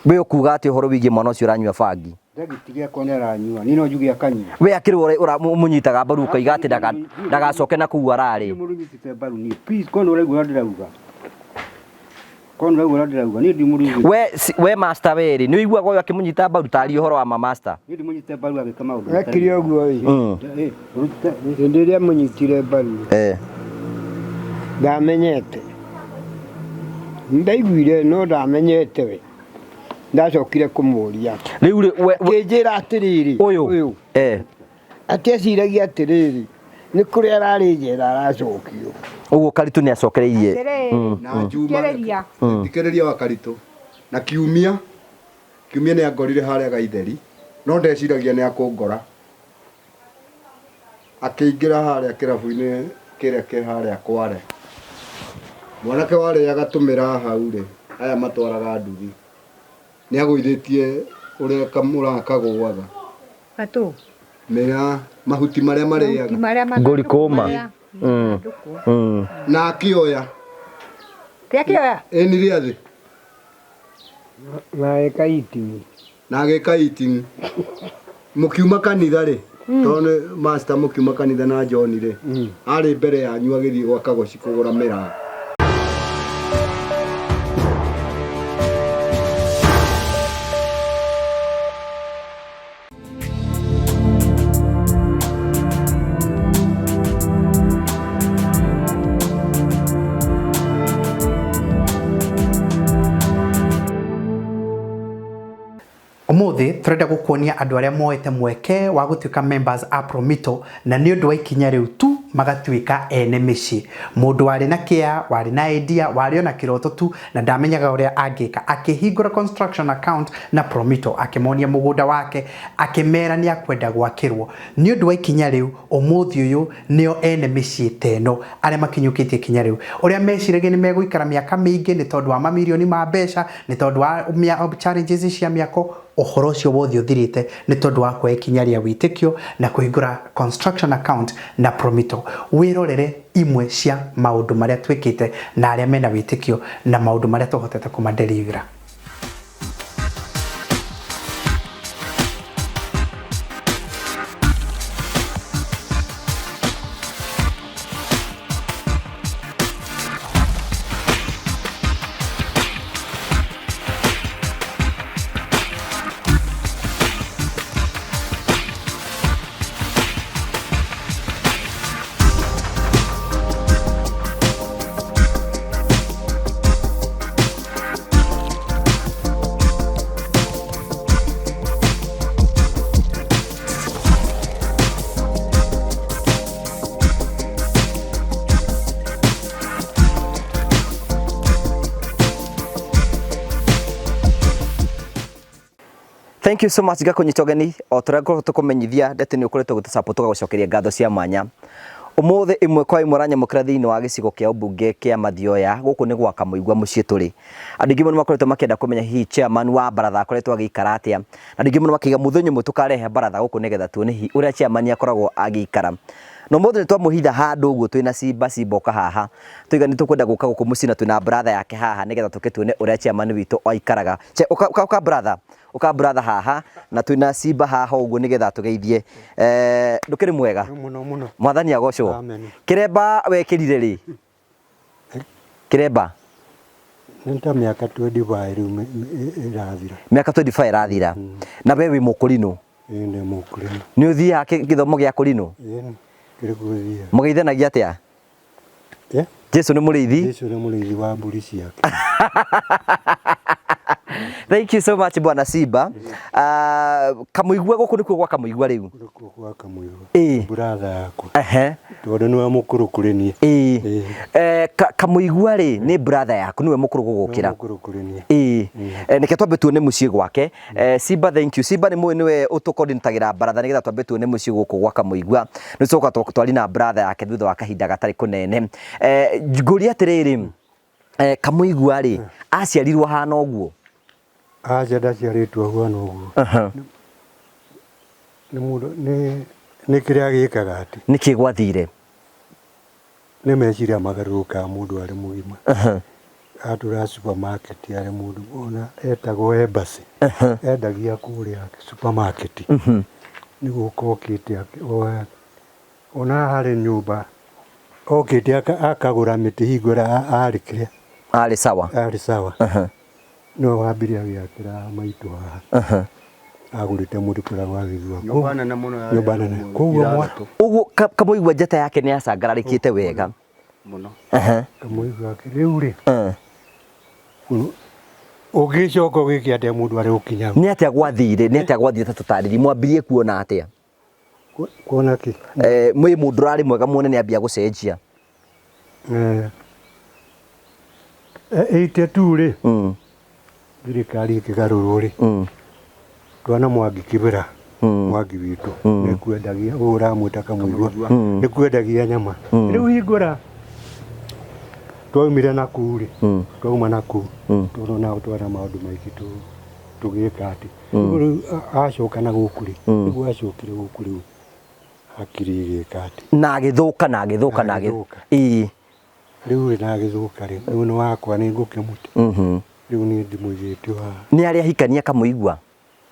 We ũkuga atĩ ũhoro wĩgiĩ mwana ũcio ũranyua bangi? Ndagĩtige akorwo nĩ aranyua, niĩ no njuge akanyua. We akĩrĩ we ũmũnyitaga mbaru ũkoiga atĩ ndagacoke na kũu ararĩ. Ndirĩ mũndũ nyitĩte mbaru niĩ, please korwo nĩ ũraigua ũrĩa ndĩrauga, korwo nĩ ũraigua ũrĩa ndĩrauga, niĩ ndirĩ mũndũ nyitĩte. We we master we rĩ, nĩ ũiguaga ũyũ akĩmũnyita mbaru? Taria ũhoro wa ma master. Niĩ ndimũnyitĩte mbaru agĩka maũndũ matarĩ Ekire mega. ũguo ĩ, hĩndĩ ĩrĩa amũnyitire mbaru ndamenyete, nĩndaiguire no ndamenyete we. Ndacokire kũmũria. Rĩu rĩ we Akĩnjĩra atĩrĩrĩ, ũyũ ũyũ atĩ eciragia atĩrĩrĩ, nĩ kũrĩa ararĩ njera aracokio. Ũguo Karitũ nĩ acokereirie. Atĩrĩrĩ, Na Juma, thikĩrĩria. thikĩrĩria wa Karitũ. Na kiumia, kiumia nĩ angorire harĩa Gaitheri, no ndeciragia nĩ akũngora. Akĩingĩra harĩa kĩrabu-inĩ kĩrĩa kĩ harĩa Kware. Mwanake warĩaga tũmĩraa hau-rĩ, aya matwaraga nduthi, nĩagũithĩtie ũrĩa kamũraa kagũaga. Gatũ? Mĩraa, mahuti marĩa Mahuti marĩaga. marĩa Ngũri mathandũkũ kũma. marĩa mathandũkũ. Na akĩoya. Ti akĩoya? Ĩni rĩa thĩ. Na agĩka eating. Na agĩka eating. Mũkiuma kanitha rĩ, tondũ nĩ master mũkiuma kanitha na John rĩ, arĩ mbere yanyu agĩthiĩ gwa Kagoci kũgũra mĩraa. Ũmũthĩ tũrenda gũkuonia andũ arĩa moete mweke wa gũtuĩka members a Promito na nĩ ũndũ wa ikinya rĩu tu magatuĩka ene mĩciĩ. Mũndũ warĩ na kĩa, warĩ na idea, warĩ ona kĩroto tu na ndamenyaga ũrĩa angĩka, akĩhingũra construction account na Promito, akĩmonia mũgũnda wake, akĩmera nĩ akwenda gwakĩrwo. Nĩ ũndũ wa ikinya rĩu, ũmũthĩ ũyũ nĩo ene mĩciĩ ta ĩno arĩa makinyũkĩtie ikinya rĩu. Ũrĩa meciragia nĩ megũikara mĩaka mĩingĩ nĩ tondũ wa mamirioni ma mbeca, nĩ tondũ wa challenges cia mĩako, ũhoro ũcio wothe ũthirĩte nĩ tondũ wa kuoya ikinya rĩa wĩtĩkio na kũhingũra construction account na Promito. Wĩrorere imwe cia maũndũ marĩa twĩkĩte na arĩa mena wĩtĩkio na maũndũ marĩa tũhotete kũma deliver. Thank you so much ngakũnyita ũgeni o tũrĩa ngoragwo tũkũmenyithia ndete nĩ ũkoretwo ũgĩtũ-support tũgagũcokeria ngatho cia mwanya. Ũmũthĩ ĩmwe kwa ĩmwe ũranyamũkĩra thĩinĩ wa gĩcigo kĩa ũmbunge kĩa Mathioya, gũkũ nĩ gwa Kamũigua mũciĩ tũrĩ. Andũ aingĩ mũno makoretwo makĩenda kũmenya hihi chairman wa baratha akoretwo agĩikara atĩa, na andũ aingĩ mũno makiuga mũthenya ũmwe tũkarehe baratha gũkũ nĩgetha tuone hihi ũrĩa chairman akoragwo agĩikara. Na ũmũthĩ nĩ twamũhitha handũ ũguo twĩna Simba, Simba ũka haha, twaiga nĩ tũkwenda gũka gũkũ mũciĩ na twĩna brother yake haha nĩgetha tũke tuone ũrĩa chairman witũ aikaraga. Ũka, ũka, ũka brother, ũka brother haha na twĩna Simba haha ũguo nĩgetha tũgeithie. Eh, ndũkĩrĩ mwega? Mũno mũno. Mwathani agocwo. Amen. Kĩremba wekĩrire rĩ? Kĩremba? Nĩ ta mĩaka 25 rĩu ĩrathira. Mĩaka 25 ĩrathira. Na we wĩ mũkũrinũ? Ĩĩ ndĩ mũkũrinũ. Nĩ ũthiaga gĩthomo gĩa kũrinũ? Ĩĩ kĩrĩ gũthiaga. Mũgeithanagia atĩa? Eh? Jesu nĩ mũrĩithi. Jesu nĩ mũrĩithi wa mbũri ciake. Thank you so much Bwana Simba. Kamũigua gũkũ nĩkuo gwa Kamũigua rĩu. Nĩkuo gwa Kamũigua. Ĩĩ. Brother yakwa. Ehe. Tondũ nĩwe mũkũrũ kũrĩ niĩ. Ĩĩ. Ĩĩ. Eh, Kamũigua rĩ nĩ brother yaku nĩwe mũkũrũ gũgũkĩra. Nĩwe mũkũrũ kũrĩ niĩ. Ĩĩ. Eh, reke twambe tuone mũciĩ gwake. Eh, Simba thank you. Simba nĩ mũĩ nĩwe ũtũkondinĩtagĩra baratha nĩgetha twambe tuone mũciĩ gũkũ gwa Kamũigua. Nĩ tũcoka twari na brother yake thutha wa kahinda gatarĩ kũnene. Eh, ngũria atĩrĩrĩ, eh, Kamũigua rĩ, aciarirwo ahana ũguo? Aca ndaciarĩtwo ahuana ũguo. Nĩ mũndũ nĩ nĩ kĩrĩa agĩkaga atĩ. Nĩkĩ gwathire? Nĩ meciria magarũrũkaga mũndũ arĩ mũgima. Atũraga supermarket arĩ mũndũ ona etagwo Embassy. Endagia kũrĩa supermarket. Nĩ gũka okĩte ona haha harĩ nyũmba okĩte akagũra mĩtĩ hingo ĩrĩa arĩ kĩrĩa. Arĩ sawa. Arĩ sawa. Nĩwe wambire agĩakĩra maitũ haha. Agũrĩte mũtĩ kũrĩa gwa Gĩthua. Nyũmba nene mũno yarĩ Nyũmba nene. Koguo ithathatũ. Ũguo Kamũigua njata yake nĩ yacangararĩkĩte wega. Mũno. Kamũigua rĩu rĩ. Ũngĩcoka ũgĩke atĩa mũndũ arĩ gũkinya hau? Nĩ atĩa gwathire? Nĩ atĩa gwathire ta tũtarĩrie? Mwambirie kuona atĩa? Kuona kĩ? Mwĩ mũndũ ũrarĩ mwega muone nĩ ambia gũcenjia. 82 rĩ, thirikari ĩkĩgarũrwo rĩ, twana Mwangi Kibera, Mwangi witũ, nĩ kwendagia, ũyũ ũramwĩta Kamũigua, nĩ kwendagia nyama. Rĩu hingũra twaumire na kũu rĩ, twauma na kũu, tondũ nao twana maũndũ maingĩ tũgĩka atĩ. Rĩu acoka na gũkũ rĩ, nĩguo acokire gũkũ rĩu hakiri igĩka atĩ. Na agĩthũka, na agĩthũka, na agĩthũka. Ĩĩ. Rĩu rĩ na agĩthũka rĩ, rĩu nĩ wakwa nĩ ngũkĩmũte. Rĩu niĩ ndimũigĩte o haha. Nĩ arĩ ahikania Kamũigua?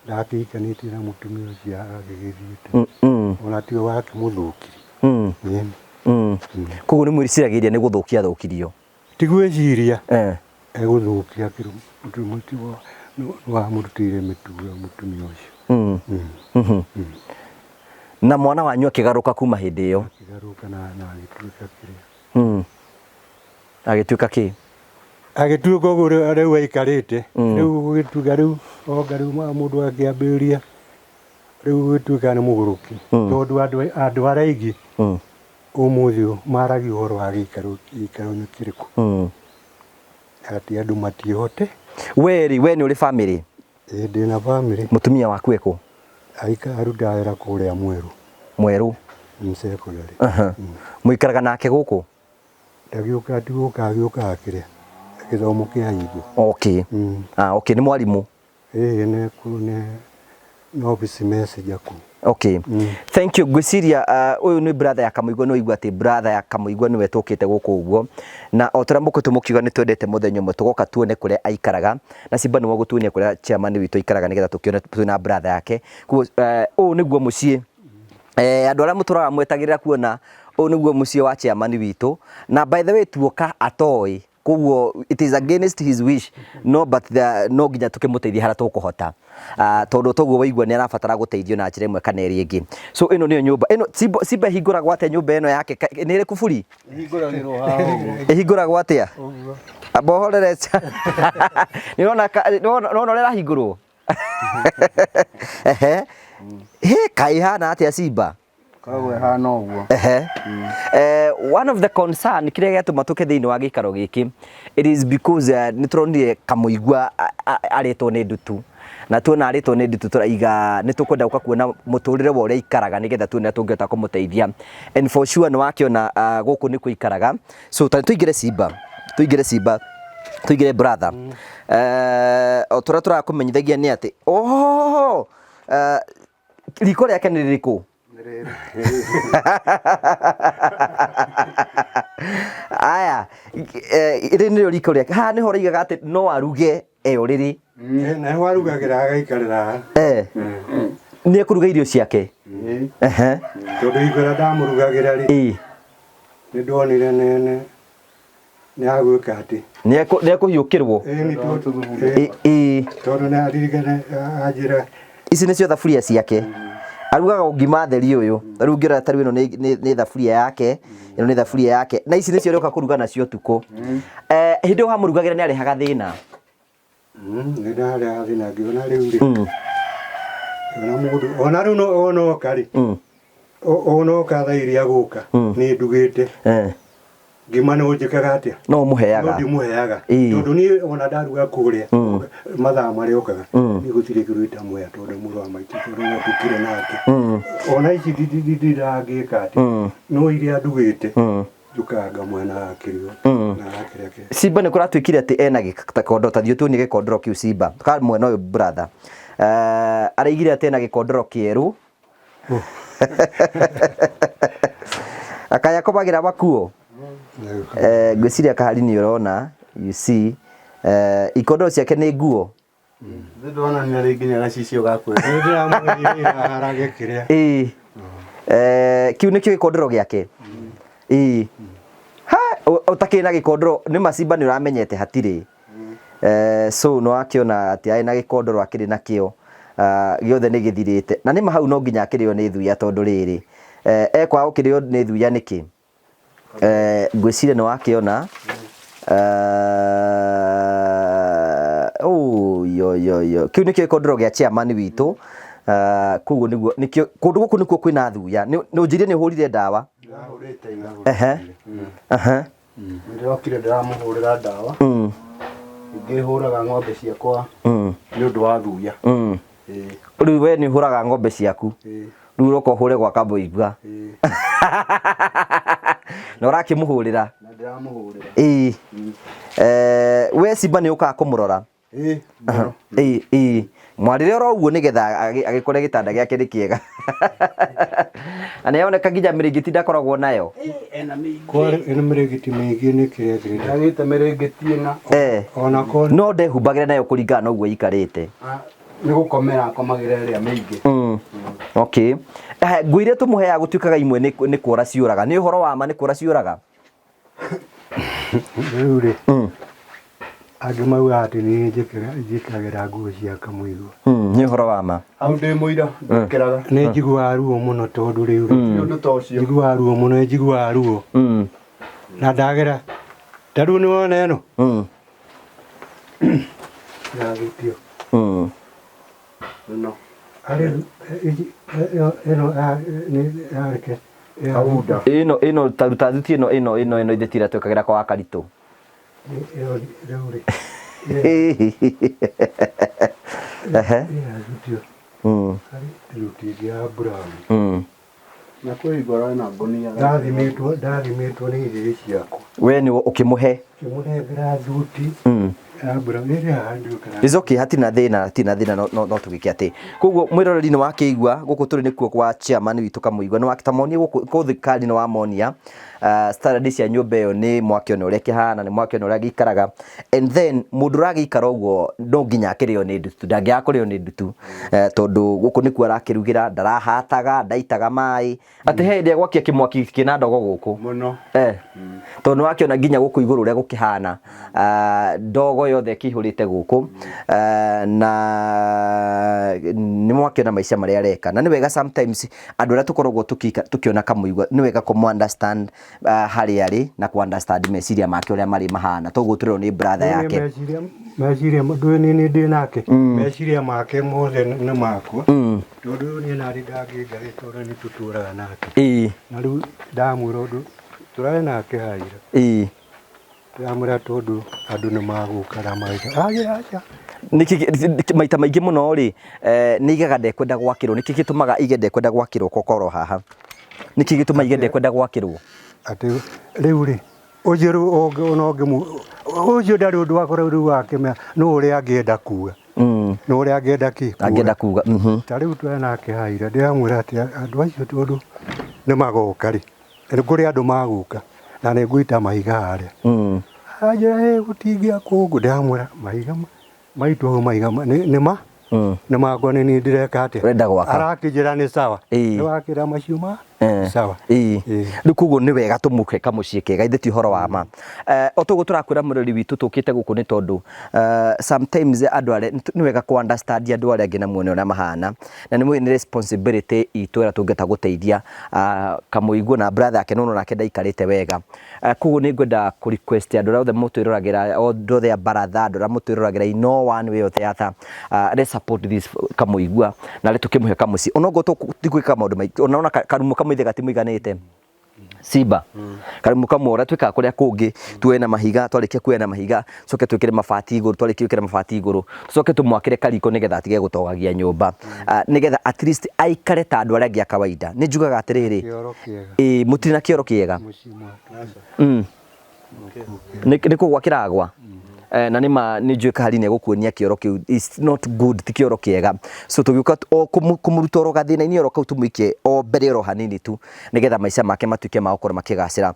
Ndakĩhikanĩtie na mũtumia ũcio agĩgĩthiĩte. Ona tiwe wakĩmũthũkirie. Koguo nĩ mwĩciragĩria nĩ gũthũkia athũkirio? Ti gwĩciria. Egũthũkia mũtumia wamũrutĩire mĩtugo ya mũtumia ũcio. Na mwana wanyu akĩgarũka kuma hĩndĩ ĩyo? Akĩgarũka na agĩtuĩka kĩrĩa. Agĩtuĩka kĩ? Agĩtuĩka ũguo rĩu aikarĩte. Rĩu gũgĩtuĩka rĩu oka rĩu mũndũ akĩambĩrĩria rĩu gũgĩtuĩka nĩ mũgũrũki. Tondũ andũ arĩa aingĩ ũmũthĩ ũyũ maragia ũhoro wa gĩikaro nĩ kĩrĩkũ. Atĩ andũ matiĩhote. We rĩ, we nĩ ũrĩ bamĩrĩ? Ĩĩ ndĩna bamĩrĩ. Mũtumia waku ekũ? Arutaga wĩra kũrĩa Mwerũ. Mwerũ? Secondary. Mũikaraga nake gũkũ? Ndagĩũka, ndigũka agĩũkaga kĩrĩa gĩthomo kĩa hingo. Okay. Okay, nĩ mwarimũ? Ĩĩ, nĩ nĩ office messenger kũu. Okay. Thank you. Ngwĩciria ũyũ nĩ brother ya Kamũigua, nĩ waigua atĩ brother ya Kamũigua nĩwe tũkĩte gũkũ ũguo. Na o ta ũrĩa mũkoretwo mũkiuga nĩ twendete mũthenya ũmwe tũgoka tuone kũrĩa aikaraga. Na Simba nĩwe ũgũtuonia kũrĩa chairman witũ aikaraga nĩgetha tũkĩone twĩna brother yake. Koguo ũyũ nĩguo mũciĩ. Andũ arĩa mũtũraga mwetagĩrĩra kuona ũyũ nĩguo mũciĩ wa chairman witũ. Na by the way tuoka atoĩ. Koguo it is against his wish. No but the, no nginya tukĩmũteithia harĩa tũkũhota. Tondũ toguo waigua nĩ arabatara gũteithio na njĩra ĩmwe kana ĩrĩa ĩngĩ. So ĩno nĩyo nyũmba. Ĩno Simba ĩhingũragwo atĩa nyũmba ĩno yake? Nĩ ĩrĩ kuburi? Ĩhingũragĩrwo haha ũguo. Ĩhingũragwo atĩa? Amba ũhorere. Nĩ ũrona nĩ ũrona ũrĩa ĩrahingũrwo? Ehe. Hĩ, kaĩ ĩhana atĩa Simba? Koragwo ĩhana ũguo. Ehe. One of the concern kĩrĩa gĩatũma tũke thĩinĩ wa gĩikaro gĩkĩ, it is because nĩ tũronire Kamũigua arĩtwo nĩ ndutu. Na tuona arĩtwo nĩ ndutu tũraiga nĩ tũkwenda gũka kuona mũtũrĩre wa ũrĩa aikaraga nĩgetha tuone ũrĩa tũngĩhota kũmũteithia. And for sure nĩ wakĩona gũkũ nĩkuo aikaraga. So ta tũingĩre Simba, tũingĩre Simba, tũingĩre brother. O tũrĩa tũrakũmenyithagia nĩ atĩ, ohohoho, riko rĩake nĩ rĩrĩkũ? Aya, rĩrĩ nĩrĩo riko rĩake. Haha nĩho ũraigaga atĩ no aruge e ũrĩrĩ. Na nĩho arugagĩra agaikarĩra haha. Nĩ ekũruga irio ciake? Ehe. Tondũ hingo ĩrĩa ndamũrugagĩra rĩ, nĩ ndonire nĩ agwĩka atĩ. Nĩ ekũhiũkĩrwo? Ĩĩ, nĩ tondũ nĩ aririkana anjĩra. Ici nĩcio thaburia ciake. Arugaga ũngima theri ũyũ. Rĩu ũngĩrora ta rĩu ĩno nĩ thaburia yake, ĩno nĩ thaburia yake. Na ici nĩcio arĩũka kũruga nacio ũtukũ. Hĩndĩ ĩyo wamũrugagĩra nĩ arehaga thĩna? Nĩ ndarehaga thĩna ngĩona rĩu rĩ. Ngĩona mũndũ, ona rĩu onoka rĩ. Onoka thaa iria gũka, nĩ ndugĩte. Ngima no njĩkaga atĩa? No ũmũheaga. No ndimũheaga. Tondũ niĩ ona ndaruga kũrĩa, mathaa marĩa okaga, niĩ gũtirĩ kĩndũ itamũhea tondũ mũrũ wa maitũ tondũ no tũkire nake. Ona ici ndirangĩka atĩ, no iria ndugĩte, njũkaga ngamũhe na agakĩrĩa na agakĩrĩa kĩ. Simba nĩ kũratuĩkire atĩ ena gĩkondoro, ta thiĩ ũtuonie gĩkondoro kĩu Simba. Ka mwena ũyũ brother. Araigire atĩ ena gĩkondoro kĩerũ. Akaya kũmagĩra makuo. Ngwĩciria kahari nĩ ũrona. You see, ikondoro ciake nĩ nguo. Ndona nĩ arĩ nginya gacicio ga kwĩra. Nĩ ndĩramũgĩrire ira harage kĩrĩa. Ĩĩ. Kĩu nĩkĩo gĩkondoro gĩake. Ĩĩ. Ha, ũtakĩrĩ na gĩkondoro nĩ macimba nĩ ũramenyete hatirĩ. So nĩ wakĩona atĩ arĩ na gĩkondoro akĩrĩ nakĩo gĩothe nĩ gĩthirĩte. Na nĩma hau no nginya akĩrĩo nĩ thuya tondũ rĩrĩ, ekwaga gũkĩrĩo nĩ thuya nĩkĩ? Ngwĩciria nĩ wakĩona. Yo yo kĩu nĩkĩo gĩkondoro gĩa chairman witũ. Koguo nĩguo nĩkĩo kũndũ gũkũ nĩkuo kwĩna thuya. Nĩ ũnjĩrire nĩ ũhũrire ndawa? Ndĩrahũrĩte ira. Ehe. Ehe. Ndĩrokire ndĩramũhũrĩra ndawa. Ingĩ hũraga ng'ombe ciakwa nĩ ũndũ wa thuya. Ĩĩ. Rĩu we nĩ ũhũraga ng'ombe ciaku. Ĩĩ. Rĩu ũroka ũhũre gwa Kamũigua. Ĩĩ. Na ũrakĩmũhũrĩra? Na ndĩramũhũrĩra. Ĩĩ. We Simba nĩ ũkaga kũmũrora? Ĩĩ. Mũno. Ĩĩ, ĩĩ. Mwarĩre oro ũguo nĩgetha agĩkore gĩtanda gĩake nĩ kĩega. Na nĩaroneka nginya mĩrĩngĩti ndakoragwo nayo. Ena mĩingĩ. Kwarĩ ĩno mĩrĩngĩti mĩingĩ nĩ kĩrĩa kĩrĩa. Ndagĩte mĩrĩngĩti ĩna. Ona ko No ndehumbagĩra nayo kũringana na ũguo ĩikarĩte. Nĩ gũkomera akomagĩra ĩrĩa mĩingĩ. Okay. Nguo iria tũmũheaga gũtuĩkaga imwe nĩ kũra ciũraga. Nĩ ũhoro wa ma nĩ kũra ciũraga? Rĩu rĩ, angĩ maugaga atĩ niĩ njĩkagĩra nguo cia Kamũigua. Nĩ ũhoro wa ma. Hau ndĩ mũira, ndwĩkĩraga. Nĩ njiguaga ruo mũno tondũ rĩu rĩ, Ti ũndũ ta ũcio. Njiguaga ruo mũno, nĩ njiguaga ruo. Na ndagera, ta rĩu nĩ wona ĩno? Yathutio. Ĩno. Arĩ, ĩno, nĩ yareke. Kaunda. Ĩno, ĩno, ta ruta thuti ĩno, ĩno, ĩno, ĩno ithe tira twĩkagĩra kwa Karitũ. Ĩyo rĩu rĩ. Ehe. Yathutio. Harĩ thuti ĩngĩ ya brown. Na kwĩ hingo ararĩ na ngũnia. Ndathimĩtwo nĩ igĩrĩ ciakwa. We nĩwe ũkĩmũhe? Ngĩmũnengera thuti ya brown. Ĩrĩ haha ndiũĩ kana. It's okay, hatirĩ na thĩna, hatirĩ na thĩna, no tũgĩke atĩ. Koguo mwĩroreri nĩ wakĩigua gũkũ tũrĩ nĩkuo kwa chairman witũ Kamũigua, nĩ wakĩtamonia gũkũ kũ thirikari nĩ wamonia. Standard cia nyũmba ĩyo nĩ mwakĩona ũrĩa ĩkĩhana, nĩ mwakĩona ũrĩa agĩikaraga. And then mũndũ ũragĩikara ũguo no nginya akĩrĩo nĩ ndutu, ndangĩaga kũrĩo nĩ ndutu. Tondũ gũkũ nĩkuo arakĩrugĩra, ndarahataga, ndaitaga maĩ. Atĩ he hĩndĩ egwakia kĩmwaki kĩna ndogo gũkũ. Mũno. Tondũ nĩ wakĩona nginya gũkũ igũrũ ũrĩa gũkĩhana. Ndogo yothe ĩkĩihũrĩte gũkũ. Na nĩ mwakĩona maica marĩa areka. Na nĩ wega sometimes andũ arĩa tũkoragwo tũkĩona Kamũigua, nĩ wega kũmũ understand harĩa arĩ na kũ understand meciria make ũrĩa marĩ mahana. Toguo tũrerwo nĩ brother Nĩ yake. meciria ndũĩ nĩ niĩ ndĩ nake. Meciria make mothe nĩ makwa. Tondũ niĩ nari ndangĩngarĩ tondũ nĩ tũtũraga nake. Na rĩu ndamwĩra ũndũ tũrarĩ nake haira. Ndamwĩra tondũ andũ nĩ magũka na magĩka. Aca, aca. Nĩkĩ maita maingĩ mũno rĩ, nĩ aigaga ndekwenda gwakĩrwo. Nĩkĩ gĩtũmaga aige ndekwenda gwakĩrwo kokoro haha? Nĩkĩ gĩtũmaga aige ndekwenda gwakĩrwo? Atĩ rĩu rĩ, ũcio rĩu ũngĩ, ona ũngĩ ũcio ndarĩ ũndũ wakora rĩu wakĩmenya nũ ũrĩa angĩenda kuga. Nũ ũrĩa angĩenda kĩ? Angĩenda kuga. Ta rĩu twĩ nake haira, ndĩramwĩra atĩ andũ acio tondũ nĩ magoka rĩ, nĩ kũrĩ andũ magũka na nĩ ngũita mahiga harĩa. Anjĩra, ĩ, gũtingĩakwo ũguo. Ndĩramwĩra mahiga maitũ hau mahiga nĩ ma? Nĩ makwa nĩ niĩ ndĩreka atĩa? Ũrenda gwaka. Arakĩnjĩra nĩ sawa. Nĩ wakĩra macio ma? Sawa. Rĩu koguo nĩ wega tũmũhe kamũciĩ kega, ithe ti ũhoro wa ma. O toguo tũrakwĩra mũrori witũ tũkĩte gũkũ nĩ tondũ sometimes andũ arĩa nĩ wega kũ understand andũ arĩa angĩ na muone ũrĩa mahana. Na nĩ mũĩ nĩ responsibility itũ ĩrĩa tũngĩhota gũteithia Kamũigua na brother yake, no nake ndaikarĩte wega. Koguo nĩ ngwenda kũ request andũ arĩa othe mũtwĩroragĩra, andũ othe a baratha, andũ arĩa mũtwĩroragĩra in no one way or the other, let's support this Kamũigua na rĩ tũkĩmũhe kamũciĩ. Ona okorwo ti gwĩka maũndũ maingĩ, ona karumu kamwe ithe gatimũiganĩte. Simba. Karumu kamwe ũrĩa twĩkaga kũrĩa kũngĩ, tuoe na mahiga, twarĩkia kuoya na mahiga, tucoke twĩkĩre mabati igũrũ, twarĩkia gwĩkĩra mabati igũrũ, tucoke tũmwakĩre kariko nĩgetha atige gũtogagia nyũmba. Nĩgetha at least aikare ta andũ arĩa angĩ a kawaida. Nĩ njugaga atĩrĩrĩ, Kĩoro kĩega. Ĩĩ, mũtirĩ na kĩoro kĩega. Mũciĩ mwake. Nĩ kũgwa kĩragwa. Na nĩ ma nĩ njũĩ Kahari nĩ egũkuonia kĩoro kĩu. It's not good, ti kĩoro kĩega. So tũgĩũka o kũmũruta oro gathĩna-inĩ oro kau tũmũikie o mbere oro hanini tu nĩgetha maica make matuĩke ma gũkorwo makĩgacĩra.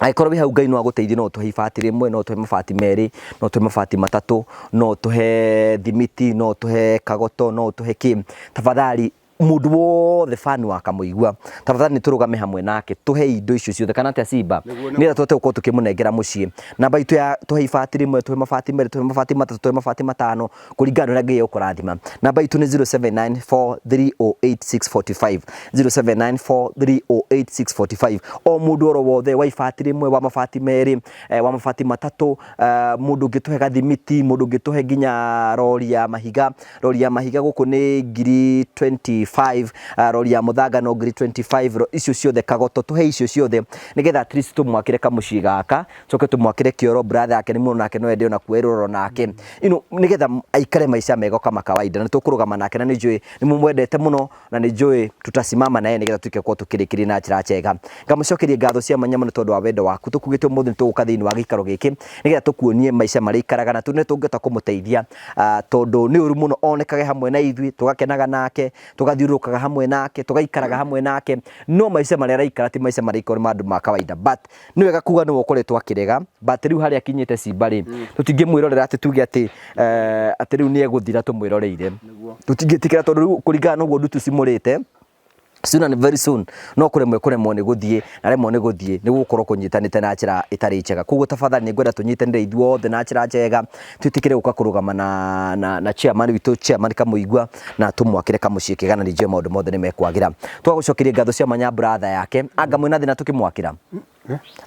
Angĩkorwo wĩ hau Ngai no agũteithie, no ũtũhe ibati rĩmwe, no ũtũhe mabati merĩ, no ũtũhe mabati matatũ, no ũtũhe thimiti, no ũtũhe kagoto, no ũtũhe kĩ. Tafadhali mũndũ wothe fan wa Kamũigua, tafadhali nĩ tũrũgame hamwe nake, tũhe indo icio ciothe, kana atĩa Simba, nĩgetha tũhote gũkorwo tũkĩmũnengera mũciĩ. Namba itũ ya tũhe ibati rĩmwe, tũhe mabati merĩ, tũhe mabati matatũ, tũhe mabati matano, kũringana na ũrĩa Ngai egũkũrathima. Namba itũ nĩ 0794308645, 0794308645. O mũndũ oro wothe wa ibati rĩmwe, wa mabati merĩ, wa mabati matatũ, mũndũ ũngĩtũhe gathimiti, mũndũ ũngĩtũhe nginya rori ya mahiga, rori ya mahiga gũkũ nĩ ngiri 25, rori ya mũthanga no ngiri 25, icio ciothe kagoto, tũhe icio ciothe nĩgetha at least tũmwakĩre kamũciĩ gaka, coke tũmwakĩre kĩoro, brother yake nĩ mũno nake no ende ona kuoerwo nake, you know, nĩgetha aikare maica mega kama kawaida. Na tũkũrũgama nake, na nĩ njũĩ nĩ mũmwendete mũno, na nĩ njũĩ tutasimama naye nĩgetha tuike gũkorwo tũkĩrĩkĩria na njĩra njega. Ngamũcokeria ngatho cia mwanya mũno tondũ wa wendo waku. Tũkugĩte ũmũthĩ nĩ tũgũka thĩinĩ wa gĩikaro gĩkĩ nĩgetha tũkuonie maica marĩa aikaraga, na tuone tũngĩhota kũmũteithia, tondũ nĩ ũru mũno onekage hamwe na ithuĩ, tũgakenaga nake, tũgathiũrũrũkaga hamwe nake, tũgaikaraga hamwe nake, no maica marĩa araikara ti maica marĩa ikorwo nĩ ma andũ ma kawaida. But nĩ wega kuga nĩwe ũkoretwo akĩrega, but rĩu harĩa akinyĩte Simba rĩ, tũtingĩmwĩrorera atĩ tuge atĩ atĩ rĩu nĩ egũthira tũmwĩroreire, tũtingĩtĩkĩra, tondũ rĩu kũringana na ũguo ndutu cimũrĩte, soon and very soon no kũremwo kũremwo nĩ gũthiĩ, na remwo nĩ gũthiĩ nĩ gũkorwo kũnyitanĩte na njĩra ĩtarĩ njega. Koguo tafadhali nĩ ngwenda tũnyitanĩre ithuothe na njĩra njega, twĩtĩkĩre gũka kũrũgama na chairman witũ, chairman Kamũigua, na tũmwakĩre kamũciĩ kega, na nĩ njũĩ maũndũ mothe nĩ mekwagĩra. Twagũcokeria ngatho cia mwanya brother yake. Anga mwĩna thĩna tũkĩmwakĩra?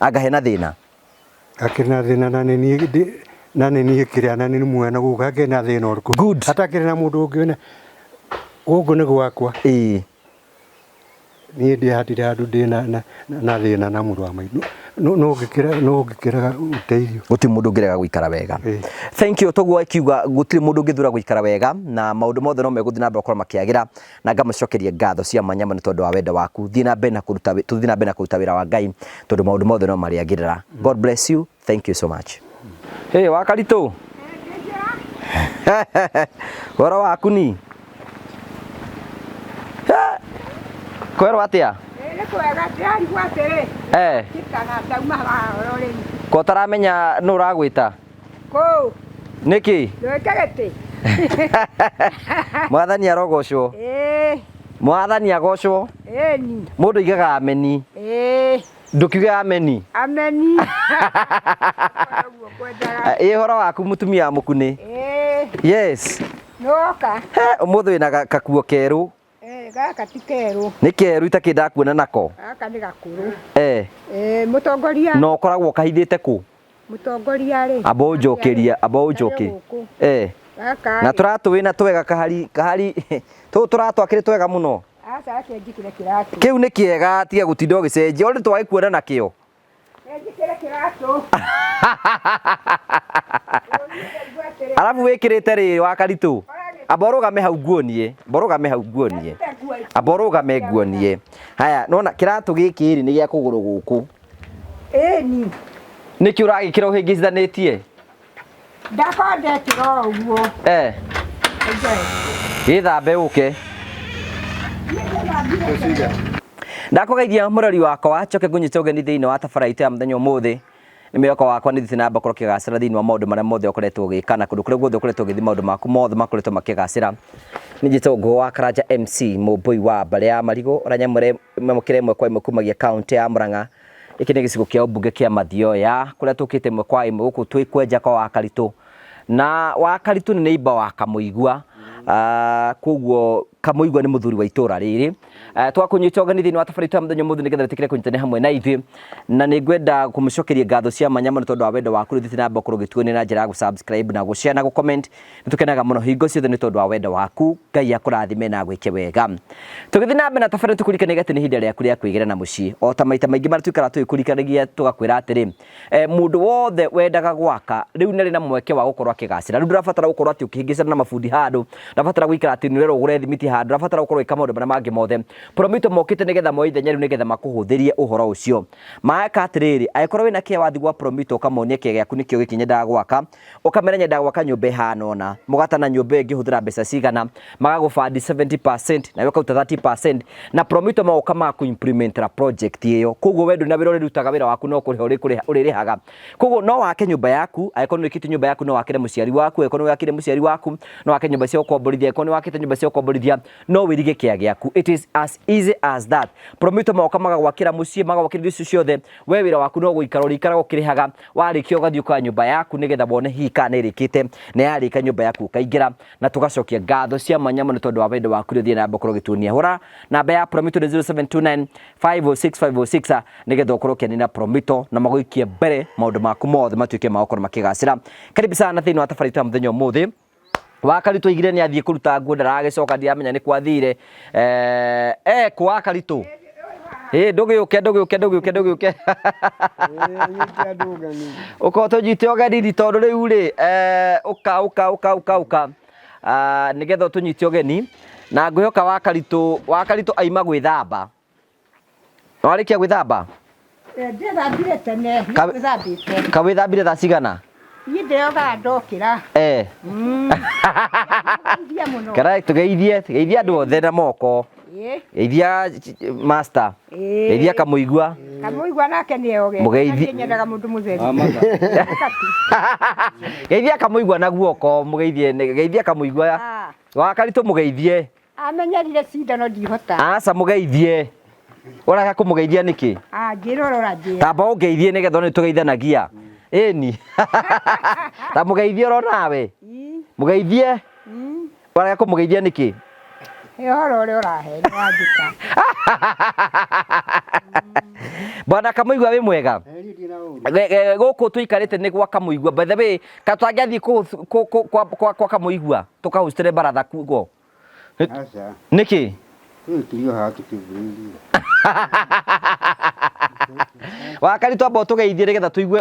Anga hena thĩna? Akĩrĩ na thĩna, na nĩ niĩ na nĩ niĩ kĩrĩa, na nĩ mwena gũkũ akĩrĩ na thĩna ũrĩkũ? Good. Atakĩrĩ na mũndũ ũngĩ wĩna gũkũ nĩ gwakwa. Ĩĩ. Niĩ ndiahatire handũ ndĩ na thĩna na mũrũ wa maitũ. No ũngĩkĩrega ũteithio. Gũtirĩ mũndũ ũngĩrega gũikara wega. Thank you. Toguo akiuga gũtirĩ mũndũ ũngĩthura gũikara wega, na maũndũ mothe no megũthiĩ na mbere gũkorwo makĩagĩra, na ngamũcokeria ngatho cia mwanya mũno tondũ wa wendo waku. Thiĩ na mbere na kũruta, tũthiĩ na mbere na kũruta wĩra wa Ngai, tondũ maũndũ mothe no marĩagĩrĩra. God bless you. Thank you so much. Hey, Wakaritũ. Ũhoro waku ni? Kwerwo atĩa? Nĩ kwega, ndĩrarigwo atĩrĩ. Njĩkaga ndauma haha oro rĩu. Ko ũtaramenya nũ ũragwĩta? Kũu. Nĩkĩ? Ndwĩke gĩtĩ. Mwathani arogocwo. Ĩĩ. Mwathani agocwo. Ĩni. Mũndũ aigaga ameni. Ĩĩ. Ndũkiuge ameni. Ameni. Ĩ ũhoro waku mũtumia wa mũkunĩ? Ĩĩ. Yes. Nĩwoka. He, ũmũthĩ wĩna kakuo kerũ. Gaka ti kerũ. Nĩ kerũ itakĩ ndakuona nako. Gaka nĩ gakũrũ. Mũtongoria. Na ũkoragwo ũkahithĩte kũ? Mũtongoria rĩ. Amba ũnjokerie, amba ũnjokerie. Gaka. Na tũratũ wĩna twega kahari, kahari, tũtũ tũratũ akĩrĩ twega mũno. Aca, reke njĩkĩre kĩratũ. Kĩu nĩ kĩega, tiga gũtinda ũgĩcenjia, already twagĩkuona nakĩo. Njĩkĩre kĩratũ. Arabu wĩkĩrĩte rĩ Wakaritũ? Amba ũrũgame hau nguonie, amba ũrũgame hau nguonie. Amba ũrũgame nguonie. Haya, nona kĩratũ gĩkĩ rĩ nĩ gĩa kũgũrũ gũkũ. Ĩni. Nĩkĩ ũragĩkĩra ũhĩngĩcithanĩtie? Ndakorwo ndekĩra o ũguo. Gĩthambe ũke. Ndakũgeithia mũrori wakwa, njoke ngũnyite ũgeni thĩinĩ wa tabara itũ ya mũthenya ũmũthĩ. Nĩ mwĩhoko wakwa nĩ thiĩte na mbere gũkorwo ũkĩgacĩra thĩinĩ wa maũndũ marĩa mothe ũkoretwo ũgĩka, na kũndũ kũrĩa guothe ũkoretwo ũgĩthiĩ maũndũ maku mothe makoretwo makĩgacĩra. Nĩ njĩtagwo Ngũgũ wa Karanja MC, mũmbũi wa mbarĩ ya Marigũ, ũrĩa nyamũkĩra ĩmwe kwa ĩmwe kumagia kaũntĩ ya Murang'a. Gĩkĩ nĩ gĩcigo kĩa ũmbunge kĩa Mathioya, kũrĩa tũkĩte ĩmwe kwa ĩmwe gũkũ twĩ kwenja kwa Wakaritũ. Na Wakaritũ nĩ neighbor wa Kamũigua, koguo Kamũigua nĩ mũthuri wa itũra rĩrĩ. Twakũnyita ũgeni thĩinĩ wa tabarĩra itũ ya mũthenya ũmũthĩ nĩgetha wĩtĩkĩre kũnyitanĩra hamwe na ithuĩ, na nĩ ngwenda kũmũcokeria ngatho cia mwanya mũno tondũ wa wendo waku. Rĩu thiĩte na mbere gũkorwo ũgĩtuonia na njĩra ya gũ-subscribe na gũ-share na gũ-comment. Nĩ tũkenaga mũno hingo ciothe nĩ tondũ wa wendo waku. Ngai akũrathime na agwĩke wega. Tũgĩthiĩ na mbere na tabarĩra, tũkũririkanagia atĩ nĩ ihinda rĩaku rĩa kwĩgĩra na mũciĩ. O ta maita maingĩ marĩa tũikaraga tũgĩkũririkanagia tũgakwĩra atĩrĩ, mũndũ wothe wendaga gwaka rĩu nĩ arĩ na mweke wa gũkorwo akĩgacĩra. Rĩu ndũrabatara gũkorwo atĩ ũkĩhĩngĩcana na mabundi handũ, ndũrabatara gũikara atĩ nĩ ũrerwo ũgũre thimiti handũ. kũrĩha, ndũrabatara gũkorwo ũgĩka maũndũ marĩa mangĩ mothe. Promito mokĩte nĩgetha moe ithenya rĩu nĩgetha makũhũthĩrie ũhoro ũcio. Meka atĩrĩrĩ, angĩkorwo wĩna kĩa wathiĩ gwa Promito ũkamonia kĩa gĩaku nĩkĩo gĩkĩ nyendaga gwaka, ũkamera nyendaga gwaka nyũmba ĩhana ũna, mũgatana nyũmba ĩyo ĩngĩhũthĩra mbeca cigana, magagũbandi 70% nawe ũkaruta 30% na Promito magoka magakũ-implementera project ĩyo. Koguo we ndũrĩ na wĩra ũrĩrutaga, wĩra waku no kũrĩha ũrĩrĩhaga. Koguo no wake nyũmba yaku, angĩkorwo nĩ wĩkĩte nyũmba yaku no wakĩre mũciari waku, angĩkorwo nĩ wakire mũciari waku no wake nyũmba cia gũkomborithia, angĩkorwo nĩ wakĩte nyũmba cia gũkomborithia no wĩrige kĩa gĩaku. It is as easy as that. Promito magoka magagwakĩra mũciĩ, magagwakĩra indo icio ciothe, we wĩra waku no gũikara ũrĩikaraga ũkĩrĩhaga, warĩkia ũgathiĩ ũkoya nyũmba yaku nĩgetha wone hihi kana nĩ ĩrĩkĩte, na yarĩka nyũmba yaku ũkaingĩra. Na tũgacokia ngatho cia mwanya mũno tondũ wa wendo waku ũrĩa ũthiĩ na mbere gũkorwo ũgĩtuonia. Hũra namba ya Promito nĩ 0729 506 506 nĩgetha ũkorwo ũkĩanina Promito na magũikie mbere maũndũ maku mothe matuĩke ma gũkorwo makĩgacĩra. Karibu sana thĩinĩ wa tabarĩra itũ ya mũthenya ũmũthĩ. Wakaritũ aigire nĩ athiĩ kũruta nguo ndaragĩcoka ndiramenya nĩ kwathire. Eh, eh kũ Wakaritũ? Ĩ ndũgĩũke ndũgĩũke ndũgĩũke ndũgĩũke. Nyite andũ ũgeni. Ũka ũtũnyite ũgeni ni tondũ rĩu rĩ eh, ũka ũka ũka ũka ũka. Ah, nĩgetha ũtũnyite ũgeni na ngwĩhoka Wakaritũ Wakaritũ aima gwĩthamba. Warĩkia gwĩthamba? Ndĩthambire tene, nĩngwĩthambĩte. Ka wĩthambire thaa cigana? Niĩ ndĩyogaga ndokĩra. Eh. Geithia mũno. Kara tũgeithie, geithia andũ othe na moko. Ĩĩ. Geithia master. Ĩĩ. Geithia kamũigua. Kamũigua nake nĩeoge. Mũgeithi- Niĩ nyendaga mũndũ mũtheru. Geithia kamũigua na guoko, mũgeithie, geithia kamũigua. Ah. Wakaritũ mũgeithie. Amenyerire cindano ndihota. Aca mũgeithie. Ũraga kũmũgeithia nĩkĩ? Ah, njĩra ũrĩa ũranjĩra. Tamba ũngeithie nĩgetha one tũgeithanagia. Ĩni. Ta mũgeithie oro nawe. Mũgeithie. Ũraga kũmũgeithia nĩkĩ? Ĩ ũhoro ũrĩa ũrahe nĩ wanjĩta. Bwana Kamũigua wĩ mwega? Gũkũ tũikarĩte nĩ gwa Kamũigua. By the way, ka tũtangĩathiĩ kwa Kamũigua tũkahũcitĩre baratha kuo. Aca. Nĩkĩ? Rĩu tũrio haha tũkĩmbĩrĩirie. Wakari twamba ũtũgeithie nĩgetha tũigue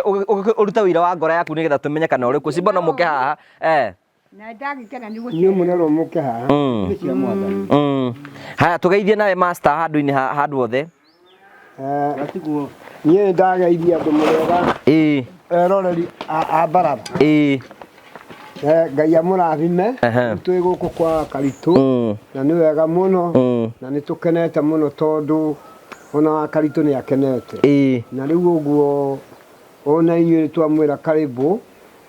ũrute ũira wa ngoro yaku nĩgetha tũmenye kana ũrĩ kuo. Cimbo no mũke haha. Eh. Na ndagĩkena nĩ Inyuĩ mũrerwo mũke haha. Nĩ cia mwathani. Haya tũgeithie nawe master handũ-inĩ handũ hothe. Gatiguo. Niĩ ndageithia andũ mũrĩega. Ĩĩ. Eroreri a baratha. Ĩĩ. Ngai amũrathime. Twĩ gũkũ kwa Karitũ na nĩ wega mũno na nĩ tũkenete mũno tondũ ona wa Karitũ nĩ akenete. Ĩĩ. Na rĩu ũguo ona inyuĩ nĩ twamwĩra karibu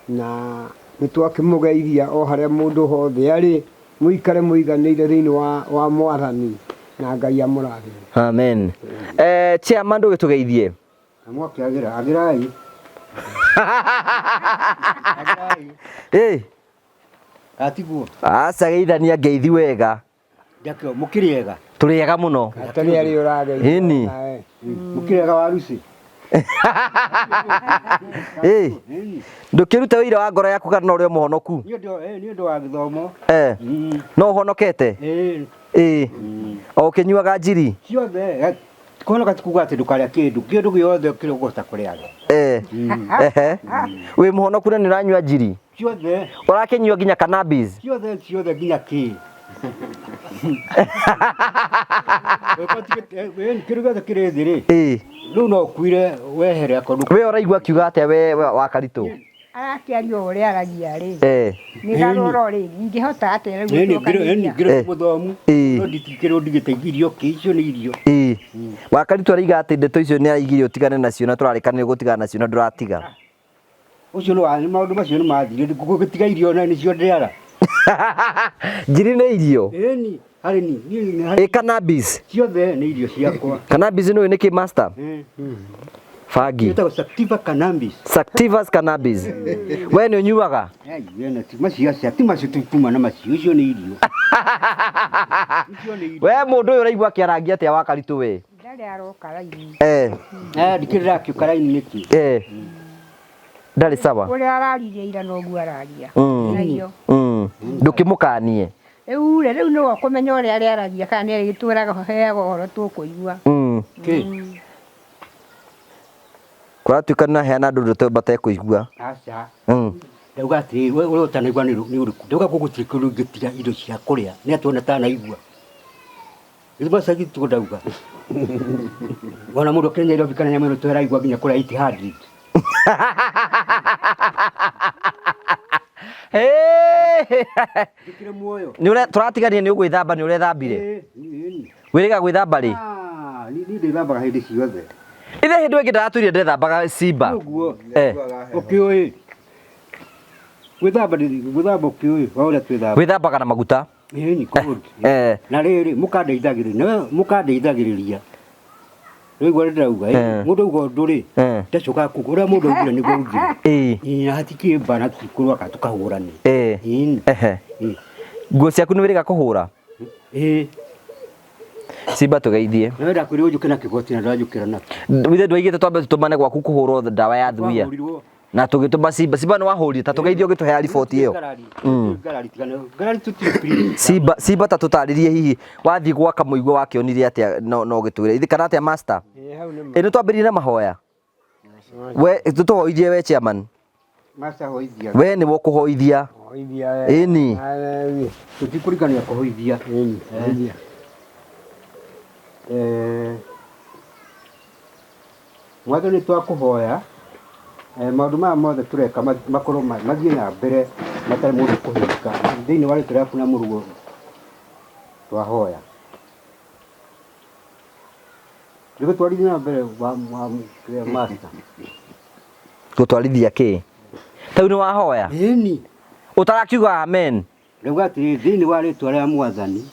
na nĩ twakĩmũgeithia o harĩa mũndũ hothe arĩ, mũikare mũiganĩire thĩinĩ wa mwathani na Ngai amũrathime. Amen. Chairman ndũgĩtũgeithie. Na mwakĩagĩra, agĩrai. Ĩĩ. Gatiguo. Aca geithania ngeithi wega. Ndakĩo mũkĩrĩ ega. Tũrĩ ega mũno. Atarĩ arĩ ũrageithia. Ĩni. Mũkĩrĩ ega waruci. Ĩĩ. Ndũkĩrute ũira wa ngoro yaku kana ũrĩ o mũhonoku? Nĩ ũndũ wa gĩthomo. No ũhonokete? Ĩĩ. Ĩĩ. O ũkĩnyuaga njiri? Ciothe. Kũhonoka ti kuuga atĩ ndũkarĩa kĩndũ, kĩndũ gĩothe kĩrĩa ũkũhota kũrĩa. Ehe. Wĩ mũhonoku na nĩ ũranyua njiri? Ciothe. Ũrakĩnyua nginya cannabis? Ciothe, ciothe nginya kĩ. Kĩndũ gĩothe kĩrĩ thĩ rĩ. Ĩĩ. Rĩu no ũkuire wehere akorwo. We ũraigua akiuga atĩa we wa Karitũ? Arakĩaria o ũrĩa aragia rĩ. Nĩ garũro rĩ, ingĩhota atĩa rĩu gũcokanĩria? Ngĩrĩ mũthomu. No nditikĩrwo ndigĩte irio kĩ, icio nĩ irio. Ĩĩ. Wa Karitũ araiga atĩ ndeto icio nĩ araigire ũtigane nacio na tũrarĩkanĩire gũtigana nacio na ndũratiga. Ũcio nĩ wa maũndũ macio nĩ mathirire, gũtiga irio na nĩcio ndĩaga. Njiri nĩ irio? Ĩni, harĩ ni. Ĩ cannabis? Ciothe nĩ irio ciakwa. Cannabis nĩ nĩkĩ master? Bangi. Ĩtagwo sativa cannabis. Sativas cannabis. We nĩ ũnyuaga? Macio acia ti macio tuma na macio, icio nĩ irio. We mũndũ ũyũ ũraigua akĩarangia atĩa wa Karitũ we? Ndarĩ aroka raini. Ndikĩrĩ ndĩrakĩũka raini nĩkĩ? Ndarĩ sawa. Ũrĩa araririe ira noguo araria. Naio. Ndũkĩmũkanie. Rĩu rĩ, rĩu nĩwe ũkũmenya ũrĩa arĩaragia kana nĩ arĩgĩtwĩraga heaga ũhoro tũkũigua. Kũratuĩka nĩ andũ ndeto matekũigua. Aca. Ndauga atĩrĩrĩ, we ũrĩa ũtanaigua nĩ ũrĩkũ? Ndauga gũtirĩ kĩndũ ingĩtiga indo cia kũrĩa. Nĩ atĩ ona tanaigua. Githĩ master tiguo ndauga. Wona mũndũ akĩrĩ Nairobi kana nyamũ ĩno tũraigua nginya kũrĩa 800. Njĩkĩre muoyo. Nĩ ũre tũratigania nĩ ũgwĩthamba nĩ ũrethambire. Ĩĩ, ĩĩ. Wĩrĩga gwĩthamba rĩ? Ah, niĩ ndĩthambaga hĩndĩ ciothe. Ithe hĩndĩ ĩngĩ ndaratwĩrire ndethambaga Simba. Ũguo. Eh. Ũkĩũĩ. Gwĩthamba gwĩthamba ũkĩũĩ wa ũrĩa twĩthamba. Wĩthambaga na maguta. Ĩĩ, good. Eh. Na rĩrĩ mũkandeithagĩrĩria, mũkandeithagĩrĩria. Rĩu ũrĩa ndĩrauga, Eh. mũndũ auga ũndũ rĩ, Eh. ndacokaga kuga ũrĩa mũndũ augire nĩguo augire. Ĩĩ. Ĩĩ, na hatikĩrĩ mbara tũtikũrũa kana tũkahũrane. Eh. Ĩĩ. Ehe. Ĩĩ. Nguo ciaku nĩ wĩrĩga kũhũra? Ĩĩ. Simba tũgeithie. Nawe ndakwĩrire ũnjũke na kĩgoti na ndwanjũkĩra nakĩo. Ithe ndwaigĩte twambe tũtũmane gwaku kũhũrwo ndawa ya thuia. Twahũrirwo. Na tũgĩtũma Simba. Simba nĩ wahũrire ta tũgeithie ũgĩtũhe riboti ĩyo. Ngarari, ngarari tigana, ngarari tũtirĩ please. Simba Simba ta tũtarĩrie hihi wathiĩ gwaka mũigua wakĩonire atĩa no no gĩtwĩre. Ithe kana atĩa master? Ĩĩ, hau nĩ ma. Ĩ nĩ twambĩrĩrie na mahoya. We tũtũhoithie we chairman. Master hoithia. We nĩwe ũkũhoithia. Hoithia we. Ĩni. Hallelujah. Tũtikũrigania kũhoithia. Ĩni, hoithia. Eh, Mwathani twakũhoya maũndũ maya mothe tũreka makorwo mathiĩ na mbere matarĩ mũndũ kũhĩngĩka. Thĩinĩ wa rĩtwa rĩaku na mũrũguo twahoya. Ndĩgũtwarithia na mbere wa master. Gũtwarithia kĩ? Tau nĩ wahoya? Ĩni. Ũtarakiuga amen. Rauga atĩrĩrĩ, thĩinĩ wa rĩtwa rĩa Mwathani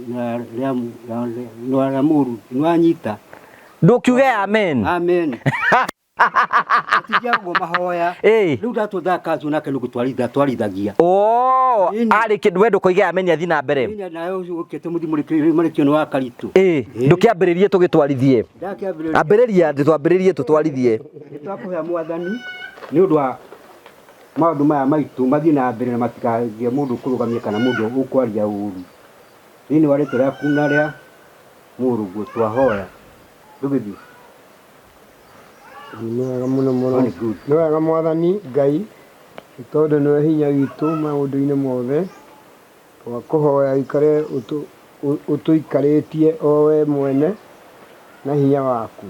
na rĩa mũrũ, nĩwanyita. Ndũkiuge amen. Amen. Tũtingia ũguo mahoya. Ĩĩ. Rĩu ndatũthaa kanjũ nake nĩ gũtwarithia twarithagia. Oo, Ĩni. arĩ kĩndũ we ndũkoige amen athiĩ na mbere. Ĩni, nawe ũcio ũkĩte mũthiĩ mũrĩkio nĩ wa karitũ. Ĩĩ, ndũkĩambĩrĩrie tũgĩtwarithie. Ndakĩambĩrĩria. Ambĩrĩria twambĩrĩrie tũtwarithie. Nĩ twakũhoya Mwathani nĩ ũndũ wa maũndũ maya maitũ mathiĩ na mbere na matikagĩe mũndũ ũkũrũgamia kana mũndũ ũkwaria ũru. Thĩinĩ wa rĩtwa rĩaku na rĩa mũrũguo twahoya. Ndũgĩthiĩ. Nĩ wega mũno mũno. Very good. Nĩ wega Mwathani Ngai, nĩ tondũ nĩwe hinya witũ maũndũ-inĩ mothe. Twakũhoya ũikare ũtũikarĩtie o we mwene na hinya waku.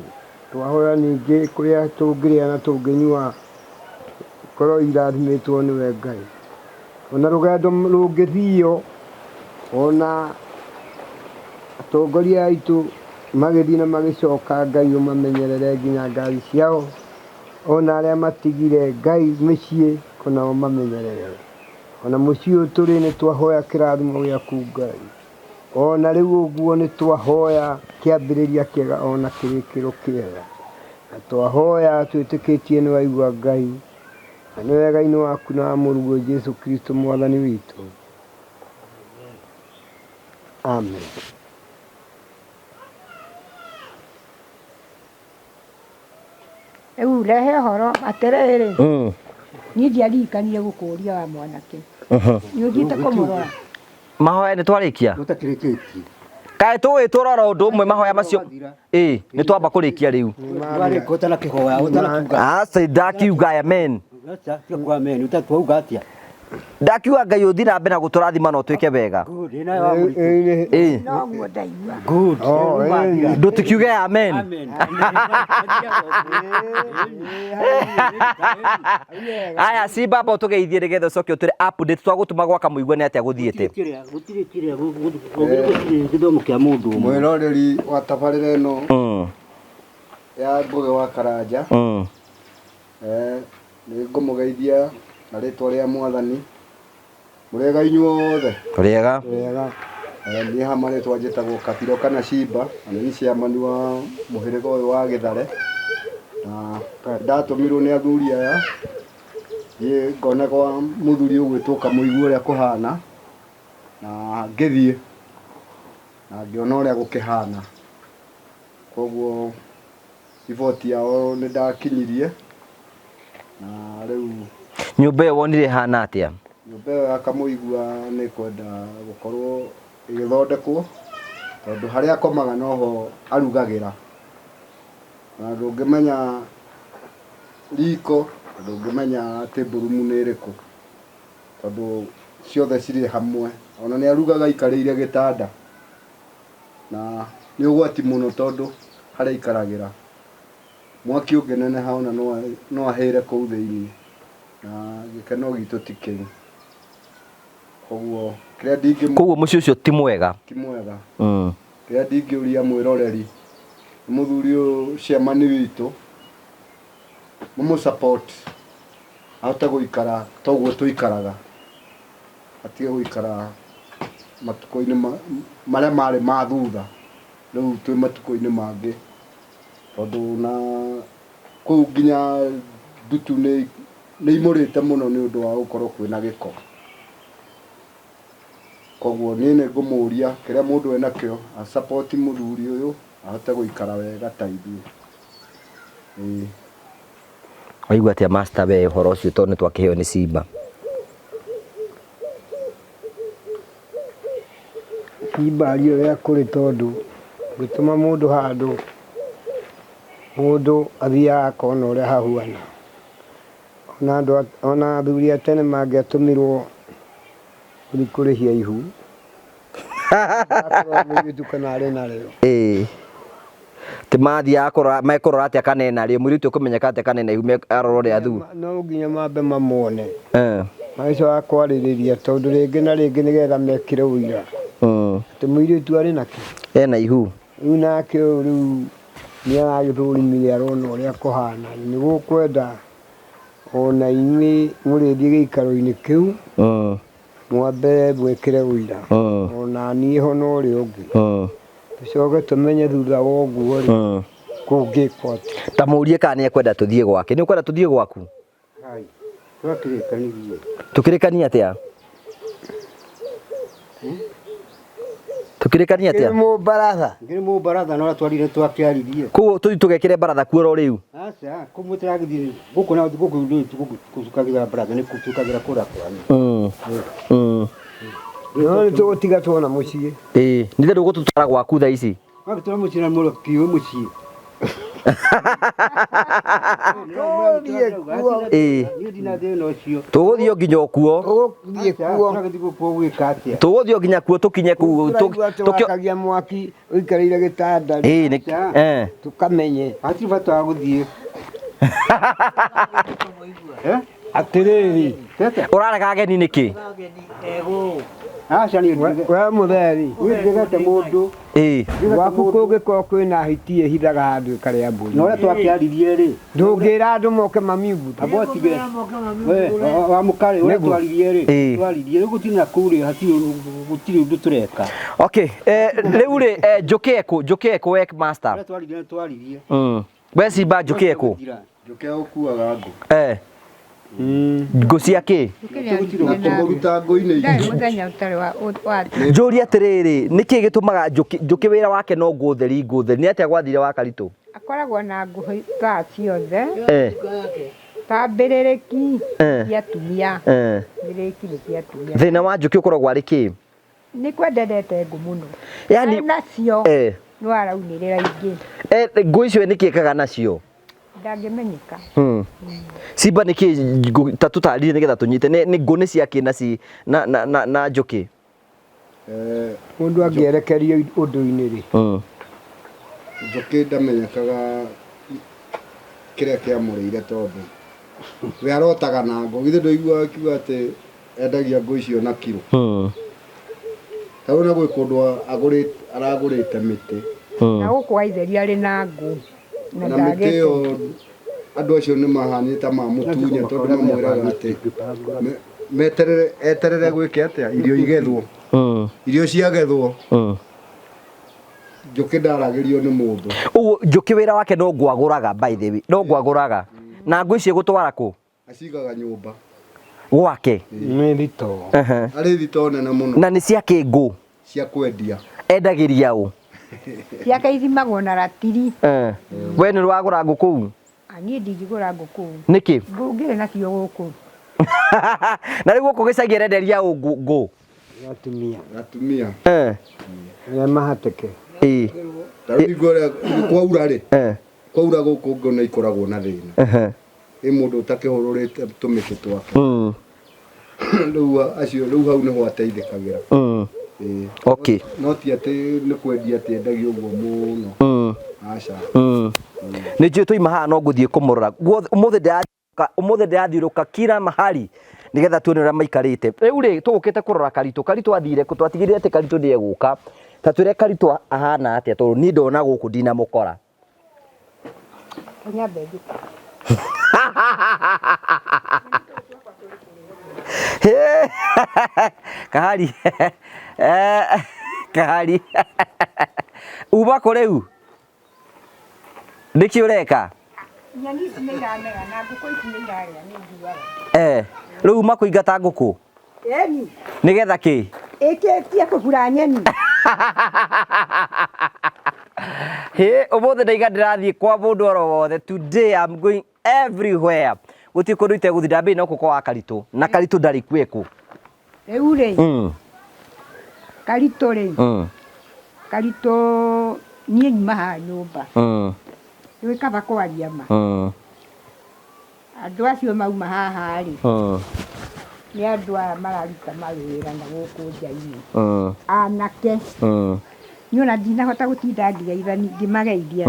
Twahoya ningĩ kũrĩa tũngĩrĩa na tũngĩnyua korwo irathimĩtwo nĩwe Ngai. Ona rũgendo rũngĩthio, ona atongoria aitũ magĩthiĩ na magĩcoka, Ngai ũmamenyerere nginya ngari ciao, ona arĩa matigire Ngai mĩciĩ ona ũmamenyerere. Ona mũciĩ ũyũ tũrĩ nĩ twahoya kĩrathimo gĩaku Ngai. Ona rĩu ũguo nĩ twahoya kĩambĩrĩria kĩega ona kĩrĩkĩro kĩega. Na twahoya twĩtĩkĩtie nĩ waigua Ngai, na nĩ wega-inĩ waku na wa mũrũguo Jesu Kristo Mwathani witũ. Amen. Rĩu rehe ũhoro atĩrĩrĩ, niĩ ndiaririkanire gũkũria wa mwanake. Nĩ ũthiĩte kũmũrora? Mahoya nĩ twarĩkia? Ũtakĩrĩkĩtie. Kaĩ tũgwĩtwo rora ũndũ ũmwe mahoya macio? Ĩĩ, nĩ twamba kũrĩkia rĩu. Warĩka ũtanakĩhoya, ũtanakiuga. Aca ndakiuga amen. Aca, tiga kuga amen, ũtatwauga atĩa? Ndakiuga Ngai ũthiĩ na mbere na gũtũrathima na ũtwĩke wega. Good, ĩ nawe wa mũritũ. Ĩĩ. Noguo ndaigua. Good. Oh, ĩĩ. Ndũtikiuge amen. Amen. Aya Simba amba ũtũgeithie nĩgetha ũcoke ũtwĩre update twagũtũma gwaka mũigue nĩ atĩa gũthiĩte. Gũtirĩ kĩrĩa, gũtirĩ gĩthomo kĩa mũndũ ũmwe. Mwĩroreri wa tabarĩra ĩno ya Ngũgĩ wa Karanja, nĩ ngũmũgeithia na rĩtwa rĩa Mwathani. Mũrĩega inyuothe? Tũrĩega. Wega. Niĩ haha marĩtwa njĩtagwo Kabiro kana Simba, na nĩ niĩ chairman wa mũhĩrĩga ũyũ wa Gĩthare. Na ndatũmirwo nĩ athuri aya thiĩ ngone kwa mũthuri ũgwĩtwo Kamũigua ũrĩa kũhana, na ngĩthiĩ na ngĩona ũrĩa gũkĩhana. Koguo riboti yao nĩ ndakinyirie, na rĩu Nyũmba ĩyo wonire ĩhana atĩa? Nyũmba ĩyo ya Kamũigua nĩ kwenda gũkorwo ĩgĩthondekwo, tondũ harĩa akomaga noho arugagĩra. Na ndũngĩmenya riko, na ndũngĩmenya table room nĩ ĩrĩkũ, tondũ ciothe cirĩ hamwe. Ona nĩ arugaga aikarĩire gĩtanda. Na nĩ ũgwati mũno tondũ harĩa aikaragĩra mwaki ũngĩneneha ona no ahĩre kũu thĩinĩ, na gĩkeno gitũ ti kĩu. Koguo kĩrĩa ndingĩ Koguo mũciĩ ũcio ti mwega. Ti mwega. Kĩrĩa ndingĩũria mwĩroreri nĩ mũthuri ũyũ chairman witũ, mũmũ support ahote gũikara toguo tũikaraga, atige gũikara matukũ-inĩ marĩa marĩ ma thutha, rĩu twĩ matukũ-inĩ mangĩ, tondũ na kũu nginya ndutu nĩ imũrĩte mũno nĩ ũndũ wa gũkorwo kwĩna gĩko. Koguo niĩ nĩ ngũmũria kĩrĩa mũndũ enakĩo a support mũthuri ũyũ ahote gũikara wega ta ithuĩ. Ĩĩ. Waigua atĩa master we ũhoro ũcio tondũ nĩ twakĩheo nĩ Simba? Simba aria ũrĩa kũrĩ tondũ gũtũma mũndũ handũ mũndũ athiaga akona ũrĩa hahuana. Ona andũ ona athuri a tene mangĩatũmirwo gũthiĩ kũrĩhia ihu, akorwo mũirĩtu kana arĩ narĩo. Ĩĩ. Ti mathiaga kũrora mekũrora atĩa kana ena rĩo, mũirĩtu ũkũmenyeka atĩa kana ena ihu arora ũrĩa athuri. No nginya mambe mamuone. Magĩcoka kwarĩrĩria tondũ rĩngĩ na rĩngĩ nĩgetha mekĩre ũira. Atĩ mũirĩtu arĩ nakĩ? Ena ihu. Rĩu nake ũyũ rĩu nĩ aragĩthũrimire arona ũrĩa kũhana. Nĩ gũkwenda ona inyuĩ mũrĩthiĩ gĩikaro-inĩ kĩu mwambe mwĩkĩre ũira. Ona niĩ ho na ũrĩa ũngĩ. Tũcoke tũmenye thutha wa ũguo rĩ, kũngĩkwo atĩa. Ta mũrie kana nĩ ekwenda tũthiĩ gwake. Nĩ ũkwenda tũthiĩ gwaku? Hai. Twakĩrĩkanirie. Tũkĩrĩkanie atĩa? Tũkĩrĩkanie atĩa? Ngĩrĩ mũbaratha. Ngĩrĩ mũbaratha na ũrĩa twarire twakĩaririe. Koguo tũthiĩ tũgekĩre baratha kuo ro rĩu? Aca, kũu mũtiragĩthiĩ gũkũ na gũkũ gũkũ gũcukagĩra baratha nĩ gũcukagĩra kũrĩa kwanyu. No nĩ tũgũtiga tuona mũciĩ. Ĩĩ, nĩ tondũ ũgũtũtwara gwaku thaa ici? Wagĩtwara mũciĩ na mũrũ kiũ mũciĩ. Tũgũthiĩ kuo. Ĩĩ. Niĩ ndina thĩna ũcio. Tũgũthiĩ nginya o kuo. Tũgũthiĩ kuo. Tũragĩthiĩ kuo gwĩka atĩa? Tũgũthiĩ nginya kuo tũkinye kũu. Tũraigua atĩ wakagia mwaki ũikarĩire gĩtanda. Ĩĩ, nĩ Tũkamenye. Hatirĩ bata wa gũthiĩ. Atĩrĩrĩ. Ũrarega ageni nĩkĩ? Aca niĩ We mũtheri. Niĩ ndigete mũndũ. Ĩĩ. Gwaku kũngĩkorwo kwĩna hiti ĩhithaga handũ ĩkarĩa mbũri. Na ũrĩa twakĩaririe rĩ. Ndũngĩra andũ moke mamiuguthe. Amba ũtige. We wa mũkarĩ ũrĩa twaririe rĩ. Twaririe rĩu gũtirĩ na kũu rĩ hatirĩ gũtirĩ ũndũ tũreka. Okay, rĩu rĩ njũkĩ ekũ, njũkĩ ekũ we master. Ũrĩa twaririe nĩ twaririe. We Simba njũkĩ ekũ? Njũkĩ ũkuaga ngũ. Ngũ cia kĩ? Kũmũruta ngũ-inĩ Ndarĩ mũthenya ũtarĩ wa Njũrie atĩrĩrĩ, nĩkĩ gĩtũmaga njũkĩ wĩra wake no ngũ theri ngũ theri? Nĩ atĩa gwathire wa Karitũ? Akoragwo na ngũ thaa ciothe. Ta mbĩrĩrĩki cia atumia. Mbĩrĩrĩki nĩ cia atumia. Thĩna wa njũkĩ ũkoragwo arĩ kĩ? Nĩ kwendete ngũ mũno. Yaani nacio no araunĩrĩra ingĩ. Ngũ icio nĩkĩ ekaga nacio? Ndangĩmenyeka. Simba nĩkĩ ta tũtarire nĩgetha tũnyite nĩ ngũ nĩ cia kĩ na ci na na na njũkĩ? Mũndũ angĩerekerio ũndũ-inĩ rĩ. Njũkĩ ndamenyekaga kĩrĩa kĩamũrĩire tondũ we arotaga na ngũ. Githĩ ndũiguaga akiuga atĩ endagia ngũ icio na kiro. Ta rĩu na gwĩ kũndũ aragũrĩte mĩtĩ. Na gũkũ Waitheri arĩ na ngũ. Na mĩtĩ ĩyo andũ acio nĩ mahanĩte ta mamũtunya tondũ mamwĩraga atĩ meterere eterere gwĩke atĩa irio igethwo. Irio ciagethwo. Njũkĩ ndaragĩrio nĩ mũndũ. Ũguo njũkĩ wĩra wake no ngwagũraga by the way. No ngwagũraga. Na ngũ icio gũtwara kũ? Acigaga nyũmba. Gwake? Nĩ thitoo. Arĩ thitoo nene mũno. Na nĩ cia kĩ ngũ? Cia kwendia. Endagĩria ũ? Ciake ithimagwo na ratiri. We nĩ ũragũra ngũ kũu? Niĩ ndingĩgũra ngũ kũu. Nĩkĩ? Ngũ ngĩrĩ nacio gũkũ. Na rĩu gũkũ gĩcagi arenderia ũ ngũ? Atumia. Atumia. Arĩa mahatĩke. Ĩĩ. Ta rĩu hingo ĩrĩa kwaura rĩ, kwaura gũkũ ngũ nĩ ikoragwo na thĩna. Ĩ mũndũ ũtakĩhũrũrĩte tũmĩtĩ twake. Rĩu acio rĩu hau nĩho ateithĩkagĩra. Ĩĩ. Okay. No ti atĩ nĩ kwendia atĩ endagia ũguo mũno. Aca. Nĩ njũĩ twaima haha no ngũthiĩ kũmũrora. Guothe ũmũthĩ ndĩrathiũrũrũka, ũmũthĩ ndĩrathiũrũrũka kila mahali nĩgetha tuone ũrĩa maikarĩte. Rĩu rĩ, tũgũkĩte kũrora Karitũ. Karitũ athire kũ? Twatigire atĩ Karitũ nĩ egũka. Ta twĩre Karitũ ahana atĩa tondũ niĩ ndona gũkũ ndinamũkora. Nyambe njĩke. Kahari. Eh, Kahari. Uma kũ rĩu? Nĩkĩ ũreka? Nyeni ici nĩ iramera na ngũkũ ici nĩ irarĩa nĩ njuaga. Eh, rĩu uma kũingata ngũkũ? Ĩni. Nĩgetha kĩ? Ĩkĩtie kũbura nyeni. Hĩ, ũmũthĩ ndaiga ndĩrathiĩ kwa mũndũ oro wothe. Today I'm going everywhere. Gũtirĩ kũndũ itegũthiĩ, ndambĩrĩria na gũkũ kwa Karitũ. Na Karitũ ndarĩ kuo ekũ. Rĩu rĩ, Karitũ rĩ, Karitũ niĩ nyuma haha nyũmba. Nĩ kaba kwaria ma. Andũ acio mauma haha rĩ, nĩ andũ aya mararuta mawĩra na gũkũ nja-inĩ. Anake. Niĩ ona ndinahota gũtinda ngĩmageithia.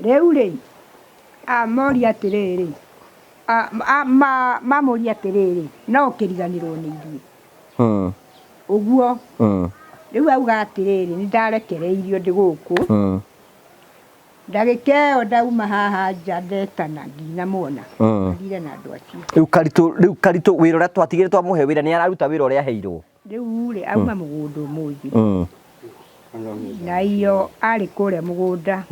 Rĩu rĩ, moria atĩrĩrĩ, mamũria atĩrĩrĩ, no ũkĩriganĩrwo nĩ ithuĩ. Ũguo. Rĩu auga atĩrĩrĩ, nĩ ndarekereirio ndĩ gũkũ. Ndagĩka ĩyo ndauma haha nja ndetana ndinamuona. Athire na andũ acio. Rĩu Karitũ, rĩu Karitũ wĩra ũrĩa twatigire twamũhe wĩra nĩ araruta wĩra ũrĩa aheirwo? Rĩu rĩ, auma mũgũnda ũmũthĩ. Na iyo arĩ kũrĩa mũgũnda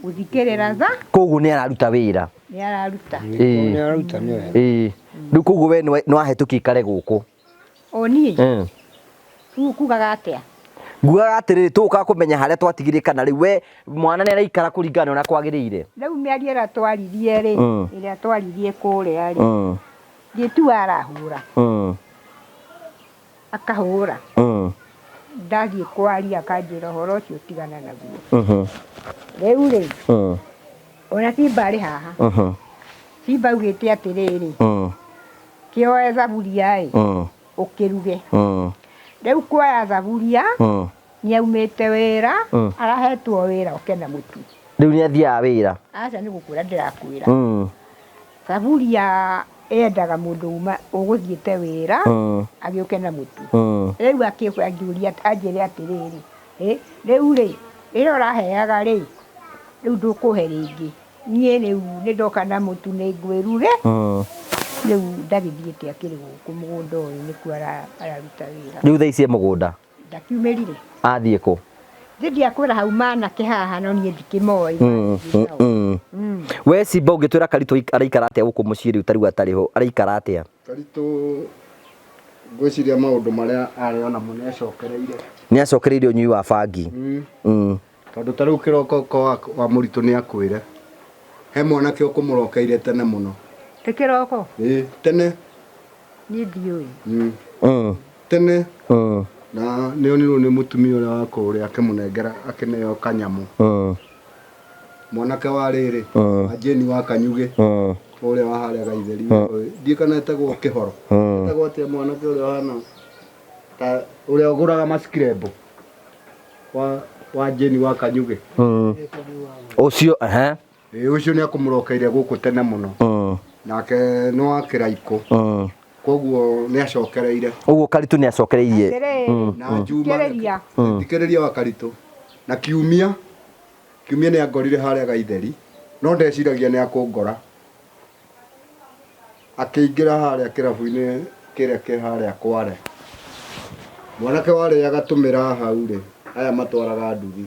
gũthikĩrĩra tha. Koguo nĩ araruta wĩra. Nĩ araruta. Nĩ araruta nĩ wega. Ĩĩ. Rĩu koguo we nĩ wahĩtũkia ikare gũkũ. O niĩ? Rĩu ũkugaga atĩa? Ngugaga atĩrĩrĩ, tũgũkaga kũmenya harĩa twatigire kana rĩu we mwana nĩ araikara kũringana na ũrĩa kwagĩrĩire. Rĩu mĩario ĩrĩa twaririe rĩ, ĩrĩa twaririe kũrĩa rĩ, ngĩtua arahũra. Akahũra. Ndathiĩ kwaria akanjĩra ũhoro ũcio tigana naguo. Rĩu rĩ, ona Simba arĩ haha. Simba augĩte atĩrĩrĩ, kĩoe thaburia ĩ, ũkĩruge. Rĩu kuoya thaburia, nĩ aumĩte wĩra, arahetwo wĩra oke na mũtu. Rĩu nĩ athiaga wĩra? Aca nĩ gũkwĩra ndĩrakwĩra. Thaburia yendaga mũndũ uma ũgũthiĩte wĩra, agĩũke na mũtu. Rĩu akĩnjũria anjĩre atĩrĩrĩ, rĩu rĩ, rĩrĩa ũraheaga rĩ, rĩu ndũkũhe rĩngĩ. Niĩ rĩu nĩ ndoka na mũtu nĩ ngwĩruge. Rĩu ndagĩthiĩte akĩrĩ gũkũ mũgũnda ũyũ nĩkuo araruta wĩra. Rĩu thaa ici e mũgũnda? Ndakiumĩrire. Athiĩ kũ? Thiĩ ndiakwĩra hau manake haha no niĩ ndikĩmoĩ. We Simba ũngĩtwĩra Karitũ araikara atĩa gũkũ mũciĩ rĩu ta rĩu atarĩ ho, araikara atĩa? Karitũ ngwĩciria maũndũ marĩa arĩ onamo nĩ acokereire. Nĩ acokereire ũnyui wa bangi. Tondũ ta rĩu kĩroko ko wa mũritũ nĩ akwĩre he mwanake ũkũmũrokeire tene mũno. Ti kĩroko? Ĩĩ, tene. Niĩ ndiũĩ. Tene. Na nĩ onirwo nĩ mũtumia ũrĩa wa kũrĩa akĩmũnengera akĩneo kanyamũ. Mwanake wa rĩrĩ, wa Jane wa Kanyugĩ, ũrĩa wa harĩa Gaitheri, ndiũĩ kana etagwo Kĩhoro. Etagwo atĩa mwanake ũrĩa ũhana ta ũrĩa ũgũraga maskirembo wa Jane wa Kanyugĩ. Ũcio, ehe. Ĩĩ, ũcio nĩ akũmũrokeire gũkũ tene mũno. Nake nĩ wa Kĩraikũ. Koguo nĩ acokereire. Ũguo Karitũ nĩ acokereirie. Atĩrĩrĩ, Na Juma, thikĩrĩria. Thikĩrĩria wa Karitũ. Na Kiumia, Kiumia nĩ angorire harĩa Gaitheri, no ndeciragia nĩ akũngora. Akĩingĩra harĩa kĩrabu-inĩ kĩrĩa kĩ harĩa Kware. Mwanake warĩaga tũmĩraa hau rĩ, aya matwaraga nduthi.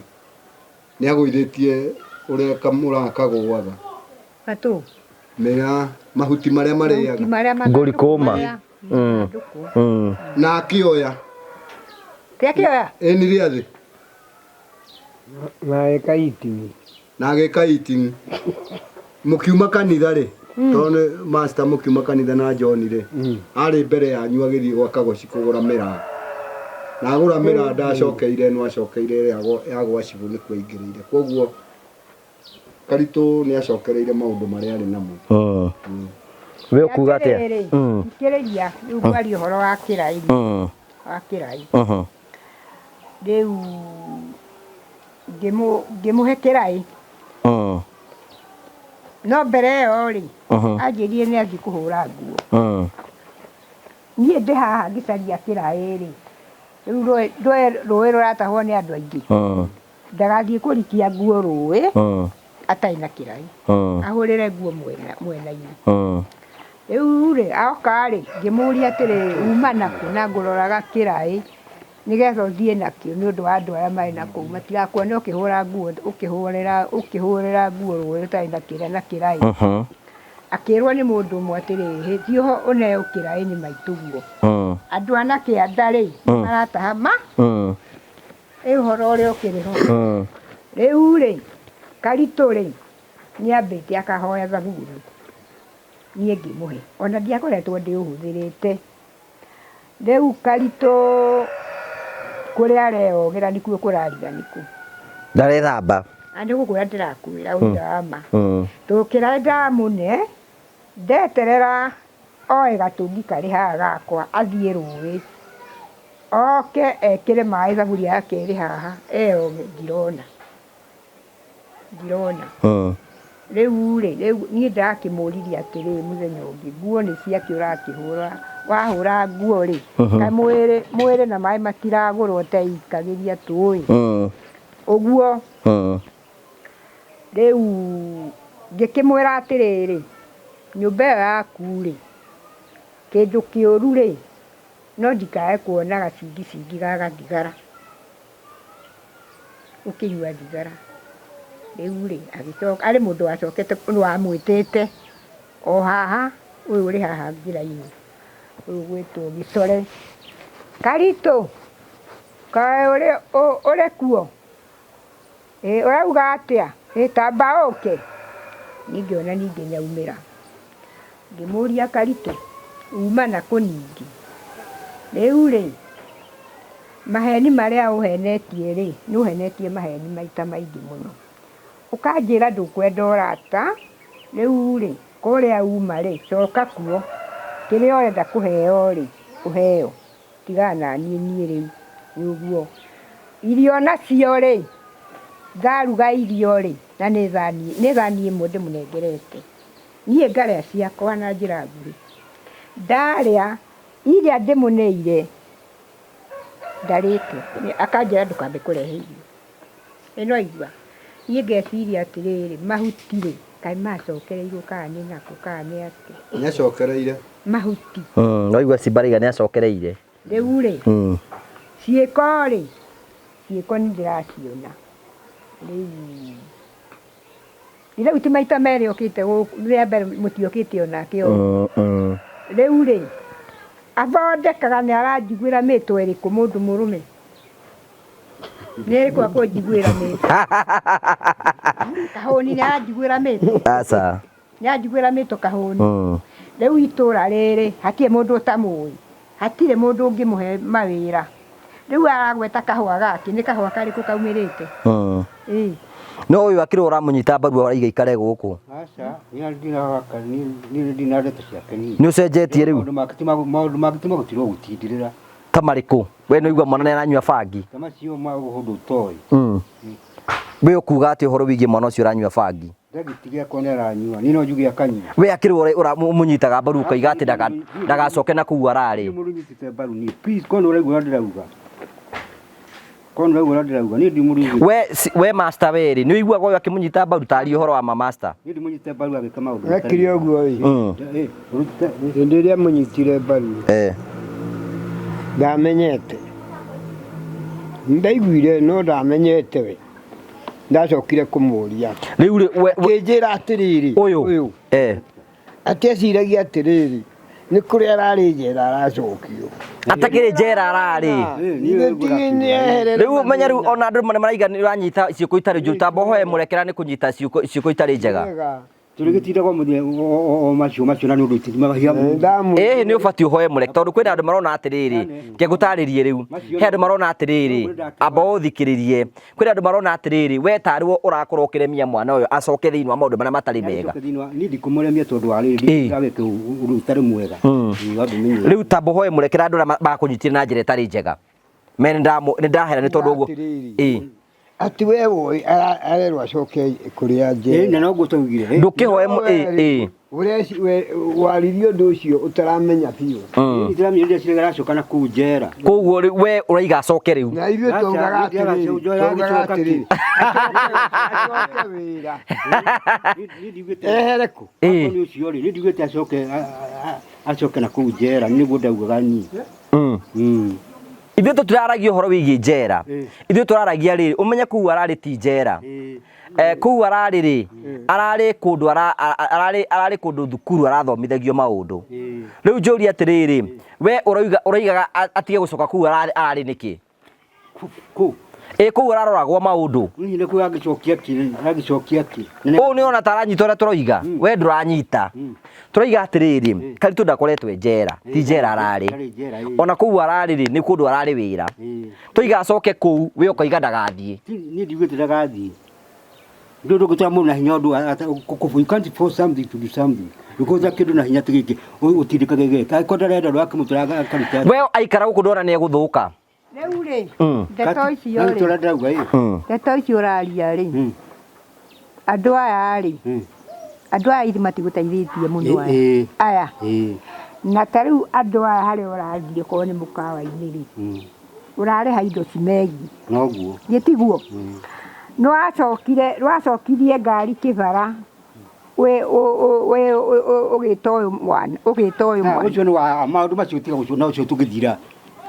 Nĩ agũithĩtie ũrĩa kamũraa kagũaga. Gatũ. Mĩraa, mahuti marĩa marĩaga. Mahuti marĩa mathandũkũ Ngũrikũma. marĩa mathandũkũ. Na akĩoya. Ti akĩoya? Ĩni rĩa thĩ. Na agĩka eating. Na agĩka eating. Mũkiuma kanitha rĩ, tondũ nĩ master mũkiuma kanitha na John rĩ, arĩ mbere yanyu agĩthiĩ gwa Kagoci kũgũra mĩraa. Na agũra mĩraa ndacokeire ĩno acokeire ĩrĩa ya gwa cibũ nĩkuo aingĩrĩire. Koguo Karitũ nĩ acokereire maũndũ marĩa arĩ namo. We ũkuga atĩa? Atĩrĩrĩ, thikĩrĩria, rĩu ngwaria ũhoro wa kĩraĩ. Wa kĩraĩ. Rĩu ngĩmũhe kĩraĩ. No mbere ĩyo rĩ, anjĩrire nĩ athiĩ kũhũra nguo. Niĩ ndĩ haha ngĩcaria kĩraĩ rĩ, rĩu rũĩ rũratahwo nĩ andũ aingĩ. Ndagathiĩ kũrikia nguo rũĩ atarĩ na kĩraĩ. Ahũrĩre nguo mwena-inĩ. Rĩu rĩ, oka rĩ, ngĩmũria atĩrĩrĩ, uma nakũ na ngũroraga kĩraĩ nĩgetha ũthiĩ nakĩo nĩ ũndũ wa andũ arĩa marĩ nakũu matigakuone ũkĩhũra nguo ũkĩhũrĩra ũkĩhũrĩra nguo rũĩ ũtarĩ na kĩrĩa na kĩraĩ. Akĩrwo nĩ mũndũ ũmwe atĩrĩrĩ, hĩ thiĩ ũneo kĩraĩ nĩ maitũguo. Andũ a na kĩanda rĩ, marataha ma ĩ ũhoro ũrĩa ũkĩrĩ ho. Rĩu rĩ, Karitũ rĩ, nĩ ambĩte akahoya thabuni, niĩ ngĩmũhe. Ona ndiakoretwo ndĩũhũthĩrĩte. Rĩu Karitũ kũrĩa areyogera nĩkuo kũrariganĩkũ. Ndarethamba. Na nĩ gũkwĩra ndĩrakwĩra ũira wa ma. Tũkĩra ndamũne, ndeterera oe gatũngi karĩ haha gakwa athiĩ rũĩ, oke ekĩre maĩ thaburia yake ĩrĩ haha eyoge ndirona. Ndirona. Rĩu rĩ, rĩu niĩ ndakĩmũririe atĩrĩ mũthenya ũngĩ, nguo nĩ ciakĩ ũrakĩhũra, wahũra nguo rĩ, kaĩ mwĩrĩ, mwĩrĩ na maĩ matiragũrwo ũteikagĩria tũĩ, ũguo. Rĩu ngĩkĩmwĩra atĩrĩrĩ, nyũmba ĩyo yaku rĩ, kĩndũ kĩũru rĩ, no ndikae kuona gacingicingi ga gathigara. Ũkĩnyua thigara. Rĩu rĩ, agĩcoka, arĩ mũndũ wacokete wamwĩtĩte o haha, ũyũ ũrĩ haha njĩra-inĩ, ũyũ ũgwĩtwo Gĩcore. Karitũ, kaĩ ũrĩ kuo? Ĩ ũrauga atĩa? Ĩ ta amba ũke. Niĩ ngĩona ningĩ nĩ aumĩra. Ngĩmũria Karitũ, uma nakũ ningĩ? Rĩu rĩ, maheni marĩa ũhenetie rĩ, nĩ ũhenetie maheni maita maingĩ mũno. Ũkanjĩra ndũkwenda ũrata, rĩu rĩ, kũrĩa uma rĩ, coka kuo, kĩrĩa ũrenda kũheo rĩ, ũheo. Tigana na niĩ niĩ rĩu nĩ ũguo. Irio nacio rĩ, ndaruga irio rĩ, na nĩ thani, nĩ thani ĩmwe ndĩmũnengerete. Niĩ ngarĩa ciakwa na njĩra nguhĩ. Ndarĩa, iria ndĩmũneire, ndarĩte. Akanjĩra ndũkambe kũrehe irio. Ĩ nĩwaigua? Niĩ ngeciria atĩrĩrĩ, mahuti rĩ, kaĩ macokereirwo kana nĩ nakũ kana nĩ atĩa? Nĩ acokereire. Mahuti. Nĩwaigua Simba arauga nĩ acokereire. Rĩu rĩ, ciĩko rĩ, ciĩko nĩ ndĩraciona. Rĩu Rĩu ti maita merĩ okĩte gũkũ, rĩa mbere mũtiokĩte onake o. Rĩu rĩ, athondekaga nĩ aranjiguĩra mĩtwe ĩrĩkũ mũndũ mũrũme? Nĩ ĩrĩkũ akũnjiguĩra mĩtwe? Kahũni nĩ aranjiguĩra mĩtwe? Aca. Nĩ aranjiguĩra mĩtwe kahũni? Rĩu itũra rĩrĩ hatirĩ mũndũ ũtamũĩ. Hatirĩ mũndũ ũngĩmũhe mawĩra. Rĩu aragweta kahũa gake, nĩ kahũa karĩkũ kaumĩrĩte? Ĩĩ. No ũyũ akĩrĩ ũramũnyita mbaru araiga aikare gũkũ. Aca, niĩ ndinagaka, niĩ ndina ndeto ciake niĩ. Nĩ ũcenjetie rĩu? Maũndũ make ti ma maũndũ make ti ma gũtirwo gũtindĩrĩra. Ta marĩkũ? We nĩ ũigua mwana nĩ aranyua bangi. Ta macio ma ũndũ ũtoĩ. We ũkuga atĩa ũhoro wĩgiĩ mwana ũcio ũranyua bangi? Ndangĩtiga akorwo nĩ aranyua, niĩ no njuge akanyua. We akĩrĩ we ũmũnyitaga mbaru ũkoiga atĩ ndagacoke na kũu ararĩ. Ndirĩ mũndũ nyitĩte mbaru niĩ, please korwo nĩ ũraigua ũrĩa ndĩrauga, korwo nĩ ũraigua ũrĩa ndĩrauga, niĩ ndirĩ mũndũ nyitĩte. We we master we rĩ, nĩ ũiguaga ũyũ akĩmũnyita mbaru? Taria ũhoro wa ma master. Niĩ ndimũnyitĩte mbaru agĩka maũndũ matarĩ Ekire ũguo ĩ. Hĩndĩ ĩrĩa amũnyitire mbaru ndamenyete. Nĩndaiguire no ndamenyete we. Ndacokire kũmũria. Rĩu rĩ, we, we, Akĩnjĩra atĩrĩrĩ, ũyũ, ũyũ eh, atĩ eciragia atĩrĩrĩ, nĩ kũrĩa ararĩ njera aracokio. Atakĩrĩ njera ararĩ. Rĩu menya rĩu ona andũ nĩ maraiga nĩ ũranyita ciũko itarĩ njũru, tamba ũhoe mũrekera nĩ kũnyita ciũko ciũko itarĩ njega. Wega. Tũrĩgĩtindaga o mũthenya o macio macio na nĩ ũndũ itimahia. Ĩĩ nĩ ũbatiĩ ũhoe mũreke tondũ kwĩna andũ marona atĩrĩrĩ, reke ngũtarĩrie rĩu, he andũ marona atĩrĩrĩ, amba ũthikĩrĩrie, kwĩna andũ marona atĩrĩrĩ, we tarĩ we ũrakorwo ũkĩremia mwana ũyũ acoke thĩinĩ wa maũndũ marĩa matarĩ mega. Niĩ ndikũmũremia tondũ wa rĩrĩ ndagĩka ũndũ ũtarĩ mwega. Rĩu tamba ũhoe mũrekera andũ arĩa bakũnyitire na njĩra ĩtarĩ njega. Me nĩ ndahera nĩ tondũ ũguo. Atĩrĩrĩ. Ĩĩ. Atĩ we woĩ arerwo acoke kũrĩa Ĩĩ, njera. na noguo twaugire. Ndũkĩhoe No we ĩĩ ĩĩ. Waririe ũndũ ũcio ũtaramenya biũ. Ndĩramenya ndĩraciria aracoka na kũu njera. Koguo rĩu we ũraiga acoke rĩu. Na ithuĩ Acha, twaugaga nĩ atĩrĩrĩ, ndĩracoka twaugaga kĩ? atĩrĩrĩ, acoke wĩra. Niĩ ndiugĩte Ehere kũ? Ĩĩ. nĩ ũcio rĩ, niĩ ndiugĩte acoke acoke na kũu njera, nĩguo ndaugaga niĩ. Ithuĩ tũtiraragia ũhoro wĩgiĩ njera. Ĩĩ. Ithuĩ tũraragia rĩrĩ, ũmenye kũu ararĩ ti njera. Ĩĩ. Kũu ararĩ rĩ, ararĩ kũndũ ararĩ ararĩ kũndũ thukuru arathomithagio maũndũ. Ĩĩ. Rĩu njũrie atĩrĩrĩ, we ũrauga ũraigaga atige gũcoka kũu ararĩ ararĩ nĩkĩ? Kũ? Ĩ kũu araroragwo maũndũ. Hihi nĩ kũu angĩcokia kĩ? Angĩcokia kĩ? Ũũ nĩ ona ta aranyita ũrĩa tũroiga, we ndũranyita. Tũroiga atĩrĩrĩ, Karitũ ndakoretwo e njera, ti njera ararĩ. Ndarĩ njera, ĩĩ. Ona kũu ararĩ rĩ, nĩ kũndũ ararĩ wĩra. Ĩĩ. Tũiga acoke kũu, we ũkoiga ndagathiĩ. Niĩ ndiugĩte ndagathiĩ. Ndũ ndũngĩtwara mũndũ na hinya ũndũ you can't force something to do something. Ndũkũhota kĩndũ na hinya ti gĩkĩ ũtindĩkage gĩka. Angĩkorwo ndarenda ũndũ akĩmũtwara akaruta. We aikara gũkũ ndona nĩ egũthũka. Rĩu rĩ, ndeto icio Rĩ. rĩ, Ndĩrauga ĩ. ndeto icio ũraria rĩ, andũ aya rĩ, andũ aya ithe matigũteithĩtie mũno aya. Ĩĩ. Aya. Ĩĩ. Na ta rĩu andũ aya harĩa ũrathiĩ okorwo nĩ mũkawa-inĩ rĩ, ũrarĩha indo cimegiĩ. Noguo. Githĩ tiguo? Nĩwacokire, nĩwacokirie ngari kĩbara wĩ ũgĩta ũyũ mwana, ũgĩta ũyũ mwana. Ũcio nĩ wa maũndũ macio tiga gũcoka na ũcio tũgĩthira.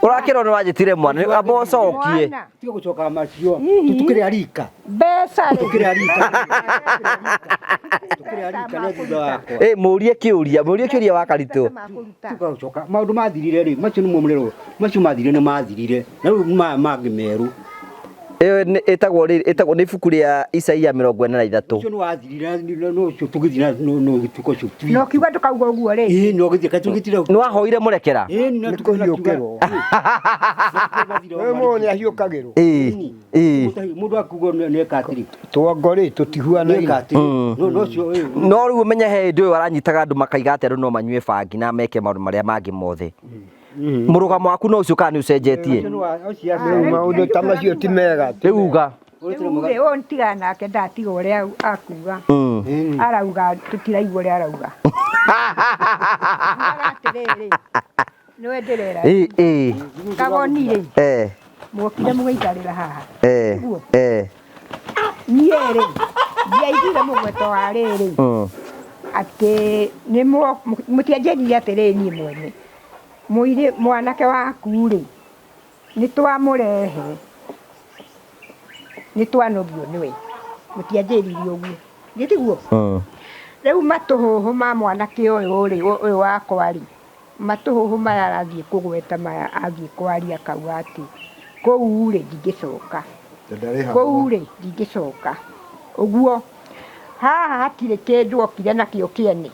Ũrakĩrwo nĩ wanjĩtire mwana, amba ũcokie. Mwana, Tiga gũcoka macio. Hihi. Tũkĩrĩ arika. mbeca rĩ. Tũkĩrĩ arika. Tũkĩrĩ arika no thutha wakwa. Ĩ mũrie kĩũria, mũrie kĩũria wa Karitũ. Makũruta. Tũgacoka maũndũ mathirire rĩ, macio nĩmo mũrerwo. Macio mathirire nĩ mathirire. Na rĩu maya mangĩ merũ. Ĩyo ĩtagwo rĩrĩ, ĩtagwo nĩ ibuku rĩa Isaia 43. Ũcio nĩ wathirire no ũcio tũgĩthira no gĩtuko ũcio. Na ũkiuga ndũkauga ũguo rĩ. Ĩĩ no gĩthiĩ katũgĩtira. Nĩ wahoire mũrekera? Ĩĩ na Nĩ kũhiũkĩrwo. We mũndũ nĩ ahiũkagĩrwo. Ĩĩ. Ĩĩ. Mũndũ akuga nĩ eka atĩrĩ. Twango rĩ Nĩ tũtihuanaine. eka atĩrĩ. No no ũcio ĩĩ. No rĩu ũmenye he hĩndĩ ũyũ aranyitaga andũ makaiga atĩ andũ no manyue bangi na meke maũndũ marĩa mangĩ mothe. Mũrũgamo waku no ũcio kana nĩ ũcenjetie? Ũcio nĩ wa ũcio Rĩu maũndũ ta macio ti mega. Rĩu uga. Rĩu rĩ, ũyũ ntigana nake ndatiga ũrĩa akuga. Arauga tũtiraigua ũrĩa arauga. Ugaga atĩrĩrĩ, nĩwe ndĩrera. Ĩĩ ĩĩ. Kagoni rĩ, Eh mwokire mũgĩikarĩra haha. eh eh. Niĩ rĩ, ndiaiguire mũgweto wa rĩrĩ atĩ nĩ mũtianjĩrire atĩrĩrĩ niĩ mwene. Mũirĩ mwanake waku rĩ, nĩ twamũrehe, nĩ twanogio nĩwe. Mũtianjĩrire ũguo. Githĩ tiguo? Rĩu matũhũhũ ma mwanake ũyũ rĩ, ũyũ wakwa rĩ, matũhũhũ maya arathiĩ kũgweta maya athiĩ kwaria akauga atĩ kũu rĩ ndingĩcoka. Kũu rĩ ndingĩcoka. Ũguo haha hatirĩ kĩndũ okire nakĩo kĩene.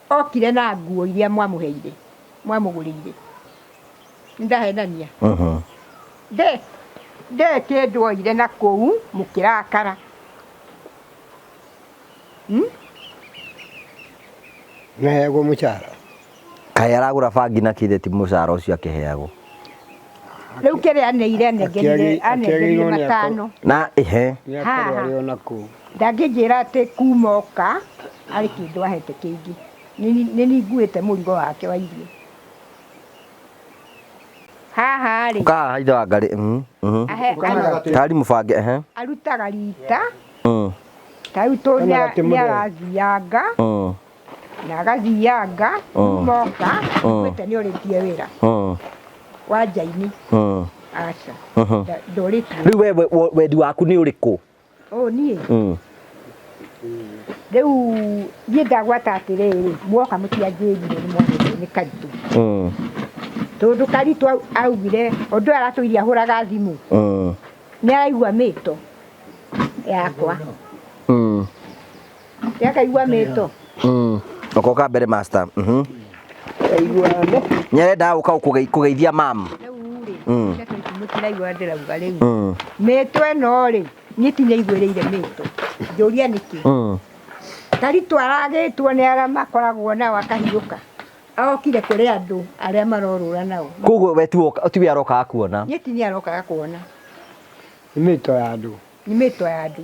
Okire na nguo iria mwamũheire, mwamũgũrĩire. Nĩndahenania? Nde kĩndũ oire na kũu mũkĩrakara. Naheagwo mũcara. Kaĩ aragũra bangi na kĩthĩ ti mũcara ũcio akĩheagwo. Rĩu kĩrĩa aneire anengerire anengerire Akĩagĩrĩirwo nĩ matano. Na ehe. Nĩ akorwo Haha. arĩ ona kũu. Ndangĩnjĩra atĩ kuma oka arĩ kĩndũ ahete kĩngĩ. Nĩ niĩ nguĩte mũrigo wake wa irio. Haha rĩ, Ũka haha ithe wa Ngarĩ. Tari mũbange ehe. arutaga rita, ta rĩu tũ Kana gatĩ nĩ mũthee. arathianga na agathianga kuma oka nguĩte nĩ orĩtie wĩra wa nja-inĩ. Aca, ndorĩtie. Rĩu we wendi waku nĩ ũrĩkũ? Ũũ niĩ? Rĩu niĩ ndagwata atĩrĩrĩ, mwoka mũtianjĩrire nĩ mwanĩrĩire nĩ Karitũ. Tondũ Karitũ augire, ũndũ ũyũ aratũire ahũraga thimũ, nĩ araigua mĩto yakwa. Nĩ akaigua mĩto. Okoka mbere master. Nĩarenda gũka kũgeithia mam. Rĩu rĩ, ndeto ici mũtiraigua ndĩrauga rĩu. Mĩto ĩno rĩ, niĩ ti nĩaiguĩrĩire mĩto. Njũria nĩkĩ? Karitũ aragĩtwo nĩ arĩa makoragwo nao akahiũka. Okire kũrĩ andũ arĩa marorũra nao. Koguo we tiwe arokaga kuona. Niĩ ti niĩ arokaga kuona. Nĩ mĩto ya andũ. Nĩ mĩto ya andũ.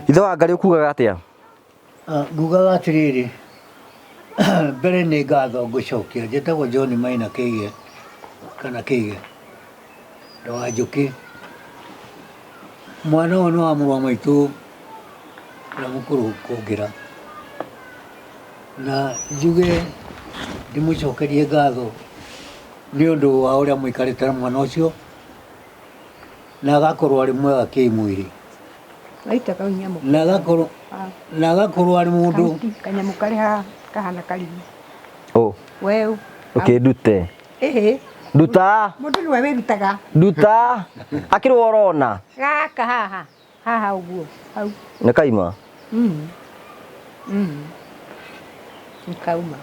Ithe wa Ngarĩ ũkugaga atĩa? Ngugaga atĩrĩrĩ, mbere nĩ ngatho ngũcokia, njĩtagwo John Maina Kĩige kana Kĩige wa Njũkĩ. Mwana ũyũ nĩ wa mũrũ wa maitũ ũrĩa mũkũrũ kũngĩra, na njuge ndĩmũcokerie ngatho nĩ ũndũ wa ũrĩa mũikarĩte na mwana ũcio, na agakorwo arĩ mwega kĩmwĩrĩ, na agakorwo arĩ mũndũ kanyamũ karĩ haha kahana karigi. Ũ weũ ũkĩndute. Ĩhĩ. Nduta. Mũndũ nĩwe wĩrutaga. Nduta. Akĩrwo ũrona. Gaka haha. Haha ũguo. Hau. Nĩ kaima. Nĩ kauma.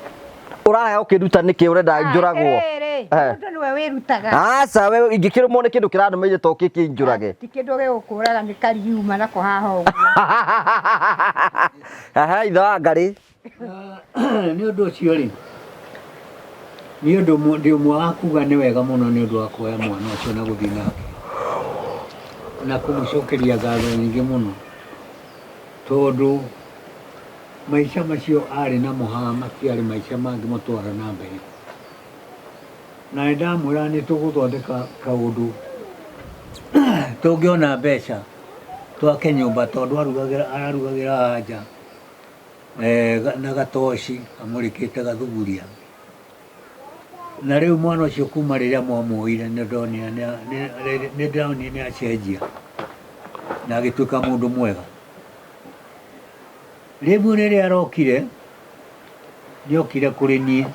Ũrarega ũkĩnduta nĩkĩ ũrenda njũragwo? Mũndũ nĩwe wĩrutaga. Aca we ingĩkĩrũmwo nĩ kĩndũ kĩranũmĩire to kĩkĩ njũrage. Ti kĩndũ gĩgũkũraga nĩ kariuma nako haha ũguo. Aha, ithe wa Ngarĩ. Nĩ ũndũ ũcio rĩ, nĩ ũndũ ndĩ ũmwe wa kuga nĩ wega mũno nĩ ũndũ wa kuoya mwana ũcio na gũthiĩ nake na kũmũcokeria ngatho nyingĩ mũno, tondũ maica macio arĩ namo haha matiarĩ maica mangĩmũtwara na mbere. Na nĩ ndamwĩra nĩ tũgũthondeka kaũndũ tũngĩona mbeca twake nyũmba, tondũ ararugagĩra haha nja na gatoci amũrĩkĩte gathuguria. Na rĩu mwana ũcio kuma rĩrĩa mwamuoire nĩ ndĩronire nĩ acenjia na agĩtuĩka mũndũ mwega. Rĩu rĩrĩa arokire, nĩokire kũrĩ niĩ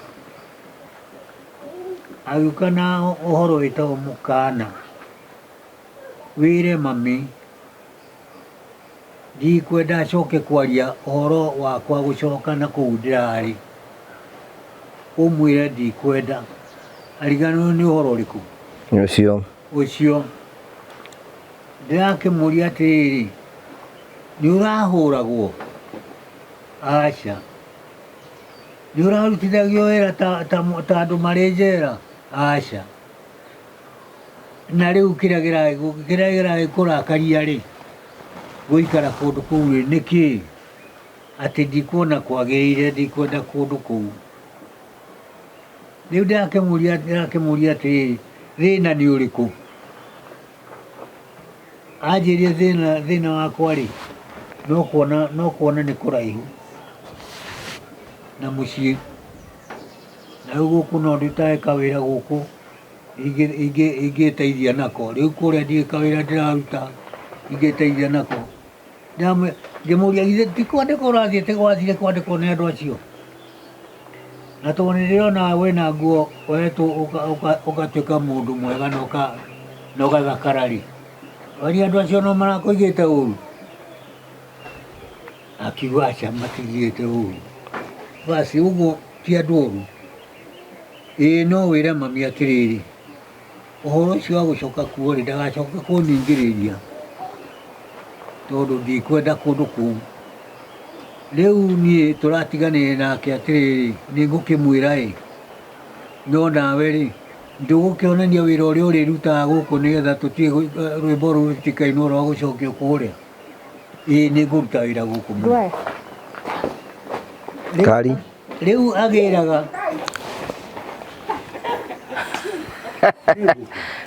agĩũka na ũhoro wĩtagwo mũkana, wĩre mami ndikwenda acoke kwaria ũhoro wakwa gũcoka na kũu ndĩrarĩ, ũmwĩre ndikwenda ariganĩrwo nĩ ũhoro ũrĩkũ ũcio. Ũcio ndĩrakĩmũria atĩrĩrĩ, nĩ ũrahũragwo? Aca. Nĩ ũrarutithagio wĩra ta andũ marĩ njera? Aca. Na rĩu kĩrĩa kĩragĩkũrakaria rĩ, gũikara kũndũ kũu rĩ, nĩkĩ? Atĩ ndikuona kwagĩrĩire, ndikwenda kũndũ kũu. Rĩu ndĩrakĩmũria atĩrĩrĩ, thĩna nĩ ũrĩkũ? Anjĩrire thĩna wakwa rĩ, no kuona nĩ kũraihu na mũciĩ, na rĩu gũkũ no ndutae kawĩra gũkũ ingĩteithia nako, rĩu kũrĩa ndiũĩ kawĩra ndĩraruta ingĩteithia nako. Ngĩmũria githĩ ti kwandĩkwo ũrathiĩte wathire kwandĩkwo nĩ andũ acio? Na tondũ nĩ ndĩrona wĩna nguo wetwo ũgatuĩka mũndũ mwega na ũgathakara rĩ, waria andũ acio no marakũigĩte ũru? Akiuga aca matigĩte ũru. Basi ũguo ti andũ oru. Ĩĩ no wĩre mami atĩrĩrĩ, ũhoro ũcio wa gũcoka kuo rĩ, ndagacoke kũningĩrĩria tondũ ndikwenda kũndũ kũu. Rĩu niĩ tũratiganire nake atĩrĩrĩ, nĩ ngũkĩmwĩra ĩ, no nawe rĩ, ndũgũkĩonania wĩra ũrĩa ũrĩrutaga gũkũ nĩgetha tũtige rwĩmbo rũrũ rũtikainwo rwa gũcokio kũrĩa. Ĩĩ nĩ ngũruta wĩra gũkũ mũno. Kari. Rĩu agĩraga.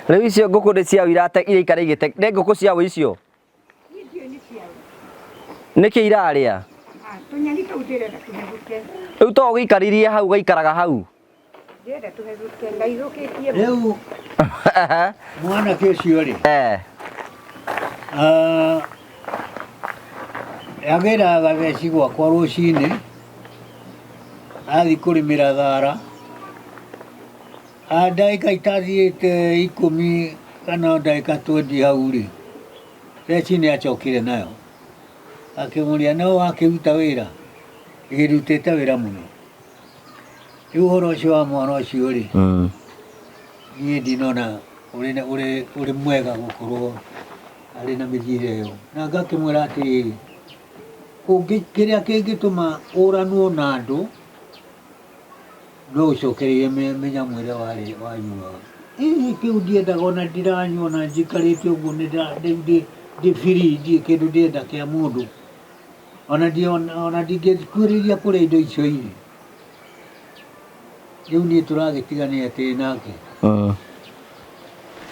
Rĩu icio ngũkũ nĩ ciao iraikara igĩte, nĩ ngũkũ ciao icio? Nĩkĩ irarĩa? Tũnyeni tũu ndĩrenda tũhethũke. Rĩu to ũgĩikaririe hau ũgaikaraga hau? Ndĩrenda tũhethũke, ndaithũkĩtie. Rĩu mwanake ũcio rĩ, agĩraga gatheci gwakwa rũcinĩ, athiĩ kũrĩmĩra thara, ndagĩka itathiĩte 10 kana ndagĩka 20 hau rĩ, theci nĩ acokire nayo. Akĩmũria no wakĩruta wĩra? Ĩrutĩte wĩra mũno. Rĩu ũhoro ũcio wa mwana ũcio rĩ, niĩ ndinona ũrĩ mwega gũkorwo arĩ na mĩthiĩre ĩyo. Na ngakĩmwĩra atĩrĩrĩ, kĩrĩa kĩngĩtũma ũranwo na andũ No ũcokereire mĩnyamũ ĩrĩa warĩ wanyuaga. Ĩĩ kĩu ndiendaga ona ndiranyua ona njikarĩte ũguo nĩ rĩu ndĩ ndĩ free ndirĩ kĩndũ ndĩrenda kĩa mũndũ. Ona ona ndingĩkuhĩrĩria kũrĩa indo icio irĩ. Rĩu niĩ tũragĩtiganire atĩrĩ nake.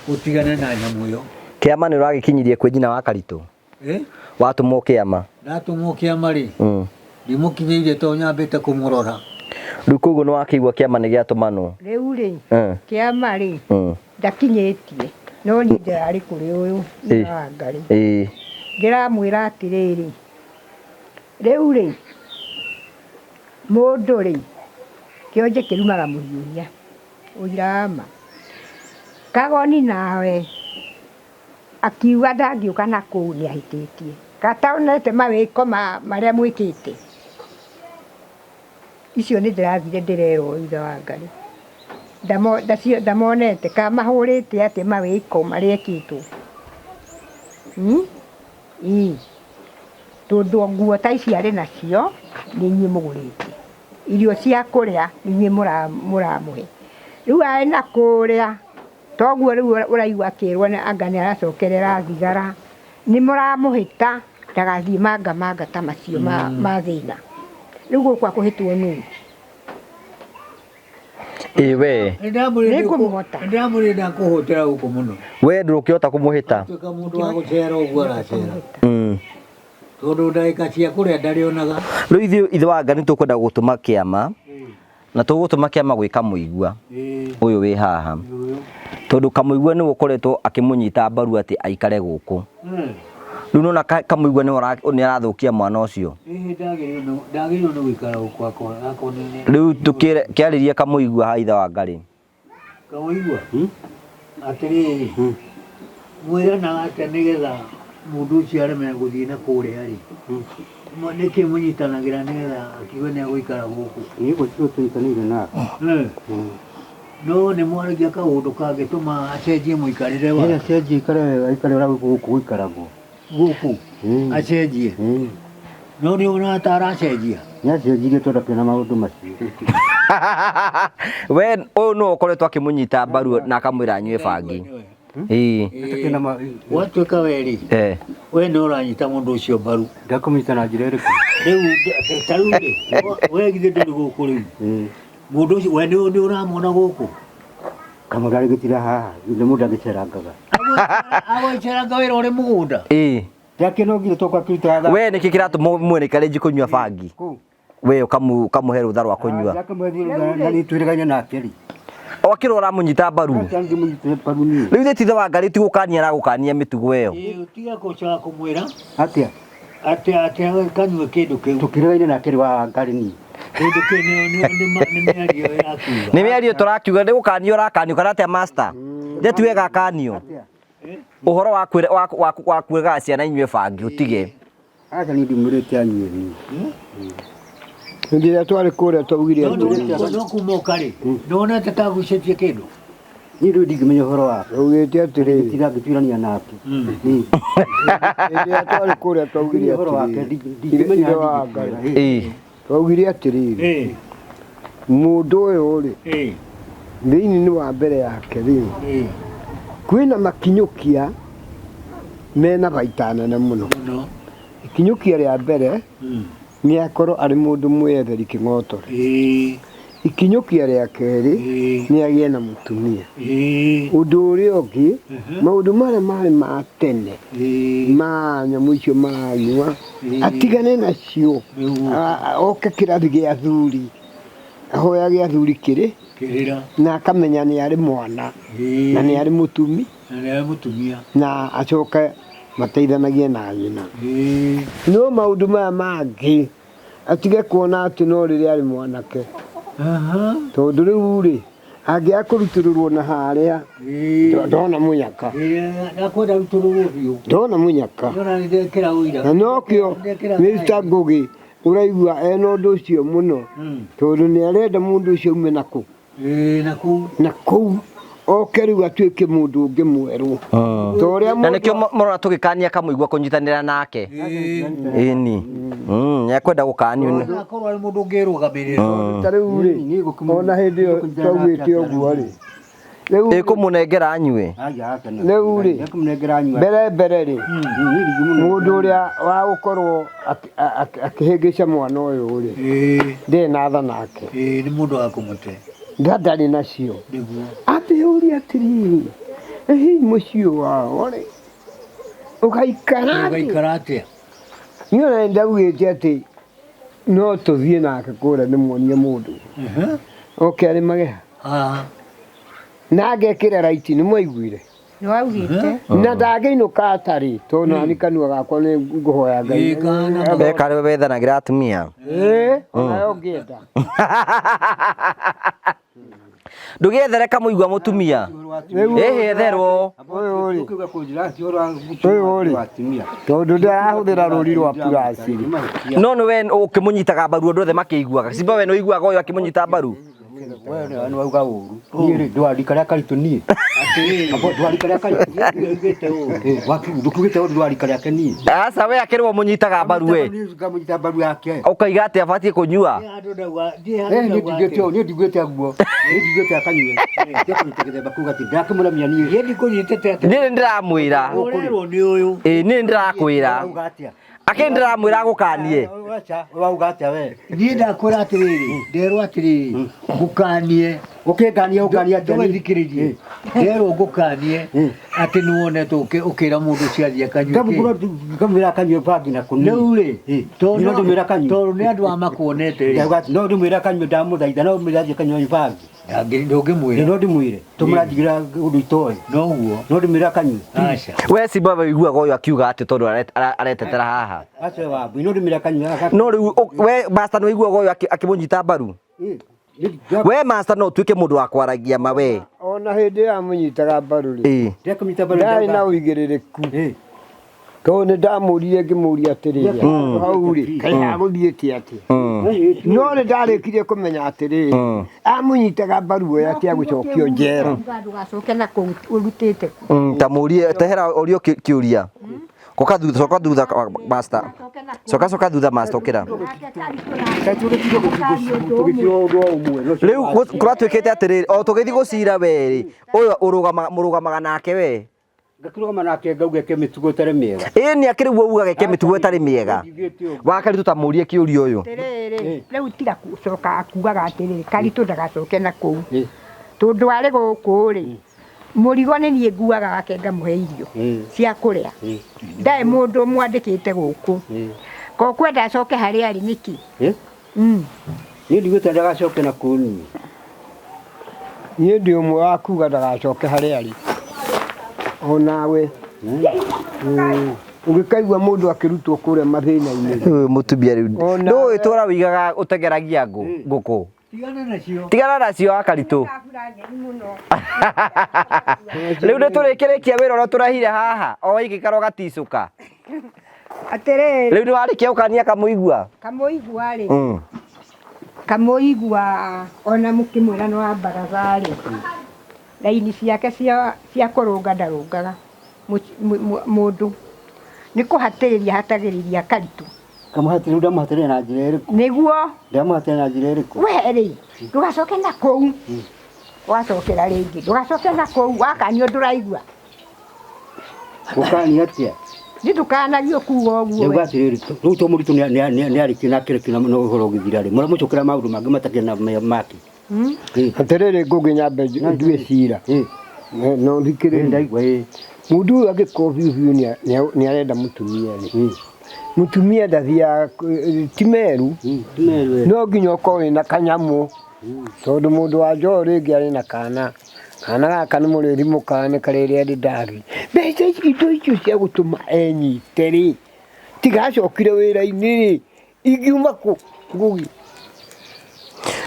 Ũtigane na nyamũ ĩyo. Kĩama nĩ ũragĩkinyirie kwĩ nyina wa Karitũ? Eh? Watũmwo kĩama? Ndatũmwo kĩama rĩ, ndimũkinyĩire tondũ nyambĩte kũmũrora. Rĩu koguo nĩ wakĩigua kĩama nĩ gĩatũmanwo? Rĩu rĩ, kĩama rĩ, ndakinyĩtie, no niĩ ndĩrarĩ kũrĩ ũyũ ithe wa Ngarĩ. Ndĩramwĩra atĩrĩrĩ, rĩu rĩ, mũndũ rĩ, kĩonje kĩrumaga mũhiũhia, ũira wa ma. Kagoni nawe akiuga ndangĩũka na kũu nĩ ahĩtĩtie. Gatonete mawĩko ma marĩa mwĩkĩte. Icio nĩ ndĩrathire ndĩrerwo ithe wa Ngai. Ndamonete kana mahũrĩte atĩa mawĩko marĩa ekĩtwo. Ĩĩ. Tondũ nguo ta ici arĩ nacio nĩ inyuĩ mũgũrĩte. Irio cia kũrĩa nĩ inyuĩ mũramũhe. Rĩu arĩ na kũrĩa Toguo rĩu ũraigua akĩrwo anga nĩ aracokerera thigara, nĩ mũramũhĩta ndagathiĩ manga manga ta macio ma thĩna. Rĩu gũkũ akũhĩtwo nũ? Ĩ we. Nĩngũmũhota. Nĩndamwĩrire ndakũhotera gũkũ mũno. We ndũkĩhota kũmũhĩta. Atuĩka mũndũ wa gũcera ũguo aracera. Tondũ ndagĩka cia kũrĩa ndarĩonaga. Rĩu ithuĩ ithe wa Ngai nĩtũkwenda gũtũma kĩama na tũgũtũma kĩama gwĩ Kamũigua ũyũ wĩ haha tondũ Kamũigua nĩwe ũkoretwo akĩmũnyita mbaru atĩ aikare gũkũ. Rĩu nĩwona Kamũigua nĩwe nĩarathũkia mwana ũcio. Ndagĩrĩirwo nĩ gũikara gũkũ akorwo nĩ Rĩu tũkĩarĩrie Kamũigua haha ithe wa Ngarĩ. Kawaigua? Atĩrĩrĩ, mwĩranaga atĩa nĩgetha mũndũ ũcio areme gũthiĩ na kũrĩa rĩ? Nĩkĩ mũnyitanagĩra nĩgetha akiuge nĩ egũikara gũkũ? Niĩ gũtirĩ tũnyitanĩire nake. No nĩ mwaragia kaũndũ kangĩtũma acenjie mũikarĩre Nĩgetha wake? acenjie aikare wega, aikare ũrĩa gũkũ gũikaragwo. Gũkũ? Acenjie? No nĩ ũroona ta aracenjia? Nĩ acenjirie tondũ akĩona maũndũ macio. We ũyũ nĩwe ũkoretwo akĩmũnyita mbaru na akamwĩra anyue bangi. Ĩĩ. Gwatuĩka we rĩ, we nĩ ũranyita mũndũ ũcio mbaru. Ndakũmũnyita na njĩra ĩrĩkũ? Rĩu ta rĩu rĩ, we githĩ ndũrĩ gũkũ rĩu? Mũndũ ũcio we nĩ ũramwona gũkũ? Kamũndũ arĩ gĩtira haha, nĩ mũndũ agĩcerangaga. Agũceranga wĩra ũrĩ mũgũnda? Ĩĩ. Ndakĩnogire tondũ akĩrutaga thaa. We nĩkĩ kĩratũma mwene karĩnji kũnyua bangi? We ũkamũhe rũtha rwa kũnyua. Ndakĩmũhe rũtha na nĩ twĩrĩgaine nake rĩ. O akĩrwo ũramũnyita mbaru. Ndingĩmũnyitĩre mbaru niĩ. Rĩu ithe ti ithe wa Ngarĩ ti gũkania aragũkania mĩtugo ĩyo. Ĩĩ tiga gũcoka kũmwĩra. Atĩa? Atĩ atĩ kanyue kĩndũ kĩu. Tũkĩrĩgaine nake rĩ wa Ngarĩ niĩ. Kĩndũ kĩu nĩ mĩario ĩrakiuga. Nĩ mĩario tũrakiuga nĩ gũkanio ũrakanio kana atĩa master? Ithe ti wega akanio. Ũhoro wa kwĩra wa kwĩraga ciana inyue bangi ũtige. Aca niĩ ndimwĩrĩte anyue niĩ. Hĩndĩ ĩrĩa twarĩ kũrĩa twaugire atĩrĩrĩ. No kuma ũka rĩ, nĩwonete ta agucĩtie kĩndũ? Niĩ rĩu ndingĩmenya ũhoro wake. Twaugĩte atĩrĩrĩ. Tiga ngĩtuĩrania nake. Hĩndĩ ĩrĩa twarĩ kũrĩa twaugire Ũhoro wake atĩrĩrĩ. ndingĩmenya Ithe wa Ngai. Twaugire atĩrĩrĩ. Mũndũ ũyũ rĩ, thĩinĩ wa mbere yake rĩ, kwĩna makinyũkia mena baita nene mũno. Ikinyũkia rĩa mbere nĩ akorwo arĩ mũndũ mwĩyetheri kĩng'otore. Ikinyũkia rĩa kerĩ nĩ agĩe na mũtumia. Ũndũ ũrĩa ũngĩ, maũndũ marĩa marĩ ma tene ma nyamũ icio maranyua atigane nacio, oke kĩrathi gĩa athuri, ahoyage athuri kĩrĩ na akamenya nĩ arĩ mwana na nĩ arĩ mũtumi na acoke mateithanagie na nyina. No maũndũ maya mangĩ atige kuona atĩ no rĩrĩa arĩ mwanake, tondũ rĩu rĩ angĩaga kũrutũrũrwo na harĩa ndona mũnyaka, ndona mũnyaka, na nokĩo Mr Ngũgĩ ũraigua ena ũndũ ũcio mũno, tondũ nĩ arenda mũndũ ũcio aume na kũu na kũu Oke rĩu atuĩke mũndũ ũngĩ mwerũ. Ta ũrĩa Na mũndũ nĩkĩo mũrona tũgĩkania Kamũigua kũnyitanĩra nake. Ĩni. Nĩekwenda gũkanio. Akorwo arĩ mũndũ ũngĩrũgamĩrĩra. Ta rĩu rĩ, ona hĩndĩ ĩyo twaugĩte ũguo rĩ, rĩu Ĩkũmũnengera anyue. Rĩu rĩ, mbere mbere rĩ, mũndũ ũrĩa wa gũkorwo akĩhĩngĩca mwana ũyũ rĩ, ndirĩ na tha nake. Ĩĩ, nĩ mũndũ wa kũmũte. Tha ndarĩ nacio. Nĩguo. Ambe ũrie atĩrĩrĩ, ĩ hihi mũciĩ wao rĩ, ũgaikara atĩa? Ũgaikara atĩa? Niĩ ona nĩndaugĩte atĩ no tũthiĩ nake kũrĩa ndĩmuonie mũndũ. Oke arĩmage ha? Na ngekĩra raiti, nĩmwaiguire? Nĩwaugĩte. Na ndangĩinũka atarĩ, tondũ nani kanua gakwa nĩ ngũhoya Ngai. Eka arĩ we wethanagĩra atumia. Ĩĩ, onawe ũngĩenda. Ndũgĩethere Kamũigua mũtumia. Ĩhĩ etherwo. Ũyũ rĩ, tondũ ndarahũthĩra rũri rwa puraciri. No nĩ we ũkĩmũnyitaga mbaru andũ othe makĩiguaga. Simba we nĩ ũiguaga ũyũ akĩmũnyita mbaru? We nĩ wauga ũru. Niĩ rĩ, ndwari karĩa karitũ niĩ. Abo ndwari karĩa karitũ. Ndũkiugĩte ũru ndwari karĩa ke niĩ. Aca we akĩrĩ we ũmũnyitaga mbaru we. Ngamũnyita mbaru yake. Ũkaiga atĩ abatiĩ kũnyua. Niĩ ndigwĩte ũũ, niĩ ndigwĩte ũguo. Niĩ ndigwĩte akanyue. Ndekũnyita gĩthemba kuga atĩ ndakĩmũremia niĩ. Niĩ ndikũnyitĩte atĩ. Niĩ nĩndĩramwĩra. Ũrerwo nĩ ũyũ. Ĩĩ niĩ nĩndĩrakwĩra. Wauga atĩa? Akĩ nĩndĩramwĩra agũkanie. Wauga atĩa we? Niĩ ndakwĩra atĩrĩrĩ, nderwo atĩrĩrĩ, ngũkanie. Ũkĩngania ũngania atĩa niĩ? Ndũgĩthikĩrĩrie. Nderwo ngũkanie atĩ nĩwonetwo ũkĩra mũndũ ũcio athiĩ akanyue kĩ. Ngamwĩra akanyue bangi na kũniĩ. Rĩu rĩ, No ndĩmwĩra akanyue. tondũ nĩ andũ a makuonete rĩ. Ndauga atĩ no ndĩmwĩre akanyue ndamũthaitha no ndĩmwĩre athiĩ akanyue bangi. Ndũngĩmwĩra. No ndĩmwĩre. Tũmũranjigĩra ũndũ itoĩ. Noguo. No ndĩmwĩre akanyue. Aca. We Simba we ũiguaga ũyũ akiuga atĩ tondũ aretetera haha. Aca wambui no ndĩmwĩre akanyue. No rĩu we master nĩ ũiguaga ũyũ akĩmũnyita mbaru? We master no ũtuĩke mũndũ wa kwaragia ma we. Ona hĩndĩ ĩyo amũnyitaga mbaru rĩ, Ndekũnyita mbaru ndarĩ na ũigĩrĩrĩku. Tondũ nĩ ndamũririe ngĩmũria atĩrĩrĩ, hau rĩ, kaĩ hagũthiĩte atĩa? No nĩ ndarĩkirie kũmenya atĩrĩrĩ, amũnyitaga mbaru we atĩ agũcokio njera. Ndũgacoke na kũu ũrutĩte kũ. Ta mũrie tehera ũrio kĩũria. Coka thutha, coka thutha master. Coka coka thutha master ũkĩra. Rĩu kũratuĩkĩte atĩrĩrĩ, o tũgĩthiĩ gũcira we rĩ, ũyũ mũrũgamaga nake we. Ngakĩrũgama nake ngauga eke mĩtugo ĩtarĩ mĩega. Ĩĩ nĩ akĩrĩ ũguo ugaga eke mĩtugo ĩtarĩ mĩega. Wakaritũ ta mũrie kĩũria ũyũ. Atĩrĩrĩ, rĩu tiga gũcoka kugaga atĩrĩrĩ, Karitũ ndagacoke na kũu. Tondũ arĩ gũkũ rĩ, mũrigo nĩ niĩ nguaga wake ngamũhe irio cia kũrĩa. Ndarĩ mũndũ mwandĩkĩte gũkũ. Ko kwenda acoke harĩa arĩ nĩkĩ? Niĩ ndigwĩte ndagacoke na kũu niĩ. Niĩ ndĩ ũmwe wa kuga ndagacoke harĩa arĩ. Onawe. Ũgĩkaigua mũndũ akĩrutwo kũrĩa mathĩna-inĩ. Ũyũ mũtumia rĩu. Ona Ndũĩ tũra wĩigaga ũtegeragia ngũkũ. Tigana nacio. Tigana nacio Akaritũ. Rĩu nĩ tũrĩkĩrĩkia wĩra ũrĩa tũrehire haha o igĩkara ũgaticũka. Atĩrĩrĩ. Rĩu nĩ warĩkia gũkania Kamũigua? Kamũigua rĩ. Kamũigua ona mũkĩmwĩra nĩ wa baratha rĩ. Raini ciake cia kũrũnga ndarũngaga mũndũ. Nĩ kũhatĩrĩria hatagĩrĩria Karitũ. Kamũhatĩrĩria ndamũhatĩrĩria na njĩra ĩrĩkũ? Nĩguo. Ndamũhatĩrĩria na njĩra ĩrĩkũ? We rĩ, ndũgacoke na kũu. Wacokera rĩngĩ, ndũgacoke na kũu, wakanio ndũraigua. Gũkania atĩa? Nĩ ndũkanagio kuga ũguo we. Ndauga atĩrĩrĩ, rĩu to mũritũ nĩ arĩkia na akĩrĩkia na ũhoro ũgĩthira rĩ, mũramũcokera maũndũ mangĩ matakĩrĩ na make. Atĩrĩrĩ, ngũngĩ nyambe ndue cira. No thikĩrĩrie. Ndaigua ĩĩ. Mũndũ ũyũ angĩkorwo biũ biũ nĩ arenda mũtumia rĩ, mũtumia ndathiaga ti meru, no nginya ũkorwo wĩna kanyamũ, tondũ mũndũ wa njoho rĩngĩ arĩ na kana. Kana gaka nĩ mũrĩthi mũkane karĩrĩa ndĩndathi. Mbeca ici, indo icio cia gũtũma enyite rĩ, tiga acokire wĩra-inĩ rĩ, ingiuma kũ Ngugi?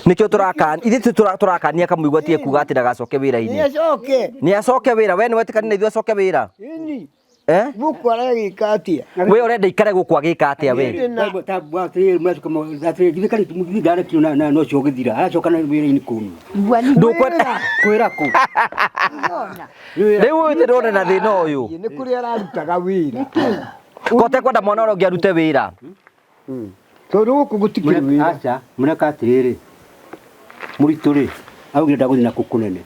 Nĩkĩo tũrakania, ithuĩ tũrakania Kamũigua atige kuga atĩ ndagacoke wĩra-inĩ. Nĩ acoke. Nĩ acoke wĩra, we nĩ wetĩkanĩra na ithuĩ acoke wĩra? Ĩni. Eh? Gũkũ aragĩka atĩa? We ũrenda ikare gũkũ agĩka atĩa we? Atĩrĩrĩ na no cio gĩthira aracoka na wĩra-inĩ kũu Ndũkwenda kwĩra kũ rĩu ũyũ ndĩrona na thĩna ũyũ. Nĩ kũrĩa ararutaga wĩra. Ko tekwenda mwana ũrĩa ũngĩ arute wĩra. Tondũ gũkũ gũtikĩrĩ wĩra. Aca mũreka atĩrĩrĩ mũritũ rĩ augire ndagũthiĩ na kũ kũnene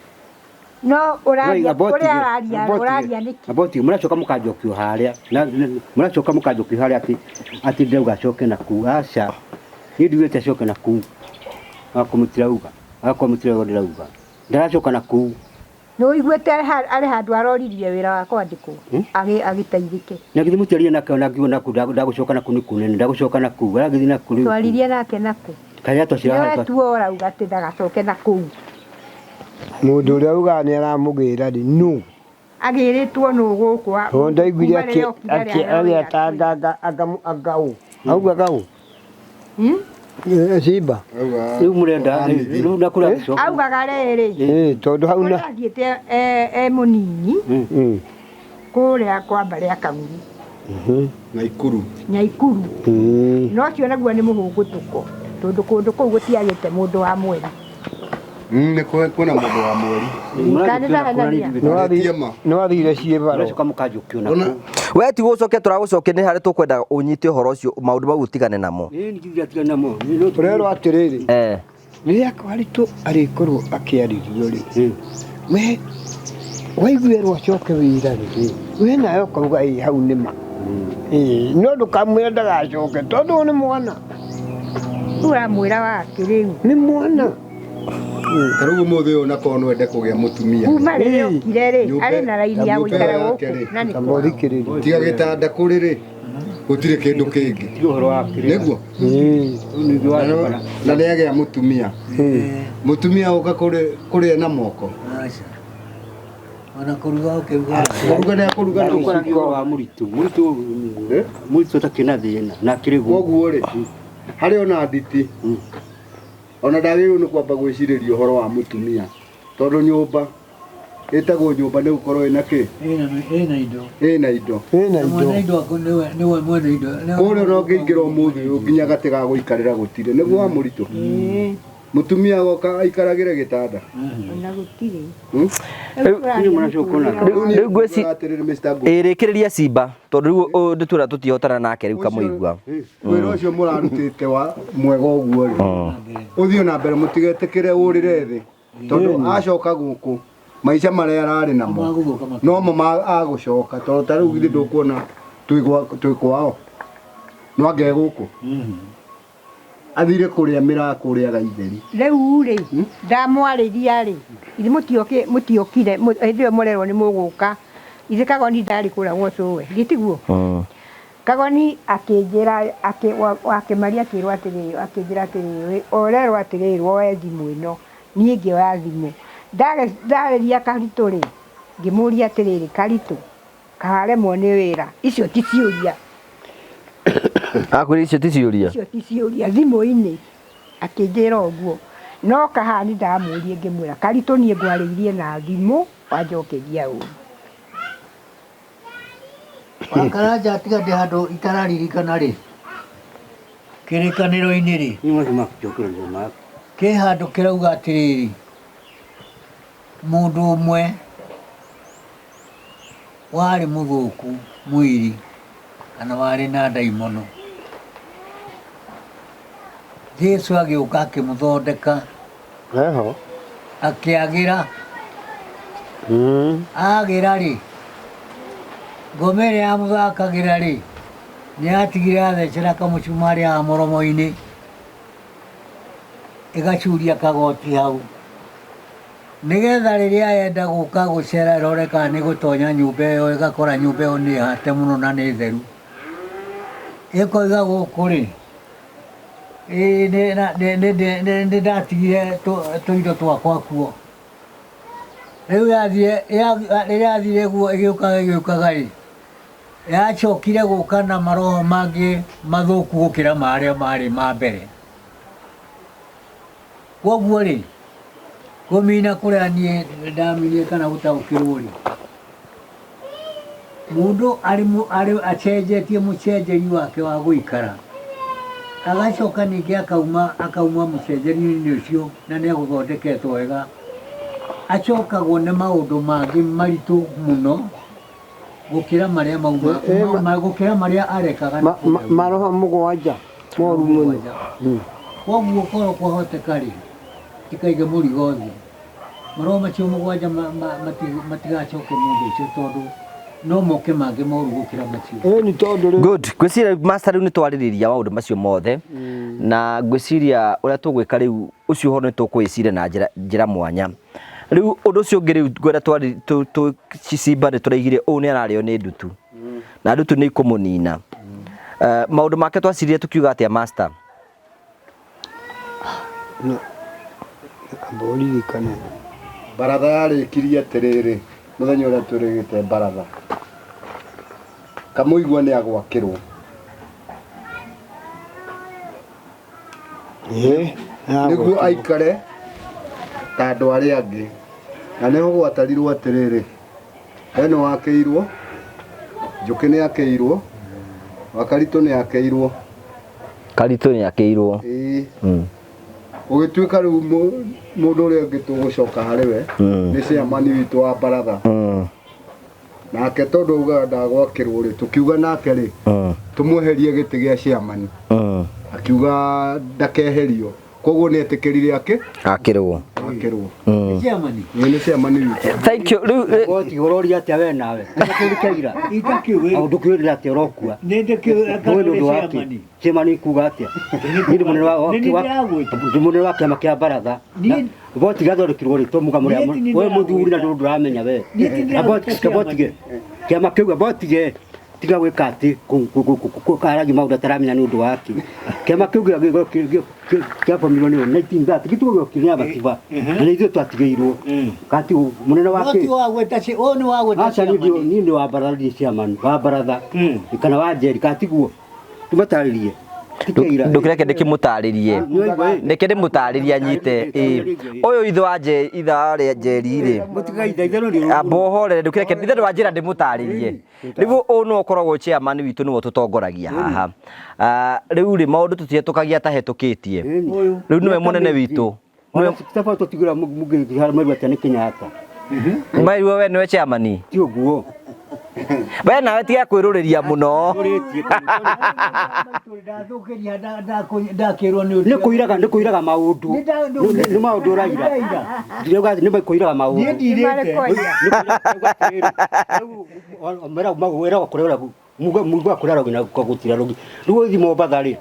No ũraria kũrĩa araria ũraria nĩkĩ? Aboti mũracoka mũkanjokio harĩa mũracoka mũkanjokio harĩa atĩ atĩ ndĩrauga acoke na kuu aca niĩ ndiugĩte acoke na kuu akorwo mũtirauga akorwo mũtirauga ndĩrauga ndaracoka na kuu Nĩ ũiguĩte arĩ handũ aroririe wĩra wa kwandĩkwo agĩteithĩke. Na githĩ mũtiaria nake ona ngiuga naku ndagũcoka na kuu nĩ kũnene ndagũcoka na kuu aragĩthiĩ na kuu rĩu Twaririe nake nakũ? Karĩa twacira Nĩwe tu ũrauga atĩ ndagacoke na kũu. Mũndũ ũrĩa ugaga nĩ aramũgĩra rĩ nũ? Agĩrĩtwo nũ gũkũ? Tondũ ndaiguire agĩatanganga anga ũ. Augaga ũ? Simba. Rĩu mũrenda rĩu na kũrĩa gũcoka. Augaga rĩrĩ. Tondũ hau na Athiĩte e mũnini kũrĩa kwa mbarĩ ya Kaguru. Naikuru. Nyaikuru. No ũcio naguo nĩ mũhũngũtũko tondũ kũndũ kũu gũtiagĩte mũndũ wa mweri. Nĩ kwĩna mũndũ wa mweri. Nĩ wathire ciĩbaro. We ti gũcokia tũragũcokia nĩ harĩa tũkwenda ũnyite ũhoro ũcio maũndũ mau ũtigane namo. Ũrerwo atĩrĩrĩ rĩrĩa Karitũ arĩkorwo akĩarĩrio rĩ we waiguĩrwo acoke wĩra rĩ we nawe ũkauga ĩ hau nĩ ma no ndũkamwĩre ndagacoke tondũ nĩ mwana. Ũramwĩra wakĩ rĩu? Nĩ mwana. Ta rĩu ũmũthĩ ũyũ onakorwo no ende kũgĩa mũtumia. Kuma rĩrĩa okire rĩ arĩ na raini ya gũikara gũkũ na nĩ kwao. Tiga gĩtanda kũrĩ rĩ gũtirĩ kĩndũ kĩngĩ. Nĩguo? Na nĩ agĩa mũtumia. Mũtumia ũka kũrĩa na moko. Ona kũruga ũkĩruga. Kũruga nĩ akũruga na moko. Wa mũritũ. Mũritũ ũtakĩrĩ na thĩna na akĩrĩ guo. Koguo rĩ harĩ ona nditi ona ndagĩrĩirwo nĩ kwamba gwĩcirĩria ũhoro wa mũtumia tondũ nyũmba ĩtagwo nyũmba nĩ gũkorwo ĩna kĩ? Ĩna indo. Ĩna indo. Ĩna Mwene indo aku nĩwe mwene indo. Kũrĩa ona ũngĩingĩra ũmũthĩ ũyũ nginya gatĩ ga gũikarĩra gũtirĩ nĩguo wa mũritũ. Mũtumia agoka aikaragĩre gĩtanda. Ona gũtirĩ. Rĩu ngwĩci ĩrĩkĩrĩria Simba tondũ rĩu ũyũ ndĩtwĩra tũtihotana nake rĩu kamũigua. Wĩra ũcio mũrarutĩte wa mwega ũguo rĩ ũthiĩ na mbere mũtigetĩkĩre ũrĩre thĩ tondũ acoka gũkũ maica marĩa ararĩ namo nomo agũcoka tondũ ta rĩu githĩ ndũkuona twĩ kwao no ange gũkũ athire kũrĩa mĩraa kũrĩa Gaitheri. Rĩu rĩ ndamwarĩria rĩ ithe mũtiokire hĩndĩ ĩyo mũrerwo nĩ mũgũka ithe Kagoni ndarĩ kũrĩa gwa cũwe githĩ tiguo? Kagoni akĩnjĩra akĩmaria akĩrwo atĩrĩrĩ akĩnjĩra atĩrĩrĩ ũrerwo atĩrĩrĩ woe thimũ ĩno niĩ ngĩoya thimũ ndarĩria Karitũ rĩ ngĩmũria atĩrĩrĩ Karitũ karemwo nĩ wĩra icio ti ciũria. Akwĩra icio ti ciũria? Icio ti ciũria thimũ-inĩ akĩnjĩra ũguo no kahani ndamũrie ngĩmwĩra Karitũ niĩ ngwarĩirie na thimũ wanjokeria ũru. Wakaranja tiga ndĩ handũ itararirikana rĩ kĩrĩkanĩro-inĩ rĩ kĩ handũ kĩrauga atĩrĩrĩ mũndũ ũmwe warĩ mũthũku mwĩrĩ kana warĩ na ndaimono Jesu agĩũka akĩmũthondeka akĩagĩra agĩra rĩ ngoma ĩrĩa yamũthakagĩra rĩ nĩ yatigire athecera kamũcumarĩ haha mũromo-inĩ ĩgacuria kagoti hau nĩgetha rĩrĩa yenda gũka gũcera ĩrore kana nĩ gũtonya nyũmba ĩyo ĩgakora nyũmba ĩyo nĩ hate mũno na nĩ theru ĩkoiga gũkũ rĩ nĩ ndatigire tũindo twakwa kuo rĩu rĩrĩa yathire guo ĩgĩũkaga ĩgĩũkaga rĩ yacokire gũka na maroho mangĩ mathũku gũkĩra marĩa marĩ ma mbere koguo rĩ kũmina kũrĩa niĩ ndaminire kana gũtaũkĩrwo rĩ Mũndũ arĩ arĩ acenjetie mũcenjeri wake wa gũikara, agacoka ningĩ akauma akauma mũcenjerio-inĩ ũcio na nĩ agũthondeketwo wega, acokagwo nĩ maũndũ mangĩ maritũ mũno gũkĩra marĩa mauma gũkĩra marĩa arekaga na kũrĩa Maroho mũgwanja moru mũno. Koguo korwo kwahoteka rĩ, tikaige mũrigo thĩ. Maroho macio mũgwanja matigacoke mũndũ ũcio tondũ no moke mangĩ moru gũkĩra macio. Ĩni tondũ rĩu Good. Ngwĩciria master rĩu nĩ twarĩrĩria maũndũ macio mothe na ngwĩciria ũrĩa tũgwĩka rĩu ũcio ũhoro nĩ tũkũwĩciria na njĩra njĩra mwanya. Rĩu ũndũ ũcio ũngĩ rĩu ngwenda twarĩ Simba nĩ tũraigire ũũ nĩ ararĩo nĩ ndutu na ndutu nĩ ikũmũnina. Maũndũ make twacirie tũkiuga atĩa master? Amba ũririkane. Baratha yarĩkirie atĩrĩrĩ, mũthenya ũrĩa twĩrĩgĩte baratha, Kamũigua nĩ agwakĩrwo. Nĩguo aikare ta andũ arĩa angĩ. Na nĩho gwatarirwo atĩrĩrĩ, we nĩ wakĩirwo, Njũkĩ nĩ akĩirwo, Wakaritũ nĩ akĩirwo. Karitũ nĩ akĩirwo. Ĩĩ. Gũgĩtuĩka rĩu mũndũ ũrĩa ũngĩ tũgũcoka harĩ we nĩ chairman witũ wa baratha. Nake tondũ augaga ndagwakĩrwo rĩ, tũkiuga nake rĩ, tũmweherie gĩtĩ gĩa chairman. Akiuga ndakeherio. Koguo nĩ etĩkĩrire akĩ Akĩrwo. Akĩrwo. Chairman. Ĩĩ nĩ chairman witũ. Thank you. Rĩu Goti ũroria atĩa we nawe? Ndũkĩrĩkĩira. Itakĩũĩ. Au ndũkĩũrĩra atĩa ũrokua? Nĩ ndĩkĩũĩ Ndũĩ nĩ ũndũ wa kĩ? Chairman kuga atĩa? Niĩ ndĩ mũnene wa Nĩ niĩ ndĩragwĩta. ndĩ mũnene wa kĩama kĩa baratha. Niĩ- Voti gathondekirwo rĩ tũmuga mũrĩa Niĩ ti niĩ we mũthuri na ndĩragwĩta. ndũramenya we. Niĩ ti ndĩragwĩta chairman. Abotige. Kĩama kĩu abotige. Tiga gwĩka atĩ karagia maũndũ ataramenya nĩ ũndũ wa kĩ. Kĩama kĩu kĩabomirwo nĩ 1930 gĩtugo gĩokire nĩ abatiba na nĩ ithuĩ twatigĩirwo. Kati mũnene wa No kĩ? ti wa gwĩta ũyũ nĩ wa gwĩta Aca niĩ chairman. niĩ ndĩ wa baratha ndiĩ chairman wa baratha kana wa njeri katiguo tũmatarĩrie tikeira Ndũkĩreke ndĩkĩmũtarĩrie. Reke ndĩmũtarĩrie anyite. Ĩĩ. Ũyũ ithe wa nje ithe wa rĩa njeri rĩ. Mũtigaitha itherũ nĩ Amba ũhorere ndũkĩreke ithe ndĩ wanjĩra ndĩmũtarĩrie. Rĩu ũyũ nĩwe ũkoragwo chairman witũ nĩwe ũtũtongoragia haha. Rĩu rĩ maũndũ tũtihetũkagia atahetũkĩtie. Rĩu nĩwe mũnene witũ. Ona taba tũtigĩra mũngĩ merwo atĩa nĩ Kenyatta. Mairwo we nĩwe chairman. Ti ũguo. We nawe tiga kwĩrũrĩria mũno. Ndathũkĩria ndakĩrwo nĩ Nĩ kũiraga nĩ kũiraga maũndũ. Nĩ maũndũ ũraira. Ndirauga nĩ kũiraga maũndũ. Niĩ ndirĩte. Wĩra kũrĩa muga kũrĩa rogi na gũtira rogi. Rĩu ũgĩthiĩ Mombatha rĩ.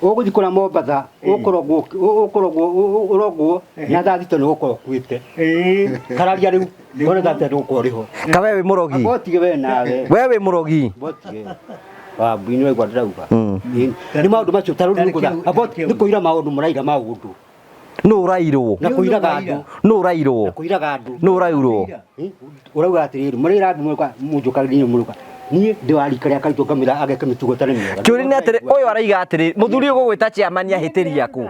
Ũgũthiĩ kũrĩa Mombatha ũkũrogwo ũkũrogwo ũrogwo na thaa thita nĩ ũgũkorwo ũkuĩte. Kararia rĩu wone thaa thita ndũgũkorwo ũrĩ ho. Ka we wĩ mũrogi. Botige we nawe. We wĩ mũrogi. Botige. Wambui nĩ waigua ndĩrauga. Nĩ maũndũ macio ta rĩu nĩ kũira nĩ kũira maũndũ mũraira maũndũ. Nũ ũrairwo? Na kũiraga andũ. Nũ ũrairwo? Na kũiraga andũ. Nũ ũrairwo? Ũrauga atĩrĩrĩ, mũraira andũ mũroka mũnjũkagĩrĩrie mũroka. Niĩ ndĩ wa rika rĩa karitũ ngamwĩra ageke mĩtugo ĩtarĩ mĩega. Kĩũria nĩ atĩrĩ, ũyũ araiga atĩrĩ, mũthuri ũyũ ũgũgwĩta chairman ahĩtĩria kũ?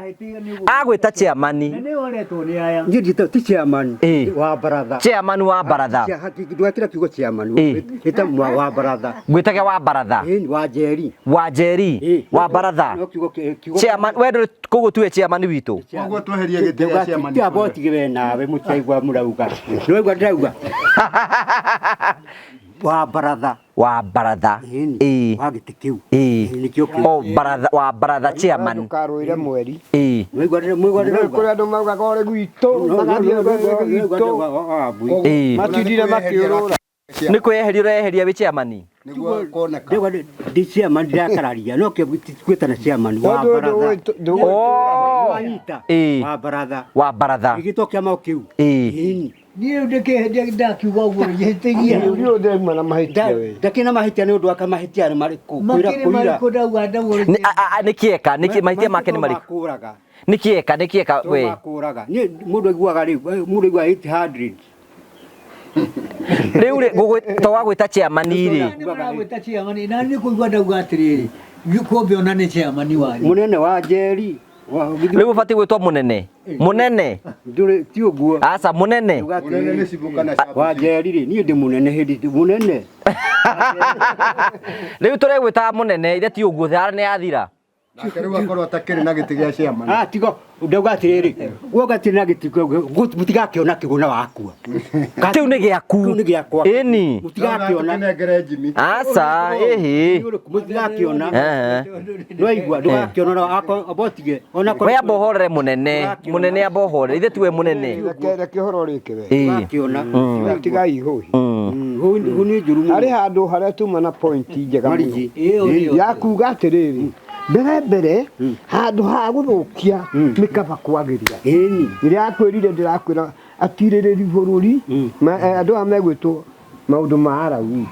Agwĩta chairman. Na nĩ oretwo nĩ aya. Niĩ ndita ti chairman wa baratha. Chairman wa baratha. Ndwekĩra kiugo chairman. Ĩta wa baratha. Ngwĩtage wa baratha. Ĩni wa Njeri. Wa Njeri. Wa baratha. No kiugo kiugo. Chairman, we ndũrĩ koguo tiwe chairman witũ. Koguo tweherie gĩtĩ gĩa chairman. Ti abotige we nawe mũtiraigua mũrauga. Nĩwaigua ndĩrauga. Wa baratha. Wa baratha. Ĩĩ. Wa gĩtĩ kĩu. Ĩĩ. Nĩkĩo kĩu. O baratha wa baratha chairman. Ndũkarũĩre mweri. Ĩĩ. Nĩwaigua ndĩrauga. Kũrĩ andũ maugaga ũrĩ gwitũ, magathiĩ gwitũ. Ĩĩ. Matindire makĩũrũra. Nĩ kwĩyeheria ũreyeheria wĩ chairman. Nĩguo kuoneka. Ndĩ chairman ndirakararia no gwĩtana chairman wa baratha. Oh. Ĩĩ. Wa baratha. Wa baratha. Gĩgĩtwo kĩama kĩu. Ĩĩ. Niĩ rĩu ndĩkĩhĩtia ndakiuga ũguo njĩtĩgia. Rĩu ndĩrauma na mahĩtia we. Ndakĩrĩ na mahĩtia nĩ ũndũ wa mahĩtia nĩ marĩkũ? Makĩrĩ marĩkũ ndauga ndauga. Nĩ kĩeka, nĩ mahĩtia make nĩ marĩkũ? Makũraga. Nĩ kĩeka, nĩ kĩeka we. Makũraga. Niĩ mũndũ aiguaga rĩu, mũndũ aiguaga 800. Rĩu rĩ, to wagwĩta chairman rĩ. Nĩ maragwĩta chairman na nĩ kũigua ndauga atĩrĩrĩ, kumbe ona nĩ chairman wanyu. Mũnene wa Njeri. Rĩu ũbatiĩ gwĩtwo mũnene. Mũnene. Ndũrĩ ti ũguo. Aca mũnene. Mũnene nĩ cibũ kana Wa Njeri rĩ, niĩ ndĩ mũnene hĩndĩ mũnene. Rĩu tũregwĩtaga mũnene ithe ti ũguo thara nĩ yathira. Nake rĩu akorwo atakĩrĩ na gĩtĩ gĩa chairman. Ah, tigo ndauga atĩrĩrĩ, woga atĩ na gĩtĩ mũtigakĩona kĩgũna wakua. Kĩu nĩ gĩaku. Kĩu nĩ gĩakwa. Ĩni. Mũtigakĩona. Nengere Jimmy. Aca, ĩhĩ. Mũtigakĩona. Ehe. Nĩwaigua ndũgakĩona ona abotige ona We amba ũhorere mũnene. Mũnene amba ũhorere. Ithe tiwe mũnene. Reke reke ũhoro ũrĩke we. Ĩĩ. Ndũgakĩona. Tigai hũhi. Hũ nĩ njũru mũno. Harĩ handũ harĩa tuma na point njega mũno Marigi. ya kuga atĩrĩrĩ, mbere mbere handũ ha gũthũkia nĩ kaba kwagĩria. Ĩni. Rĩrĩa akwĩrire ndĩrakwĩra atirĩrĩri bũrũri andũ aya megwĩtwo maũndũ ma Alawii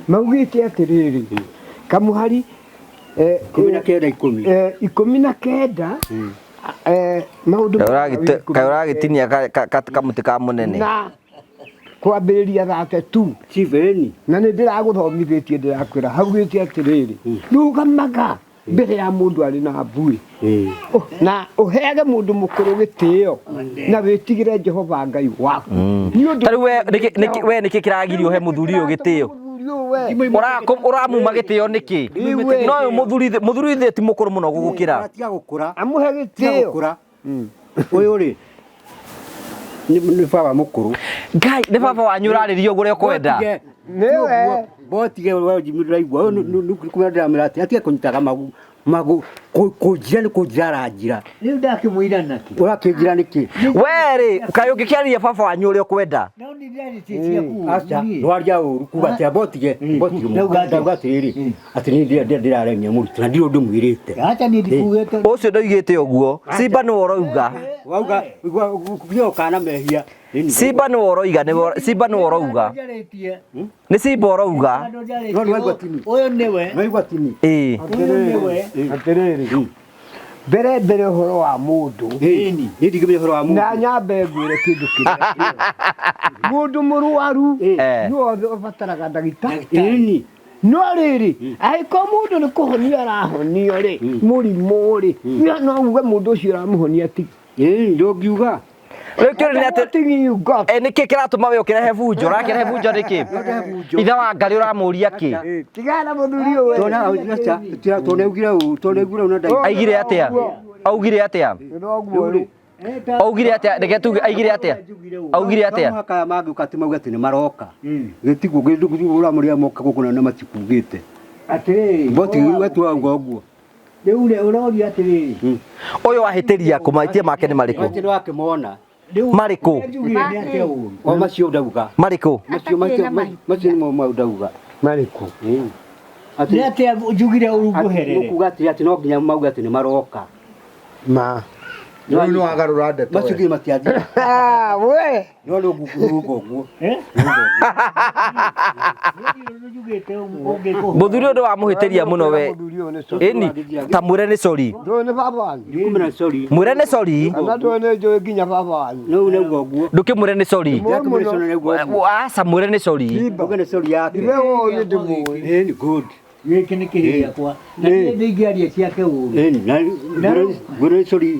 maugĩte atĩrĩrĩ, kamũhari 19 10. 19 maũndũ ma Alawii Kaĩ ũragĩtinia kamũtĩ ka mũnene. Na kwambĩrĩria 32 Chief ĩni. Na nĩ ndĩragũthomithĩtie ndĩrakwĩra haugĩte atĩrĩrĩ, rũgamaga mbere ya mũndũ arĩ na mbuĩ na ũheage mũndũ mũkũrũ gĩtĩo na wĩtigĩre Jehova Ngai waku. Nĩ ũndũ Ta rĩu we we nĩkĩ kĩragirio ũhe mũthuri ũyũ gĩtĩo? Mũthuri ũyũ we. Ũramuma gĩtĩo nĩkĩ? Iwe. No ũyũ mũthuri mũthuri ithe ti mũkũrũ mũno gũgũkĩra. Tiga gũkũra. Amũhe Tiga gĩtĩo. gũkũra. Ũyũ rĩ nĩ baba mũkũrũ. Ngai nĩ baba wanyu ũrarĩria ũguo ũrĩa ũkwenda. Nĩwe. Botige we Jimmy ndĩraigua ũyũ nĩ ndĩramwĩra atĩ atige kũnyitaga magu magu kũnjira nĩ kũnjira aranjira. Rĩu ndakĩmũira nakĩ? Ũrakĩnjira nĩkĩ? We rĩ kaĩ ũngĩkĩarĩria baba wanyu ũrĩa ũkwenda? No nĩ ndĩrarĩtie ciaku. Aca ndwaria ũru kuga atĩ abotige botige Ndauga atĩa? ndauga atĩrĩrĩ atĩ niĩ ndĩraremia mũrutwo na ndirĩ ũndũ mwĩrĩte. Aca niĩ ndikugĩte. Ũcio ndoigĩte ũguo. Simba nĩwe ũroiga. Wauga gũkinya ũkana mehia. Simba nĩwe ũroiga nĩwe Simba nĩwe ũrauga. Njarĩtie. Nĩ Simba ũrauga. Andũ njarĩtie. No nĩwaigua tini. Ũyũ nĩwe. Nĩwaigua tini. Ĩĩ. Ũyũ nĩwe. Atĩrĩrĩ, mbere mbere ũhoro wa mũndũ Ĩni. Niĩ ndingĩmenya ũhoro wa mũndũ. Na nyambe ngwĩre kĩndũ kĩrĩa mũndũ mũrwaru nĩwe ũbataraga ndagĩtarĩ. Ĩni. No rĩrĩ, angĩkorwo mũndũ nĩ kũhonio arahonio rĩ, mũrimũ rĩ, no uge mũndũ ũcio ũramũhonia ti. Ĩni ndũngiuga. Rĩu kĩũria nĩ atĩ What thing you got? Nĩkĩ kĩratũma we ũkĩrehe bunjo? Ũrakĩrehe bunjo nĩkĩ? Ithe wa Ngai ũramũria kĩ? Tigana na mũthuri ũyũ. Tona aca tona ugire ũũ tona ugire ũũ na ndai. Aigire atĩa? Augire atĩa? Noguo rĩu. Augire atĩa? Reke tuge aigire atĩa? Augire atĩa? No mũhaka aya mangĩũka atĩ mauge atĩ nĩ maroka. Gĩtiguo ũramũrĩa moka gũkũ na matikugĩte. Atĩrĩrĩ. Boti we twauga ũguo. Rĩu rĩ ũroria atĩrĩrĩ. Ũyũ wahĩtĩria kũ mahĩtia make nĩ marĩkũ? Atĩ nĩwakĩmona. Marĩkũ? Njugire nĩ atĩa ũru. O macio ndauga. Marĩkũ? Macio macio macio nĩmo mau ndauga. Marĩkũ? Nĩ atĩa njugire ũru ngũherere? Kuga atĩ atĩ no nginya mauge atĩ nĩ maroka. Ma. Rĩu nĩ wagarũra ndeto. Macio nginya matiathiĩ. Ah, we. No nĩ nguga ũguo. Mũthuri ũyũ ndũwamũhĩtĩria mũno we. Ĩni, ta mwĩre nĩ sorry. Ndũĩ nĩ baba wanyu. Ndikumena sorry. Mwĩre nĩ sorry. Kana ndũĩ nĩ njũĩ nginya baba wanyu. No nĩ ũguo. Ndũkĩmwĩre nĩ sorry. Ndikumena sorry nĩ ũguo. Aca mwĩre nĩ sorry. Uge nĩ sorry yake. Ithe ũyũ nĩ ndĩmũĩ. Ĩni good. Gĩkĩ nĩ kĩhĩ gĩakwa. Na niĩ ndingĩaria ciake ũru. Ĩni na ngwĩre sorry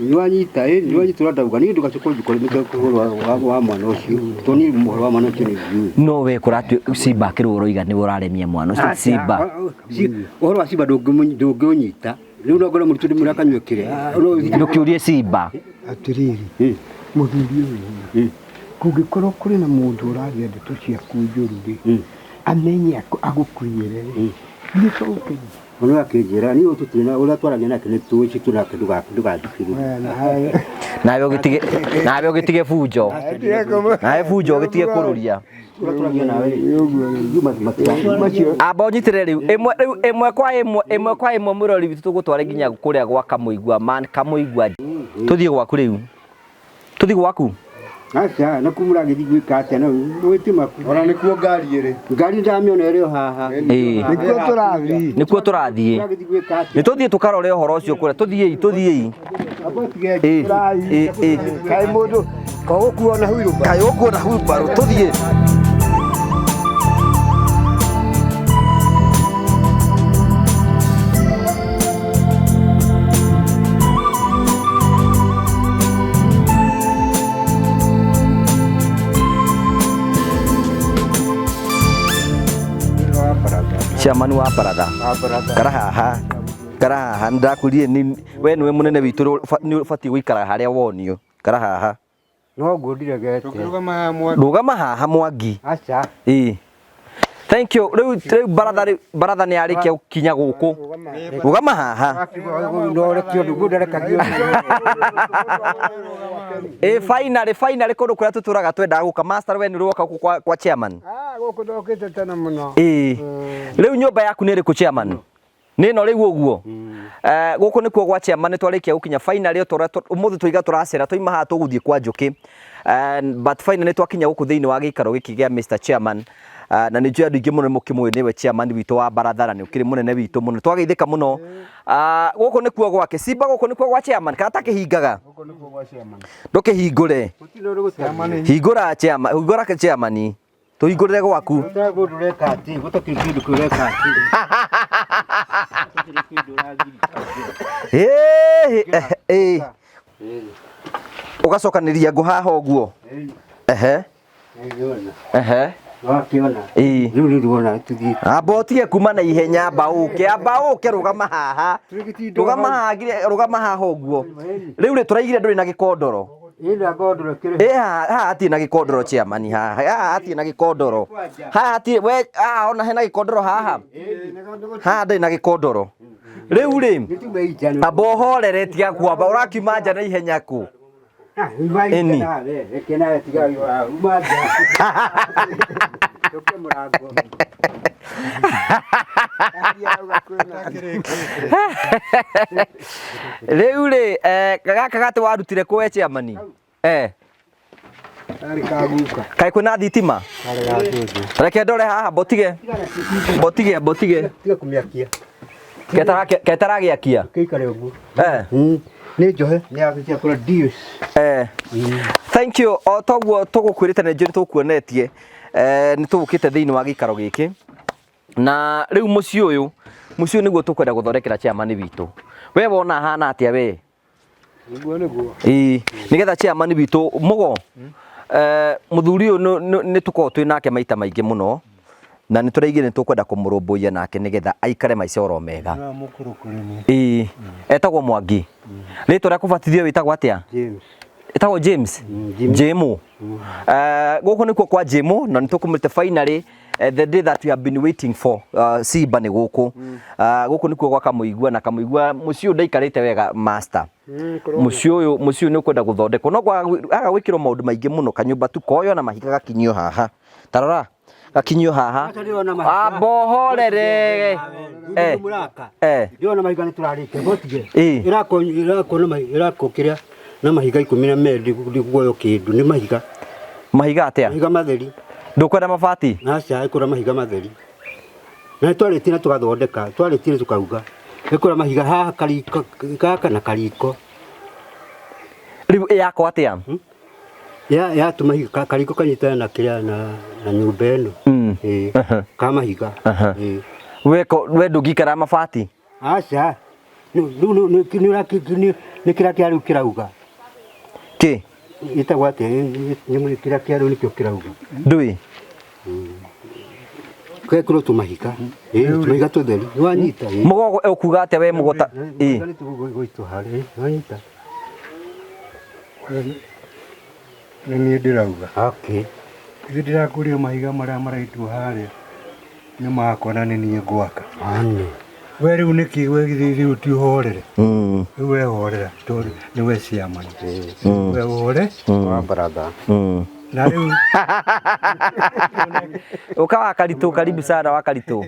nĩwanyita ĩni nĩwanyita ũrĩa ndauga niĩ ndũgacoke ũnjikore ũhoro wa mwana ũcio tondũ niĩ ũhoro wa mwana ũcio nĩ ndiũĩ. No we kũratu Simba akĩrwo ũroiga nĩwe ũraremia mwana ũcio Simba. Ũhoro wa Simba ndũngĩũnyita rĩu no ngorwo mũrutwo ndĩmwĩre akanyue kĩrĩa. Ndũkĩũrie Simba. Atĩrĩrĩ, mũthuri ũyũ kũngĩkorwo kũrĩ na mũndũ ũraria ndeto ciaku njũru rĩ, amenye agũkuĩre rĩ, nĩ tũgũkenia. Ũrĩa akĩnjĩra niĩ tũtirĩ na ũrĩa twaragia nake nĩ tũĩ citũ nake ndũgathikĩrĩrie. Nawe ũgĩtige bunjo. Nawe bunjo ũgĩtige kũrũria. Ũrĩa twaragia nawe rĩ, Amba ũnyitĩre rĩu ĩmwe rĩu ĩmwe kwa ĩmwe ĩmwe kwa ĩmwe mũrori witũ tũgũtware nginya kũrĩa gwa Kamũigua man Kamũigua. Tũthiĩ gwaku rĩu. Tũthiĩ gwaku. Aca na kumura gĩthiĩ gwĩka atĩa no wĩte maku. Ona nĩkuo ngari ĩrĩ. Ngari ndamĩona ĩrĩ o haha. Ĩĩ. Nĩkuo tũrathiĩ. Nĩkuo tũrathiĩ. Tũragĩthiĩ gwĩka atĩa? Nĩ tũthiĩ tũkarore ũhoro ũcio kũrĩa. Tũthiĩi tũthiĩi. Ĩĩ ĩĩ ĩĩ. Kaĩ mũndũ kogũkuo na huirũmba. Kaĩ ũkuo na huirũmbarũ tũthiĩ. Chairman wa baratha. Kara haha. Kara haha ndakwĩrire we nĩwe mũnene witũ nĩ ũbatiĩ gũikara harĩa wonio. Kara haha. No nguo ndiregete. Tũngĩrũgama haha Mwangi. Rũgama haha Mwangi. Aca. Ĩĩ. Thank you. Rĩu rĩu baratha rĩu baratha nĩ yarĩkia gũkinya gũkũ. Rũgama haha. No rekio ndugu ndarekagio. Ĩ finally finally kũndũ kũrĩa tũtũraga twendaga gũka. Master we nĩ ũroka gũkũ kwa chairman. Ah, gũkũ ndokĩte tene mũno. Ĩĩ. Rĩu nyũmba yaku nĩ ĩrĩkũ chairman? Nĩ ĩno rĩu ũguo. Gũkũ nĩkuo gwa chairman nĩ twarĩkia gũkinya finally tũrĩa ũmũthĩ tũiga tũracera twaima haha tũgũthiĩ kwa Njũkĩ. But finally twakinya gũkũ thĩinĩ wa gĩikaro gĩkĩ gĩa Mr Chairman. Na nĩ njũĩ andũ aingĩ mũno nĩmũkĩmũĩ nĩwe chairman witũ wa baratha na nĩ ũkĩrĩ mũnene witũ mũno. Twageithĩka mũno. Gũkũ nĩkuo gwake. Simba gũkũ nĩkuo gwa chairman kana takĩhingaga? Gũkũ nĩkuo gwa chairman. Ndũkĩhingũre. Hingũra chairman, hingũra chairman. Tũhingũrĩre gwaku. Ũgacokanĩria ngũ haha ũguo. Ehe. Ehe. Wakiona. Ĩĩ. Rĩu rĩu wona tũthiĩ. Amba ũtige kuma na ihenya, amba ũke, amba ũke, rũgama haha. Rũgama haha, rũgama haha ũguo. Rĩu rĩ tũraigire ndũrĩ na gĩkondoro. Ĩna ngondoro kĩrĩ. Ĩ haha haha hatirĩ na gĩkondoro chairman haha. Haha hatirĩ na gĩkondoro. Haha hatirĩ we haha ona hena gĩkondoro haha. Haha ndarĩ na gĩkondoro. Rĩu rĩ amba ũhorere tiga kwamba ũrakiuma nja na ihenya kũ. Ĩni. Rĩu rĩ gaka gatĩ warutire kũ we chairman? Karĩ kaguka. Kaĩ kwĩna thitima? Reke ndore haha mbotige. Mbotige mbotige. Tiga kũmĩakia. Ketaragĩakia. Kĩikare ũguo. Nĩ njohe nĩ yakia kũra deals. Thank you. O toguo tũgũkwĩrĩte nĩ njũĩ nĩ tũkuonetie. Nĩ tũgũkĩte thĩinĩ wa gĩikaro gĩkĩ. Na rĩu mũciĩ ũyũ, mũciĩ ũyũ nĩguo tũkwenda gũthondekera chairman witũ. We wona hana atĩa we? Nĩguo nĩguo. Ĩĩ, nĩgetha chairman witũ mũgo. Mũthuri ũyũ nĩ tũkoragwo twĩ nake maita maingĩ mũno. Na nĩ tũraigire nĩ tũkwenda kũmũrũmbũiya nake nĩgetha aikare maica oro mega. Ĩĩ, etagwo Mwangi. Rĩtwa rĩa kũbatithio wĩtagwo atĩa? James. Etagwo James. Jemo. Gũkũ nĩkuo kwa Jemo na nĩ tũkũmĩte finally the day that we have been waiting for Simba nĩ gũkũ. Gũkũ nĩkuo gwa Kamũigua na Kamũigua mũciĩ ũyũ ndaikarĩte wega master. Mũciĩ ũyũ mũciĩ ũyũ nĩ ũkwenda gũthondekwo no kwaga gwĩkĩrwo maũndũ maingĩ mũno kanyũmba tu koywo na mahiga gakinyio haha. Tarora gakinyio haha. Amba ũhorere. Ndĩrona mahiga nĩ tũrarĩkia gotige. Ĩrako ĩrako na mahiga ĩrako kĩrĩa na mahiga 12 ndikuoyo kĩndũ nĩ mahiga. Mahiga atĩa? Mahiga matheri. Ndũkwenda mabati? Aca ĩkũra mahiga matheri. Na twarĩtie na tũgathondeka, twarĩtie na tũkauga. Ĩkũra mahiga haha kariko gaka na kariko. Rĩu ĩyakwo atĩa? Ya ya tũmahiga kariko kanyitana na kĩrĩa na nyũmba ĩno. Ĩĩ. Ka mahiga. Ĩĩ. Weko we ndũngĩikara mabati? Aca. Rĩu nĩ kĩrĩa kĩa rĩu kĩrauga. Kĩ? Ĩtagwo atĩa? Nĩ kĩrĩa kĩa rĩu nĩkĩo kĩrauga. Ndũĩ? Gekĩrwo tũmahiga. Ĩĩ, tũmahiga tũtheri. Nĩwanyita? Mũgogo ũkuga atĩa we mũgota? Ĩĩ. Nĩtũgũitwo harĩa. Nĩwanyita? Nĩ niĩ ndĩrauga. Okay. Ithuĩ ndĩrakũria mahiga marĩa maraitwo harĩa nĩ makwa na nĩ niĩ ngwaka. We rĩu nĩkĩ we githĩ rĩu ti ũhorere? Rĩu we horera tondũ nĩ we chairman. We ũhore. Wa baratha. Na rĩu Ũka wa Karitũ, karibu sana wa Karitũ.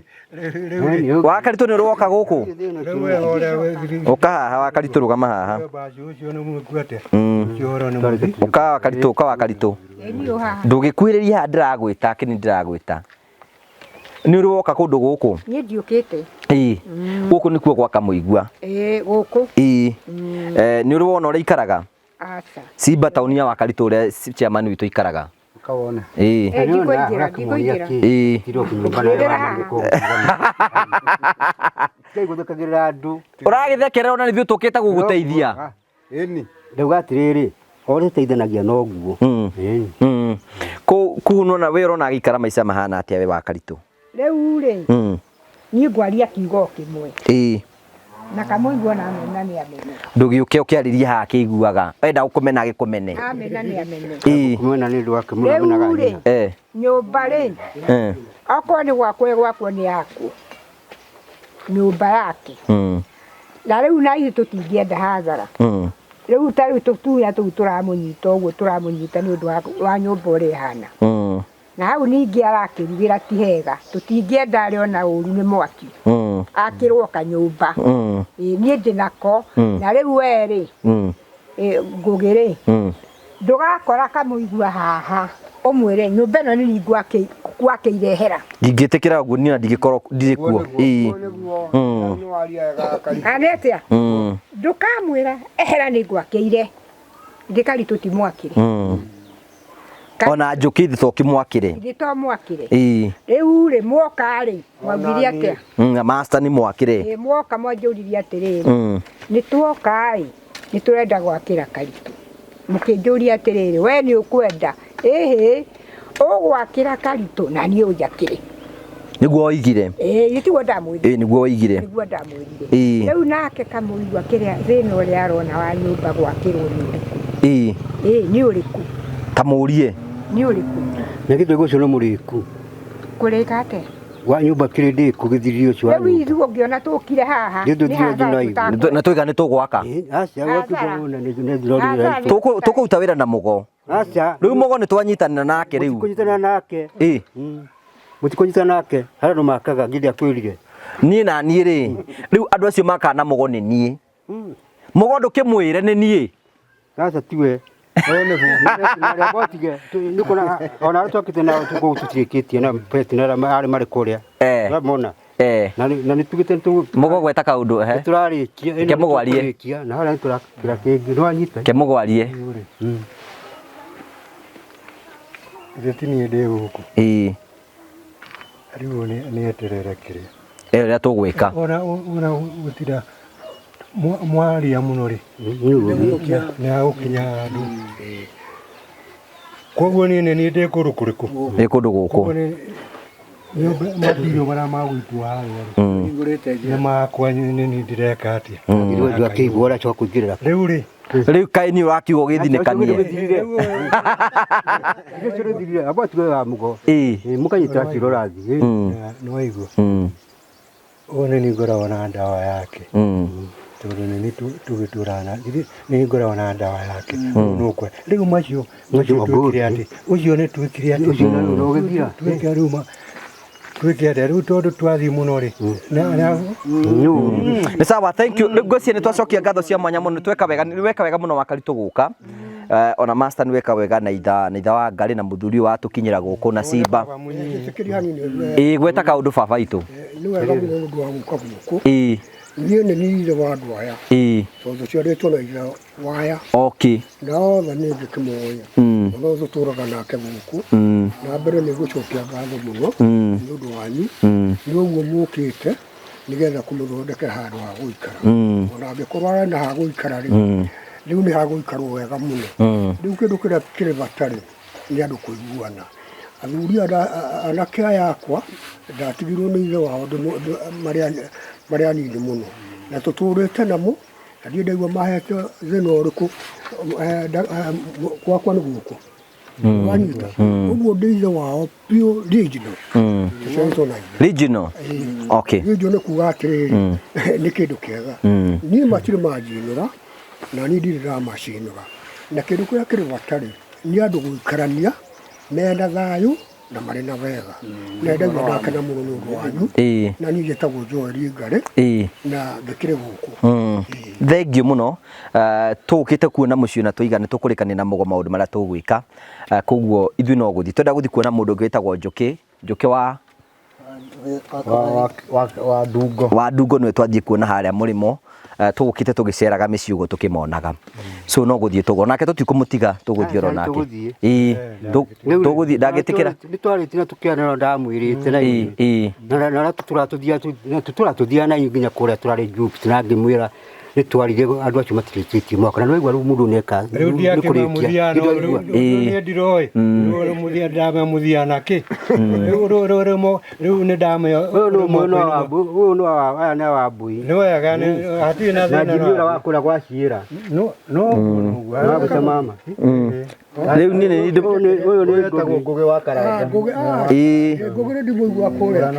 Wa Karitũ nĩ ũroka gũkũ? Rĩu we horera we githĩ. Ũka haha wa Karitũ rũgama haha. Baci ũcio nĩ mũku atĩa? Ũcio ũhoro nĩ mũthi. Ũka wa Karitũ, ũka wa Karitũ. Ndũgĩkuhĩrĩria haha ndĩragwĩta, kĩni ndĩragwĩta. Nĩ ũrĩ woka kũndũ gũkũ? Niĩ ndiũkĩte. Ĩĩ. Gũkũ nĩkuo gwa Kamũigua. Ĩĩ, gũkũ. Ĩĩ. Nĩ ũrĩ wona ũrĩa ikaraga? Aca. Simba taũni ya Wakaritũ ũrĩa chairman witũ ikaraga. Ũkawona. Ĩĩ. Ndikũingĩra, ndikũingĩra. Ĩĩ. Gũthekagĩrĩra andũ. Ũragĩthekerera ona nithuĩ tũkĩte gũgũteithia. Ĩni. Ndauga atĩrĩrĩ, o ũrĩa teithanagia noguo. Kũu nona we ũrona agĩikara maica mahana atĩa we wa Karitũ? Rĩu rĩ, Niĩ ngwaria kiugo o kĩmwe. Ĩĩ. Na kamũigua na amena nĩ amene. Ndũgĩũke ũkĩarĩrie haha akĩiguaga. Enda gũkũmena agĩkũmene. Amena nĩ amene. Ĩĩ. Kũmena nĩ ũndũ wake mũno amenaga Rĩu rĩ, nyina. Eh. nyũmba rĩ, Eh. okorwo nĩ gwakwo ĩgwakwo nĩ yakwo. Nyũmba yake. Na rĩu na ithuĩ tũtingĩenda hathara. Rĩu ta rĩu tũtuya tũu tũramũnyita ũguo tũramũnyita nĩ ũndũ wa nyũmba ũrĩa ĩhana. Na hau ningĩ arakĩrugĩra ti hega. Tũtingĩenda arĩo na ũru nĩ mwaki. Akĩrwo kanyũmba. Ĩĩ niĩ ndĩ nako. Na rĩu we rĩ, Ngũgĩ rĩ, ndũgakora kamũigua haha ũmwĩre nyũmba ĩno nĩ niĩ ngwakĩire hera. Ndingĩtĩkĩra ũguo niĩ ona ndingĩkorwo ndirĩ kuo. Ĩĩ. Kana nĩ atĩa? Ndũkamwĩra ehera nĩ ngwakĩire. Ithe Karitũ ti mwakĩre. Ona Njũkĩ ithe to kĩmwakĩre. Ithe to mwakĩre. Ĩĩ. Rĩu rĩ mwoka rĩ mwaugire atĩa? Na master nĩ mwakĩre. Ĩĩ mwoka mwanjũririe atĩrĩrĩ. Nĩ twoka ĩ nĩ tũrenda gwakĩra Karitũ. Mũkĩnjũria atĩrĩrĩ we nĩ ũkwenda? Ĩhĩ ũgwakĩra Karitũ na niĩ ũnjakĩre. Nĩguo oigire. Ĩĩ githĩ tiguo ndamwĩrire? Ĩĩ nĩguo oigire. Nĩguo ndamwĩrire. Ĩĩ. Rĩu nake kamũigua kĩrĩa thĩna ũrĩa arona wa nyũmba gwakĩrwo nĩ ũrĩkũ? Ĩĩ. Ĩĩ nĩ ũrĩkũ? Tamũrie. Nĩ ũrĩkũ? Na githĩ ũcio nĩ mũrĩku. Kũrĩka atĩa? Wa nyũmba kĩrĩ ndĩku gĩthiri ũcio wa Rĩu nyũmba. ithuĩ ũngĩona tũkire haha Nĩ nĩ ũndũ hathara ndinaigu. tũtakũrĩa. Na tũiga nĩ tũgwaka. Aca Hathara. gwakĩra Tũkũruta wĩra na Mũgo. Aca. Rĩu Mũgo nĩ twanyitanĩra nake rĩu. Mũtikũnyitanĩra nake. Ĩĩ. Mũtikũnyitanĩra nake. Harĩa andũ makaga ngĩrĩa kwĩrire. Niĩ na niĩ rĩ, rĩu andũ acio makaga na Mũgo nĩ niĩ. Mũgo ndũkĩmwĩre nĩ niĩ. Aca tiwe. Ona arĩa twakĩte nao kũu tũtirĩkĩtie na na arĩa marĩ kũrĩa. Ũramona? Na nĩ tugĩte Mũgo gweta kaũndũ ehe. Nĩtũrarĩkia. Reke mũgwarie. Na harĩa nĩtũrakĩra kĩngĩ. Nĩwanyita? Reke mũgwarie. Ithe ti niĩ ndĩ gũkũ. Ĩĩ. Rĩu nĩ eterere kĩrĩa. Ĩĩ ũrĩa tũgwĩka. Ona ona gũtira mwaria mũno rĩ. Nĩ agũkinya handũ. Koguo niĩ nĩ niĩ ndĩ kũndũ kũrĩkũ? Nĩ kũndũ gũkũ. Nyũmba matirio marĩa magũitwo harĩa rĩ. Nĩ makwa nĩ niĩ ndĩreka atĩa? Ndio akĩigua ũrĩa acoka kũingĩrĩra. Rĩu rĩ. Rĩu kaĩ niĩ ũrakiuga ũgĩthinĩkanie. Amba tuge wa Mũgo. Ĩĩ. Mũkanyitĩra kiro ũrathiĩ. Nĩ waigua. Ũyũ nĩ niĩ ngoragwo na ndawa yake. Tondũ nĩ niĩ tũgĩtũraga na nĩ niĩ ngoragwo na ndawa yake. Nũkwe. Rĩu macio twĩkire atĩ ũcio nĩ twĩkire atĩ Ũcio nĩ ũgĩthira. Twĩke rĩu ma twĩke atĩa rĩu tondũ twathiĩ mũno rĩ. Nĩ sawa, thank you. Rĩu ngwĩciria nĩ twacokia ngatho cia mwanya mũno. Tweka wega, nĩ weka wega mũno wa Karitũ gũka. Ona master nĩ weka wega na itha na itha wa Ngarĩ na mũthuri wa tũkinyĩra gũkũ na Simba. Ĩĩ gweta kaũndũ baba itũ. Nĩ wega mũno nĩ ũndũ wa gũka gũkũ. Ĩĩ. Niĩ nĩ niĩ ithe wa andũ aya. Ĩĩ. Tondũ ciarĩtwo na ithe wa aya. Okay. Na othe nĩ ngĩkĩmoĩ. Ona ũyũ tũtũraga nake gũkũ. Na mbere nĩ ngũcokia ngatho mũno nĩ ũndũ wanyu. Nĩ ũguo mũkĩte nĩgetha kũmũthondekera handũ ha gũikara. Ona angĩkorwo arenda ha gũikara rĩ, rĩu nĩ hagũikarwo wega mũno. Rĩu kĩndũ kĩrĩa kĩrĩ bata rĩ, nĩ andũ kũiguana. Athuri anake aya akwa ndatigirwo nĩ ithe wao marĩ anini mũno. Na tũtũrĩte namo, na ndirĩ ndaigua mahete thĩna ũrĩkũ, gwakwa nĩ gũkũ. Wanyita? Ũguo ndĩ ithe wao pure regional. Tũciarĩtwo na ithe. Regional? Okay. Regional nĩ kuga atĩrĩrĩ, nĩ kĩndũ kĩega. Niĩ matirĩ manjinũra, na niĩ ndirĩ ndamacinũra. Na kĩndũ kĩrĩa kĩrĩ bata rĩ, nĩ andũ gũikarania mena thayũ na marĩ na wega. Na ndaigua ndakena mũno nĩ ũndũ wanyu. Na niĩ njĩtagwo Joel Ngarĩ. Na ngĩkĩrĩ gũkũ. Thengiũ mũno. Tũkĩte kuona mũciĩ na tũiga nĩ tũkũrĩkania na Mũgo maũndũ marĩa tũgwĩka. Koguo ithuĩ no gũthiĩ. Twenda gũthiĩ kuona mũndũ ũngĩ wĩtagwo Njũkĩ. Njũkĩ wa wa Ndungo. Wa Ndungo nĩwe twathiĩ kuona harĩa mũrĩmo. Tũgũkĩte tũgĩceraga mĩciĩ ũguo tũkĩmonaga. So no gũthiĩ tũgũ. Nake tũtikũmũtiga tũgũthiĩ oro nake. Ĩĩ. Tũgũthiĩ ndangĩtĩkĩra. Nĩ twarĩtie na tũkĩanĩra ndamwĩrĩte na inyuĩ. Na tũratũthia na inyuĩ nginya kũrĩa tũrarĩ group na ngĩmwĩra Nĩ twarire andũ acio matirĩkĩtie mwaka na nĩwaigua rĩu mũndũ nĩeka Rĩu nĩ kũrĩkia. ndiakĩmamũthia no Nĩndĩraigua. rĩu niĩ ndiroĩ rĩu mũthia ndamamũthia nakĩ rĩu rĩu rĩu rĩu rĩu nĩ ndameo Ũyũ nĩ ũmwe nĩ wa ũyũ nĩ wa aya nĩ wa mbui. Nĩ wega nĩ hatirĩ na Na thĩna Jimmy ũrĩa wa kũrĩa gwa Ciĩra. No no Nĩ wa gwĩta mama. Rĩu niĩ nĩ Ũyũ nĩ ũyũ nĩ Wetagwo Ngũgĩ. Ngũgĩ wa Karanja. Ngũgĩ ah, Ĩĩ. Ngũgĩ nĩ ndimũigua kũrĩa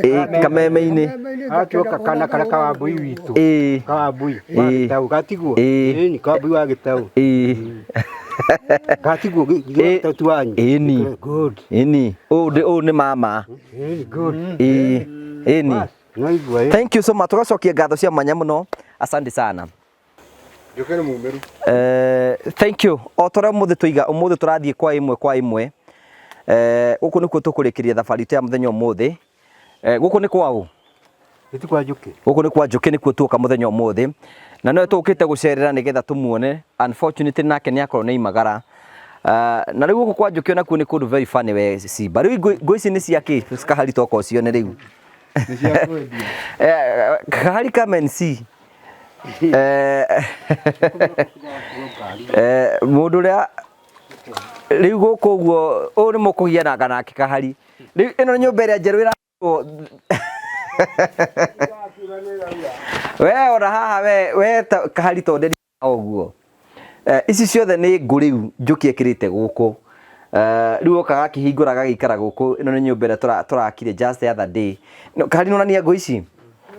Ĩĩ, kameme-inĩ. Agatuĩka kana karĩa ka Wambui witũ. Ĩĩ. Ka Wambui wa Ĩĩ. Gĩtaũ gatigwo. Ĩĩ. Ĩni ka Wambui wa Gĩtaũ. Ĩĩ. Gatigwo Ĩĩ. gĩtaũ ti wanyu. Ĩni. Good. Ĩni. Ũyũ ũyũ nĩ mama. Ĩni good. Ĩĩ. Ĩni. Nĩwaigua ĩ. Thank you so much. Tugacokia ngatho cia mwanya mũno. Asante sana. Njũkĩ nĩ mumĩru. Thank you. O ta ũrĩa ũmũthĩ tũiga, ũmũthĩ tũrathiĩ kwa ĩmwe kwa ĩmwe. Gũkũ nĩkuo tũkũrĩkĩria thabarĩ itũ ya mũthenya ũmũthĩ. Gũkũ nĩ kwa ũ? Nĩ ti kwa Njũkĩ. Gũkũ nĩ kwa Njũkĩ nĩkuo tuoka mũthenya ũmũthĩ. Na nĩwe tũkĩte gũcerera nĩgetha tũmuone. Unfortunately nake nĩ akorwo nĩ imagara. Na rĩu gũkũ kwa Njũkĩ onakuo nĩ kũndũ very funny we Simba. Rĩu ngũ ici nĩ cia kĩ? Kahari toka ũcione rĩu. Nĩ cia kwendia. Kahari come and see. Mũndũ ũrĩa rĩu gũkũ ũguo ũyũ nĩ mũkũgianaga nake kahari. Rĩu ĩno nĩ nyũmba ĩrĩa njerũ ĩrakwo. We ona haha we we kahari to nderi ũguo. Ici ciothe nĩ ngũ rĩu Njũkĩ ekĩrĩte gũkũ. Rĩu oka agakĩhingũra agagĩikara gũkũ. Ĩno nĩ nyũmba ĩrĩa tũrakire just the other day. Kahari nĩ onania ngũ ici?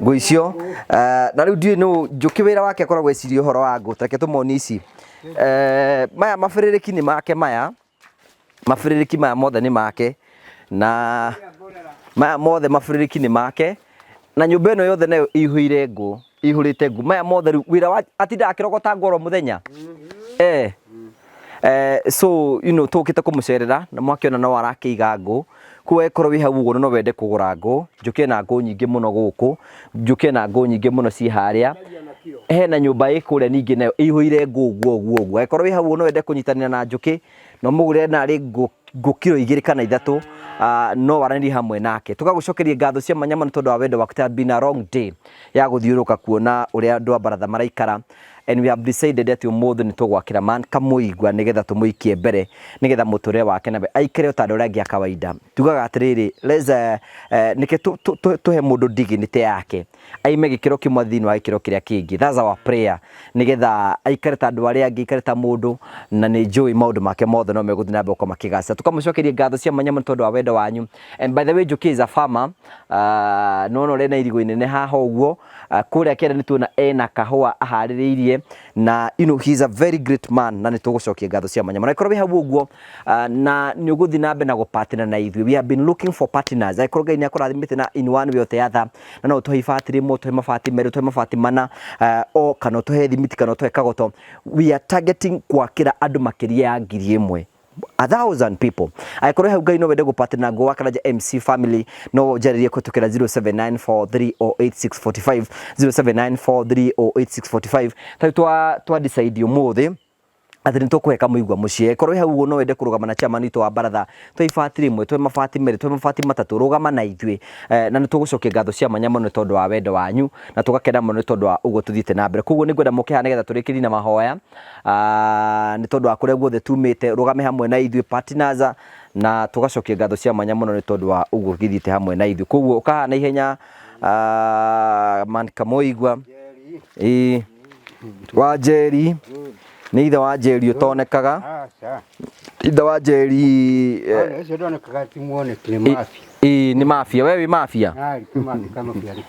Ngũ icio. Na rĩu ndiũĩ nũ Njũkĩ wĩra wake akoragwo eciria ũhoro wa ngũ. Reke tũmonie ici. Maya mabĩrĩrĩki nĩ make maya. Mabĩrĩrĩki maya mothe nĩ make. Na maya mothe mabĩrĩrĩki nĩ make. Na nyũmba ĩno yothe nayo ĩihũire ngũ. Ĩihũrĩte ngũ. Maya mothe rĩu wĩra wa atindaga akĩrogota ngũ oro mũthenya. So you know tũkĩte kũmũcerera na mwakĩona no arakĩiga ngũ. Koguo angĩkorwo wĩ hau ũguo no wende kũgũra ngũ, Njũkĩ na ngũ nyingĩ mũno gũkũ, Njũkĩ na ngũ nyingĩ mũno ciĩ harĩa. Hena nyũmba ĩ kũrĩa ningĩ nayo ĩihũire ngũ ũguo ũguo ũguo. Angĩkorwo wĩ hau ũguo no wende kũnyitanĩra na Njũkĩ, no mũgũre narĩ ngũ ngũ kiro 2 kana 3, no waranĩrie hamwe nake. Tũgagũcokeria ngatho cia mwanya mũno tondũ wa wendo waku. It has been a long day ya gũthiũrũrũka kuona ũrĩa andũ a baratha maraikara. And we have decided atĩ ũmũthĩ nĩ tũgwakĩra man kamũigua nĩgetha tũmũikie mbere nĩgetha mũtũrĩre wake nawe aikare o ta andũ arĩa angĩ a kawaida. Tugaga atĩrĩrĩ, let's, nĩke tũhe mũndũ dignity yake aime gĩkĩro kĩmwe thĩinĩ wa gĩkĩro kĩrĩa kĩngĩ. That's our prayer, nĩgetha aikare ta andũ arĩa angĩ, aikare ta mũndũ, na nĩ njũĩ maũndũ make mothe no megũthiĩ na mbere gũkorwo makĩgacĩra. Tũkamũcokeria ngatho cia mwanya mũno tondũ wa wendo wanyu. And by the way, Njũkĩ is a farmer. Nĩwona ũrĩa ena irigũ inene haha ũguo. Kũrĩa kĩanda nĩ tuona ena kahũa aharĩrĩirie, na you know, he is a very great man, na nĩ tũgũcokia ngatho cia mwanya mũno. Angĩkorwo wĩ hau ũguo, na nĩ ũgũthiĩ na mbere na gũpartner na ithuĩ, we have been looking for partners. Angĩkorwo Ngai nĩ akũrathimĩte na in one way or the other, na no ũtũhe ibati rĩmwe, ũtũhe mabati merĩ, ũtũhe mabati mana, o kana ũtũhe thimiti, kana ũtũhe kagoto, we are targeting gwakĩra andũ makĩria ya 1,000. 1,000 people. Angĩkorwo hau Ngai no wende gũpartner na Ngũgĩ wa Karanja MC family, no njarĩrie kũhetũkĩra 0794308645, 0794308645. Ta rĩu twa decide ũmũthĩ atĩ nĩ tũkũhe kamũigua mũciĩ. Angĩkorwo wĩ hau ũguo no wende kũrũgama na chairman witũ wa baratha, tũhe ibati rĩmwe, tũhe mabati merĩ, tũhe mabati matatũ, rũgama na ithuĩ. Na nĩ tũgũcokia ngatho cia mwanya mũno nĩ tondũ wa wendo wanyu, na tũgakena mũno nĩ tondũ wa ũguo tũthiĩte na mbere. Koguo nĩ ngwenda mũke haha nĩgetha tũrĩkĩrie na mahoya. Nĩ tondũ wa kũrĩa guothe tumĩte, rũgame hamwe na ithuĩ partners, na tũgacokia ngatho cia mwanya mũno nĩ tondũ wa ũguo gĩthiĩte hamwe na ithuĩ. Koguo ũkaha na ihenya, man Kamũigua. Ĩĩ. Wa Njeri. Nĩ ithe wa Njeri ũtonekaga. Ithe wa Njeri, Ũcio ndonekaga ti muoneki, nĩ mafia. Ĩĩ, nĩ mafia. We wĩ mafia? Arĩ, ti mafia, kama mafia arĩ.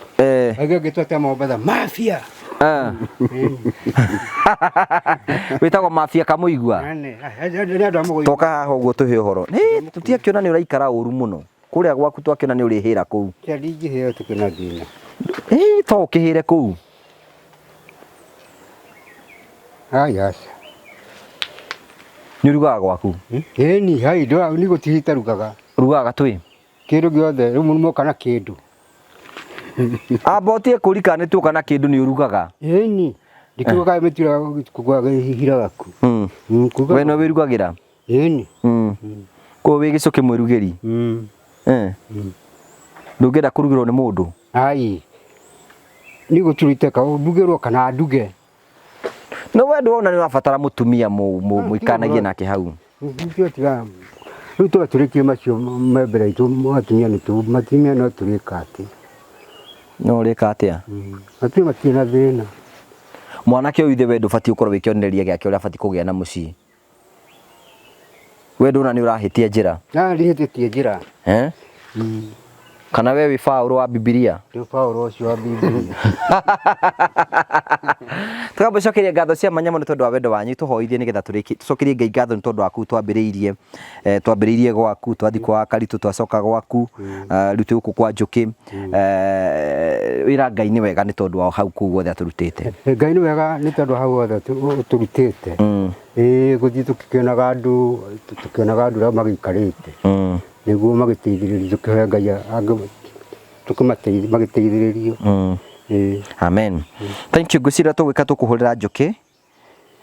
Aigua ngĩtua ta Mombatha, mafia. Wĩtagwo mafia Kamũigua? Nĩ andũ a Mũgũi. Toka haha ũguo tũhe ũhoro. Hĩ, tũtiakĩona nĩ ũraikara ũru mũno. Kũrĩa gwaku twakĩona nĩ ũrĩhĩra kũu. Kĩa ndingĩhĩra tũkĩona thĩna. Hĩ, to ũkĩhĩre kũu. Ai, aca. Nĩ ũrugaga gwaku? Ĩni, hai, nĩ gũtirĩ itarugaga. Ũrugaga gatwĩ? Kĩndũ gĩothe, rĩu moka na kĩndũ. Amba ũtige kũũria kana nĩ tuoka na kĩndũ nĩ ũrugaga? Ĩni, ndikiugaga mĩtura kũgwa hiraga ku. We no wĩrugagĩra? Ĩni. Koguo wĩ gĩcũkĩ mwĩrugĩri? Ndũngĩenda kũrugĩrwo nĩ mũndũ? Ai. Nĩ gũturĩte ka ndugĩrwo kana nduge. No we ndwona nĩ ũrabatara mũtumia mũikanagie nake hau. Nĩkĩo tiga rĩu twatũrĩkie macio me mbere itũ atumia nĩ tu matumia no tũrĩka atĩ. No ũrĩka atĩa? Atumia matirĩ na thĩna. Mwanake ũyũ ithe we ndũbatiĩ gũkorwo wĩ kĩonereria gĩake ũrĩa abatiĩ kũgĩa na mũciĩ. We ndũrona nĩ ũrahĩtia njĩra. Na ndihĩtĩtie njĩra. Eh? Kana we wĩ Paũlũ wa Bibilia? Ndĩ Paũlũ ũcio wa Bibilia. Tũkamũcokeria ngatho cia mwanya mũno tondũ wa wendo wanyu tũhoithie nĩgetha tũrĩkie tũcokerie Ngai ngatho nĩ tondũ wa kũu twambĩrĩirie eh, twambĩrĩirie gwaku twathiĩ kwa Karitũ twacoka gwaku eh, rĩu twĩ gũkũ kwa Njũkĩ eh, wĩra Ngai nĩ wega nĩ tondũ wa hau kũu guothe atũrutĩte. Ngai nĩ wega nĩ tondũ hau hothe ũtũrutĩte. Ĩĩ gũthiĩ tũkĩonaga andũ tũkĩonaga andũ ũrĩa magĩikarĩte nĩguo magĩteithĩrĩrio tũkĩhoya Ngai tũkĩmateithia magĩteithĩrĩrio. Ĩĩ. Amen. Thank you. Ngwĩciria tũgwĩka tũkũhũrĩra Njũkĩ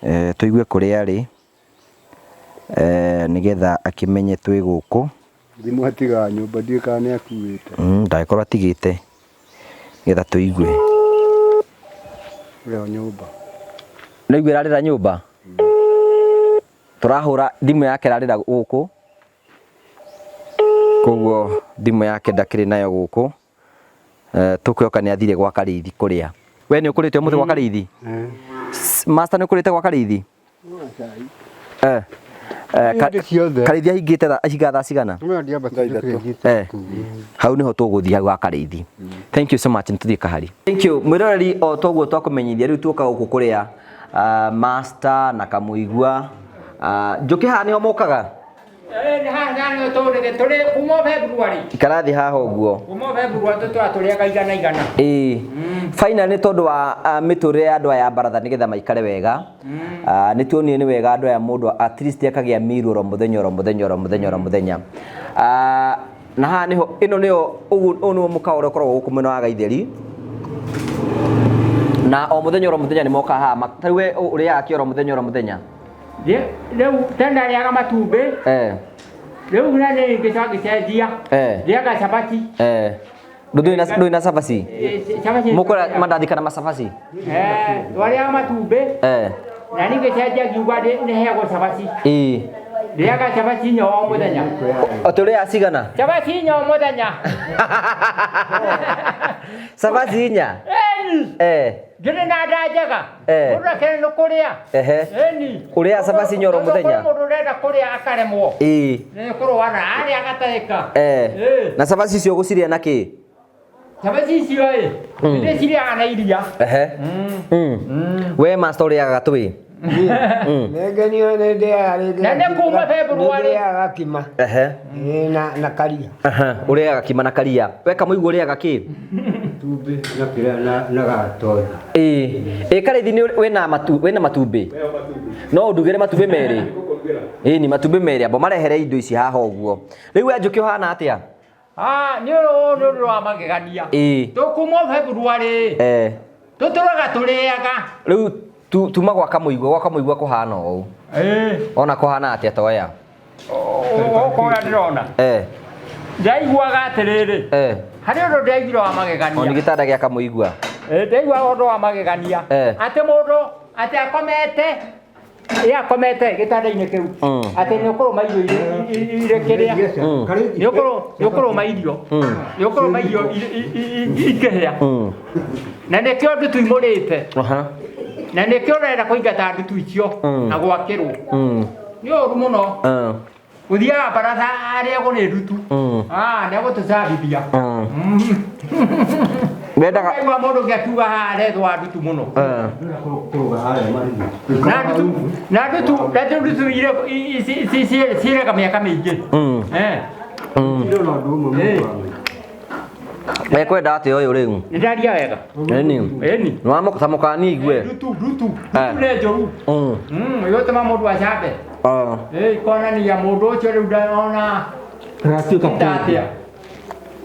eh, tũigue kũrĩa arĩ eh, nĩgetha akĩmenye twĩ gũkũ. Thimũ atigaga nyũmba ndiũĩ kana nĩ akuĩte. Ndagĩkorwo atigĩte nĩgetha tũigue. Ĩyo nyũmba. Nĩ aigua ĩrarĩra nyũmba? Tũrahũra thimũ yake ĩrarĩra gũkũ. Koguo thimũ yake ndakĩrĩ nayo gũkũ. Eh, tũkwĩhoka nĩ athire gwa Karĩithi kũrĩa. We nĩ ũkũrĩte ũmũthĩ gwa Karĩithi? Master nĩ ũkũrĩte gwa Karĩithi? Eh. Eh, Hĩndĩ ciothe. Karĩithi ahingĩte ahingaga thaa cigana? Nĩ ndiambatĩte kĩrĩthite. Eh. Hau niho tũgũthiĩ hau ha Karĩithi. Thank you so much nĩtũthiĩ kahari. Thank you mwĩroreri o toguo twakũmenyithia rĩu tuoka gũkũ kũrĩa master na kamũigua Njũkĩ haha nĩho mokaga? Tũrĩ kuma February. Ikara thĩ haha ũguo. Kuma February tũtũra tũrĩaga igana igana. Ĩĩ. Final nĩ tondũ wa mĩtũrĩre ya andũ aya a baratha nĩgetha maikare wega. Nĩ tuonire nĩ wega andũ aya mũndũ at least akagĩa meal oro mũthenya oro mũthenya oro mũthenya oro mũthenya. Na haha nĩho ĩno nĩyo ũguo ũyũ nĩguo mũkawa ũrĩa ũkoragwo gũkũ mwena wa Gaitheri. Na o mũthenya oro mũthenya nĩ mokaga haha. Ta rĩu we ũrĩaga kĩ oro mũthenya oro mũthenya? Rĩu tene ndarĩaga matumbĩ. Rĩu na nĩ ngĩcoka ngĩcenjia. Ndĩaga cabaci. Ndũrĩ na ndũrĩ na cabaci? Cabaci. Mũkũrĩa mandathi kana macabaci? Twarĩaga matumbĩ. Na niĩ ngĩcenjia ngiuga nĩheagwo cabaci. Ndĩaga cabaci inya o mũthenya. Atĩ ũrĩaga cigana? Cabaci inya o mũthenya. Cabaci inya? Ĩni. Ngĩrĩ na nda njega. Mũndũ akĩrĩ nĩ kũrĩa. Ĩni. Ũrĩaga cabaci inya oro mũthenya? Kũrĩ mũndũ ũrenda kũrĩa akaremwo. Nĩ kũrũana arĩa agatahĩka. Na cabaci icio ũgũcirĩa na kĩ? Cabaci icio ĩ, ndĩcirĩaga na iria. We master ũrĩaga gatũĩ? Nĩngenio nĩ ndĩaga rĩngĩ. Na nĩ kuma February. Nĩ ndĩaga kima. Ĩĩ, na karia. Ũrĩaga kima na karia. We Kamũigua ũrĩaga kĩ? Itumbĩ na kĩrĩa na gatothi. Ĩĩ. Ĩ Karĩithi nĩ wĩna matu wĩna matumbĩ? No ũndugĩre matumbĩ merĩ? Ĩĩ ni matumbĩ merĩ amba marehere indo ici haha ũguo. Rĩu we Njũkĩ ũhana atĩa? Ah, nĩ ũyũ nĩ ũndũ wa magegania. Ĩĩ. Tũkuma February. Tũtũraga tũrĩaga. Rĩu tuma gwa Kamũigua, gwa Kamũigua kũhana ũũ. Ona kũhana atĩa toya? Gũkũ ũrĩa ndĩrona. Ndaiguaga atĩrĩrĩ. Harĩ ũndũ ndaiguire wa magegania. Oni gĩtanda gĩa Kamũigua. Ndaigua ũndũ wa magegania. Atĩ mũndũ atĩ akomete ĩ akomete gĩtanda-inĩ kĩu atĩ nĩ ũkũrũma irio irĩ kĩrĩa nĩ ũkũrũma irio nĩ ũkũrũma irio ikĩhĩa na nĩkĩo ndutu imũrĩte na nĩkĩo ũrenda kũingata ndutu icio na gwakĩrwo nĩ ũru mũno gũthiaga baratha arĩagwo nĩ ndutu Ah, nĩ egũtũcambithia Wendaga Ũkaigua mũndũ ũngĩ akiuga haha arethwo ndutu mũno na ndutu na ndutu na ndutu cirega mĩaka mĩingĩ Eh. Ekwenda atĩa ũyũ rĩu? Nĩ ndaria wega. Ĩni. Ĩni. Nĩ wamũkamũkania igue. Ndutu ndutu ndutu nĩ njũru. Ĩgũtũma mũndũ acambe. Ĩ ikonania mũndũ ũcio rĩu ona Gatuĩka atĩa.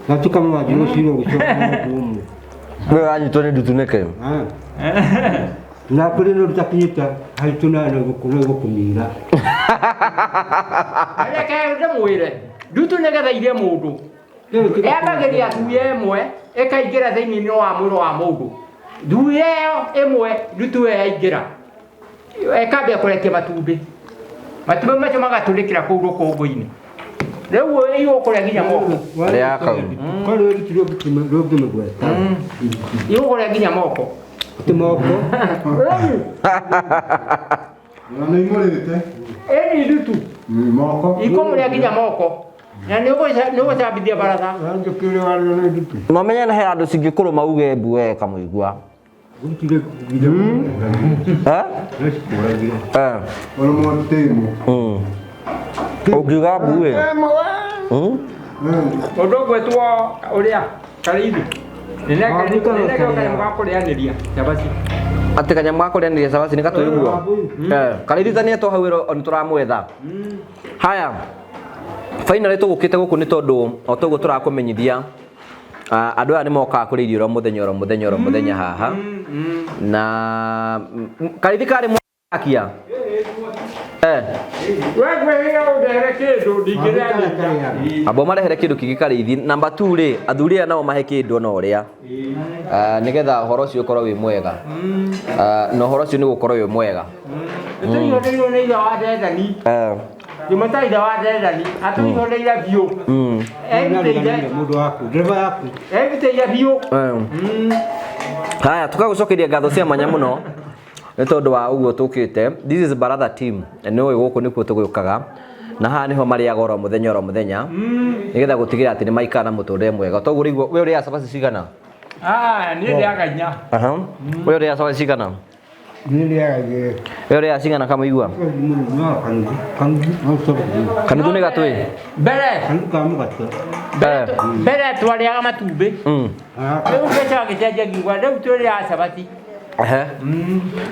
Gatuĩka mũrangi rũcinĩ gũcoka mũndũ ũmwe. Wewe ũranyitwo nĩ ndutu nĩkĩ? Na kũrĩ no rũtakinyĩte haitũ na gũkũmira. Reke ndĩmwĩre ndutu nĩgetha irie mũndũ yambagĩria thuya ĩmwe ĩkaingĩra thĩinĩ wa mwĩrĩ wa mũndũ. Thuya ĩyo ĩmwe ndutu ĩyo yaingĩra ĩkambia kũrekia matumbĩ. Matumbĩ macio magatũrĩkĩra kũu rũkũngũ-inĩ. Rĩu igũkũrĩa nginya moko. Rĩa kau. Korwo rũngĩmĩgweta. Igũkũrĩa nginya moko. Ti moko. Na nĩ imũrĩte. Ĩni ndutu. Moko. Ikũmũrĩa nginya moko. Na nĩ ũgũcambithia baratha. Na ũmenye na he andũ cingĩkũrũma uge mbu we kamũigua. Eh? Eh. Ũngiuga mbu ĩ. Mũndũ ũgwĩtwo ũrĩa Karĩithi. Nĩnengeo kanyamũ ga kũrĩanĩria cabaci. Atĩ kanyamũ ga kũrĩanĩria cabaci nĩ gatũĩ ũguo. Eh, Karĩithi ta nĩetwo hau ĩro nĩ tũramwetha. Haya. Finally tũgũkĩte gũkũ nĩ tondũ o toguo tũrakũmenyithia andũ aya nĩ mokaga kũrĩa irio oro mũthenya oro mũthenya oro mũthenya haha. Na Karĩithi karĩ mwakia. Eh. We ngwĩrire ũndehere kĩndũ ndingĩrĩanĩria. Amba marehere kĩndũ kĩngĩ Karĩithi. Namba 2 rĩ, athuri aya nao mahe kĩndũ ona ũrĩa. Nĩgetha ũhoro ũcio ũkorwo wĩ mwega. Na ũhoro ũcio nĩ ũgũkorwo wĩ mwega. Tũihũrĩirwo nĩ ithe wa Ndendani. Ndĩmũta ithe wa Ndendani, atũihũrĩire biũ. Erutĩire Mũndũ waku, ndereba yaku. erutĩire biũ. Haya, tũkagũcokeria ngatho cia mwanya mũno nĩ tondũ wa ũguo tũkĩte. This is Baratha team. Nĩ ũĩ gũkũ nĩkuo tũgĩũkaga. Na haha nĩho marĩaga oro mũthenya oro mũthenya. Nĩgetha gũtigĩrĩra atĩ nĩ maikara na mũtũrĩre mwega. Toguo ũrĩguo, we ũrĩaga cabaci cigana? Ah, niĩ ndĩaga inya. Aha. We ũrĩaga cabaci cigana? Niĩ ndĩaga igĩrĩ. We ũrĩaga cigana kamũigua? Kanuthu nĩ gatũĩ? Mbere. Kanuthu ka mũgate. Mbere twarĩaga matumbĩ. Rĩu mbeca gĩcenjia ngiuga rĩu tũrĩaga cabaci. Ehe.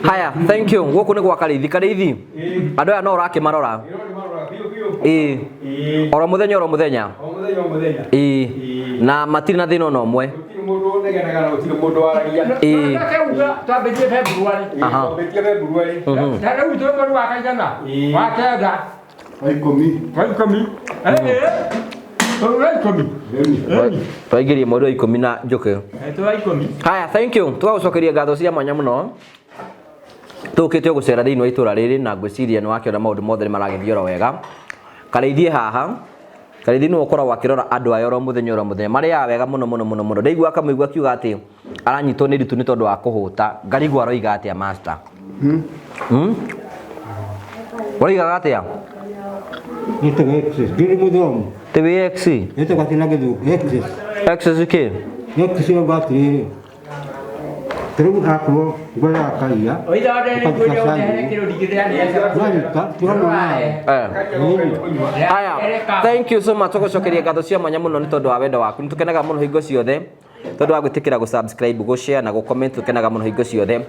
Haya, thank you. Gũkũ nĩ gwa Karĩithi. Karĩithi, andũ aya no ũrakĩmarora. Ĩĩ. Oro mũthenya oro mũthenya. O mũthenya o mũthenya. Ĩĩ. Na matirĩ na thĩna ona ũmwe. Gũtirĩ mũndũ ũnegenaga na gũtirĩ mũndũ waragia. Ĩĩ. Twakĩuga twambĩtie February. Aha. Twambĩtie February. Na rĩu twĩ mweri wa kaigana? Wa kenda. Wa ikũmi. Wa ikũmi. Wa ikũmi. Twaingĩrie mweri wa ikũmi na njũkĩ. Twĩ wa ikũmi. Haya, thank you. Tũgagũcokeria ngatho cia mwanya mũno. Tũkĩte gũcera thĩinĩ wa itũra rĩrĩ na ngwĩciria nĩ wakĩona maũndũ mothe nĩ maragĩthiĩ oro wega. Karĩithi haha. Karĩithi nĩwe ũkoragwo akĩrora andũ aya oro mũthenya oro mũthenya. Marĩaga wega mũno mũno mũno mũno. Ndaigua akamũigua akiuga atĩ aranyitwo nĩ ndutu nĩ tondũ wa kũhũta. Ngarigwo aroiga atĩa master? Ũroigaga atĩa? Nĩtagwo excess. Ndĩrĩ mũthomu. Tĩ wĩ X? Nĩtagwo atĩ na gĩthũngũ excess. Excess kĩ? Excess yauga atĩrĩrĩ, ta rĩu akorwo ngwethaga kaiya, Oitha ũndehere ũkaruta kĩndũ ũndehere cai. kĩndũ ndingĩrĩanĩria cabaci. Ũranyita, tiga mwana. Haya, thank you so much. Tũgũcokeria ngatho cia mwanya mũno nĩ tondũ wa wendo waku. Nĩ tũkenaga mũno hingo ciothe tondũ wa gwĩtĩkĩra gũ subscribe, gũ share na gũ comment. Tũkenaga mũno hingo ciothe.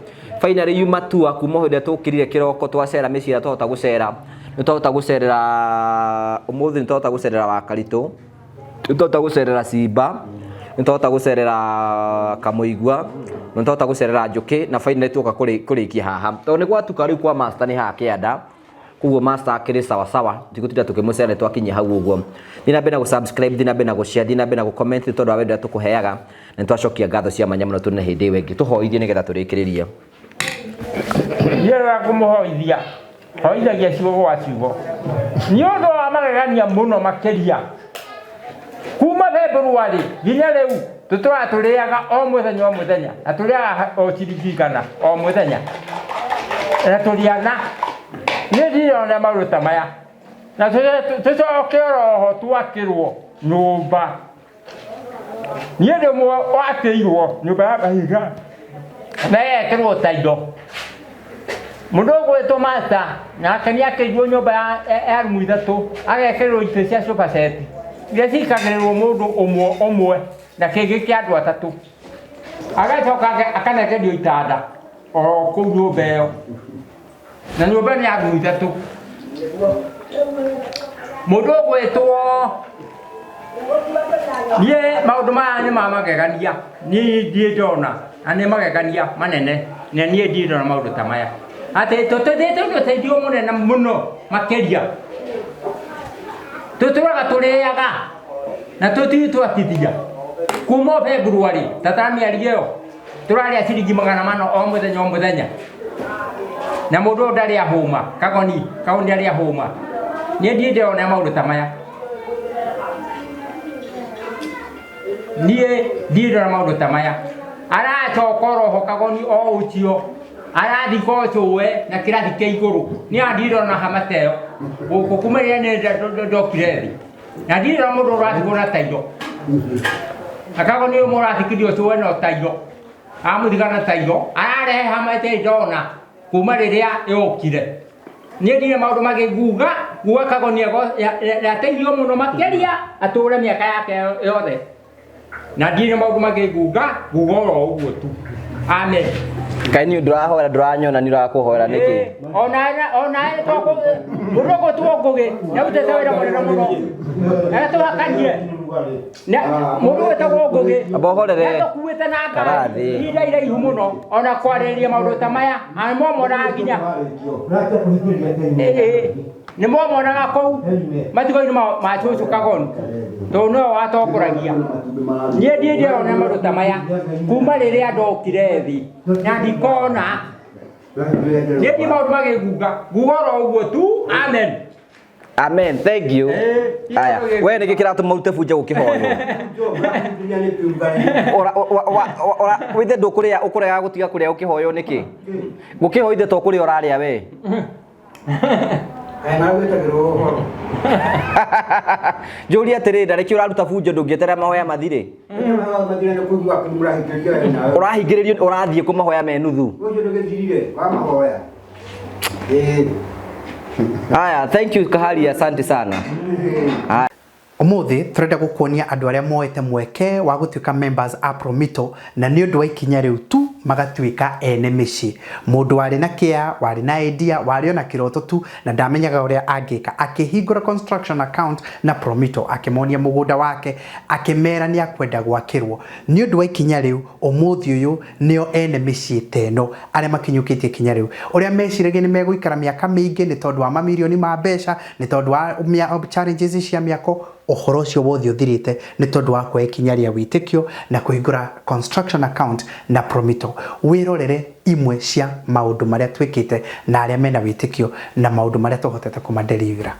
Finally yuma tua kuma hĩndĩ ĩrĩa tũkĩrire kĩroko twacera mĩciĩ ĩrĩa twahota gũcera. Nĩ twahota gũcerera ũmũthĩ, nĩ twahota gũcerera Wakaritũ, nĩ twahota gũcerera Simba, nĩ twahota gũcerera Kamũigua, nĩ twahota gũcerera Njũkĩ na finally tuoka kũrĩkia haha. Tondũ nĩ gwatuka rĩu kwa master nĩ haha kĩanda. Koguo master akĩrĩ sawa sawa, tigũtinda tũkĩmũcera nĩ twakinyia hau ũguo. Thiĩ na mbere na gũ-subscribe, thiĩ na mbere na gũ-share, thiĩ na mbere na gũ-comment nĩ tondũ wa wendo ũrĩa tũkũheaga. Na nĩ twacokia ngatho cia mwanya mũno tũrĩ na hĩndĩ ĩyo ĩngĩ. Tũhoithie nĩgetha tũrĩkĩrĩrie. Niĩ rĩrĩa ngũmũhoithia, hoithagia ciugo gwa ciugo. Nĩ ũndũ wa magegania mũno makĩria. Kuma February nginya rĩu tũtũraga tũrĩaga o mũthenya o mũthenya na tũrĩaga o ciringi igana o mũthenya na tũrĩana. Niĩ ndirĩ ndona maũndũ ta maya na tũcoke oroho twakĩrwo nyũmba. Niĩ ndĩ ũmwe wakĩirwo nyũmba ya mahiga na ĩgekĩrwo tairo. Mũndũ ũgwĩtwo Master nake nĩ akĩirwo nyũmba ya rumu ithatũ agekĩrĩrwo itĩ cia sofa set iria cikagĩrĩrwo mũndũ ũmwe ũmwe na kĩngĩ kĩa andũ atatũ. Agacoka akanengerio itanda oro kũu nyũmba ĩyo na nyũmba nĩ ya rumu ithatũ. Mũndũ ũgwĩtwo niĩ maũndũ maya nĩ ma magegania, niĩ ndirĩ ndona na nĩ magegania manene na niĩ ndirĩ ndona maũndũ ta maya. Atĩ tũtũthĩte nĩ ũteithio mũnene mũno makĩria. Tũtũraga tũrĩaga na tũtirĩ twatithia kuma February ta ta mĩario ĩyo. Tũrarĩa ciringi 400 o mũthenya o mũthenya. Na mũndũ ũyũ ndarĩ ahũma, Kagoni, Kagoni ndarĩ ahũma. Niĩ ndirĩ ndĩrona maũndũ ta maya. Niĩ ndirĩ ndĩrona maũndũ ta maya. Aracoka oroho Kagoni o ũcio, arathika ũcũwe na kĩrathi kĩa igũrũ. Niĩ ona ndirĩ ndĩrona hama ta ĩyo gũkũ kuma rĩrĩa niĩ ndokire thĩ. Na ndirĩ ndĩrona mũndũ ũrathikwo na tairo. Na Kagoni ũyũ mũrathikithio ũcũwe na tairo. Amũthika na tairo, ararehe hama ĩtarĩ ndona kuma rĩrĩa yokire. Niĩ ndirĩ maũndũ mangĩ nguga, nguga Kagoni yateithio mũno makĩria atũre mĩaka yake yothe. Na ndirĩ maũndũ mangĩ nguga, nguga oro ũguo tu. Amen. Kaĩ niĩ ndũrahoera ndũranyona nĩ ũrakũhoera nĩkĩ? Ona mũndũ ũgũtuo Ngũgĩ nĩarutĩte wĩra mũnene mũno. Aratũhakanie. Mũndũ wĩtagwo Ngũgĩ Amba ũhorere. nĩatũkuĩte na ngari Karathi. ihinda iraihu mũno ona kwarĩrĩria maũndũ ta maya nĩmomonaga nginya nĩmomonaga kũu mathiko-inĩ ma cũcũ Kagoni tondũ nĩwe watongoragia. Niĩ ndirĩ ndĩrona maũndũ ta maya kuma rĩrĩa ndokire thĩ na ndikona. Niĩ ndirĩ maũndũ magĩngunga, nguga oro ũguo tu. Amen. Amen. Thank you. Aya, we nĩkĩ kĩratũma ũrute bunja gũkĩhoywo? Ora ora withe ndũkũrĩa ũkũrega gũtiga kũrĩa ũkĩhoywo nĩkĩ? Gũkĩhoywo ithe to kũrĩa ũrarĩa we. Njũrie atĩrĩrĩ, na nĩkĩ ũraruta bunjo ndũngĩeterera mahoya mathire? Ũrahingĩrĩrio ũrathiĩ kũmahoya me nuthu. Haya, thank you Kahari, asante sana. Haya. Ũmũthĩ tũrenda gũkuonia andũ arĩa moete mweke wa gũtuĩka members a Promito na nĩ ũndũ wa ikinya rĩu tu magatuĩka ene mĩciĩ. Mũndũ warĩ na kĩa, warĩ na idea, warĩ ona kĩroto tu na ndamenyaga ũrĩa angĩka, akĩhingũra construction account na Promito, akĩmonia mũgũnda wake, akĩmera nĩ akwenda gwakĩrwo. Nĩ ũndũ wa ikinya rĩu, ũmũthĩ ũyũ nĩo ene mĩciĩ ta ĩno arĩa makinyũkĩtie ikinya rĩu. Ũrĩa meciragia nĩ megũikara mĩaka mĩingĩ nĩ tondũ wa mamirioni ma mbeca, nĩ tondũ wa challenges cia mĩako, ũhoro ũcio wothe ũthirĩte nĩ tondũ wa kuoya ikinya rĩa wĩtĩkio na kũhingũra construction account na Promito. Wĩrorere imwe cia maũndũ marĩa twĩkĩte na arĩa mena wĩtĩkio na maũndũ marĩa tũhotete kũmaderivera.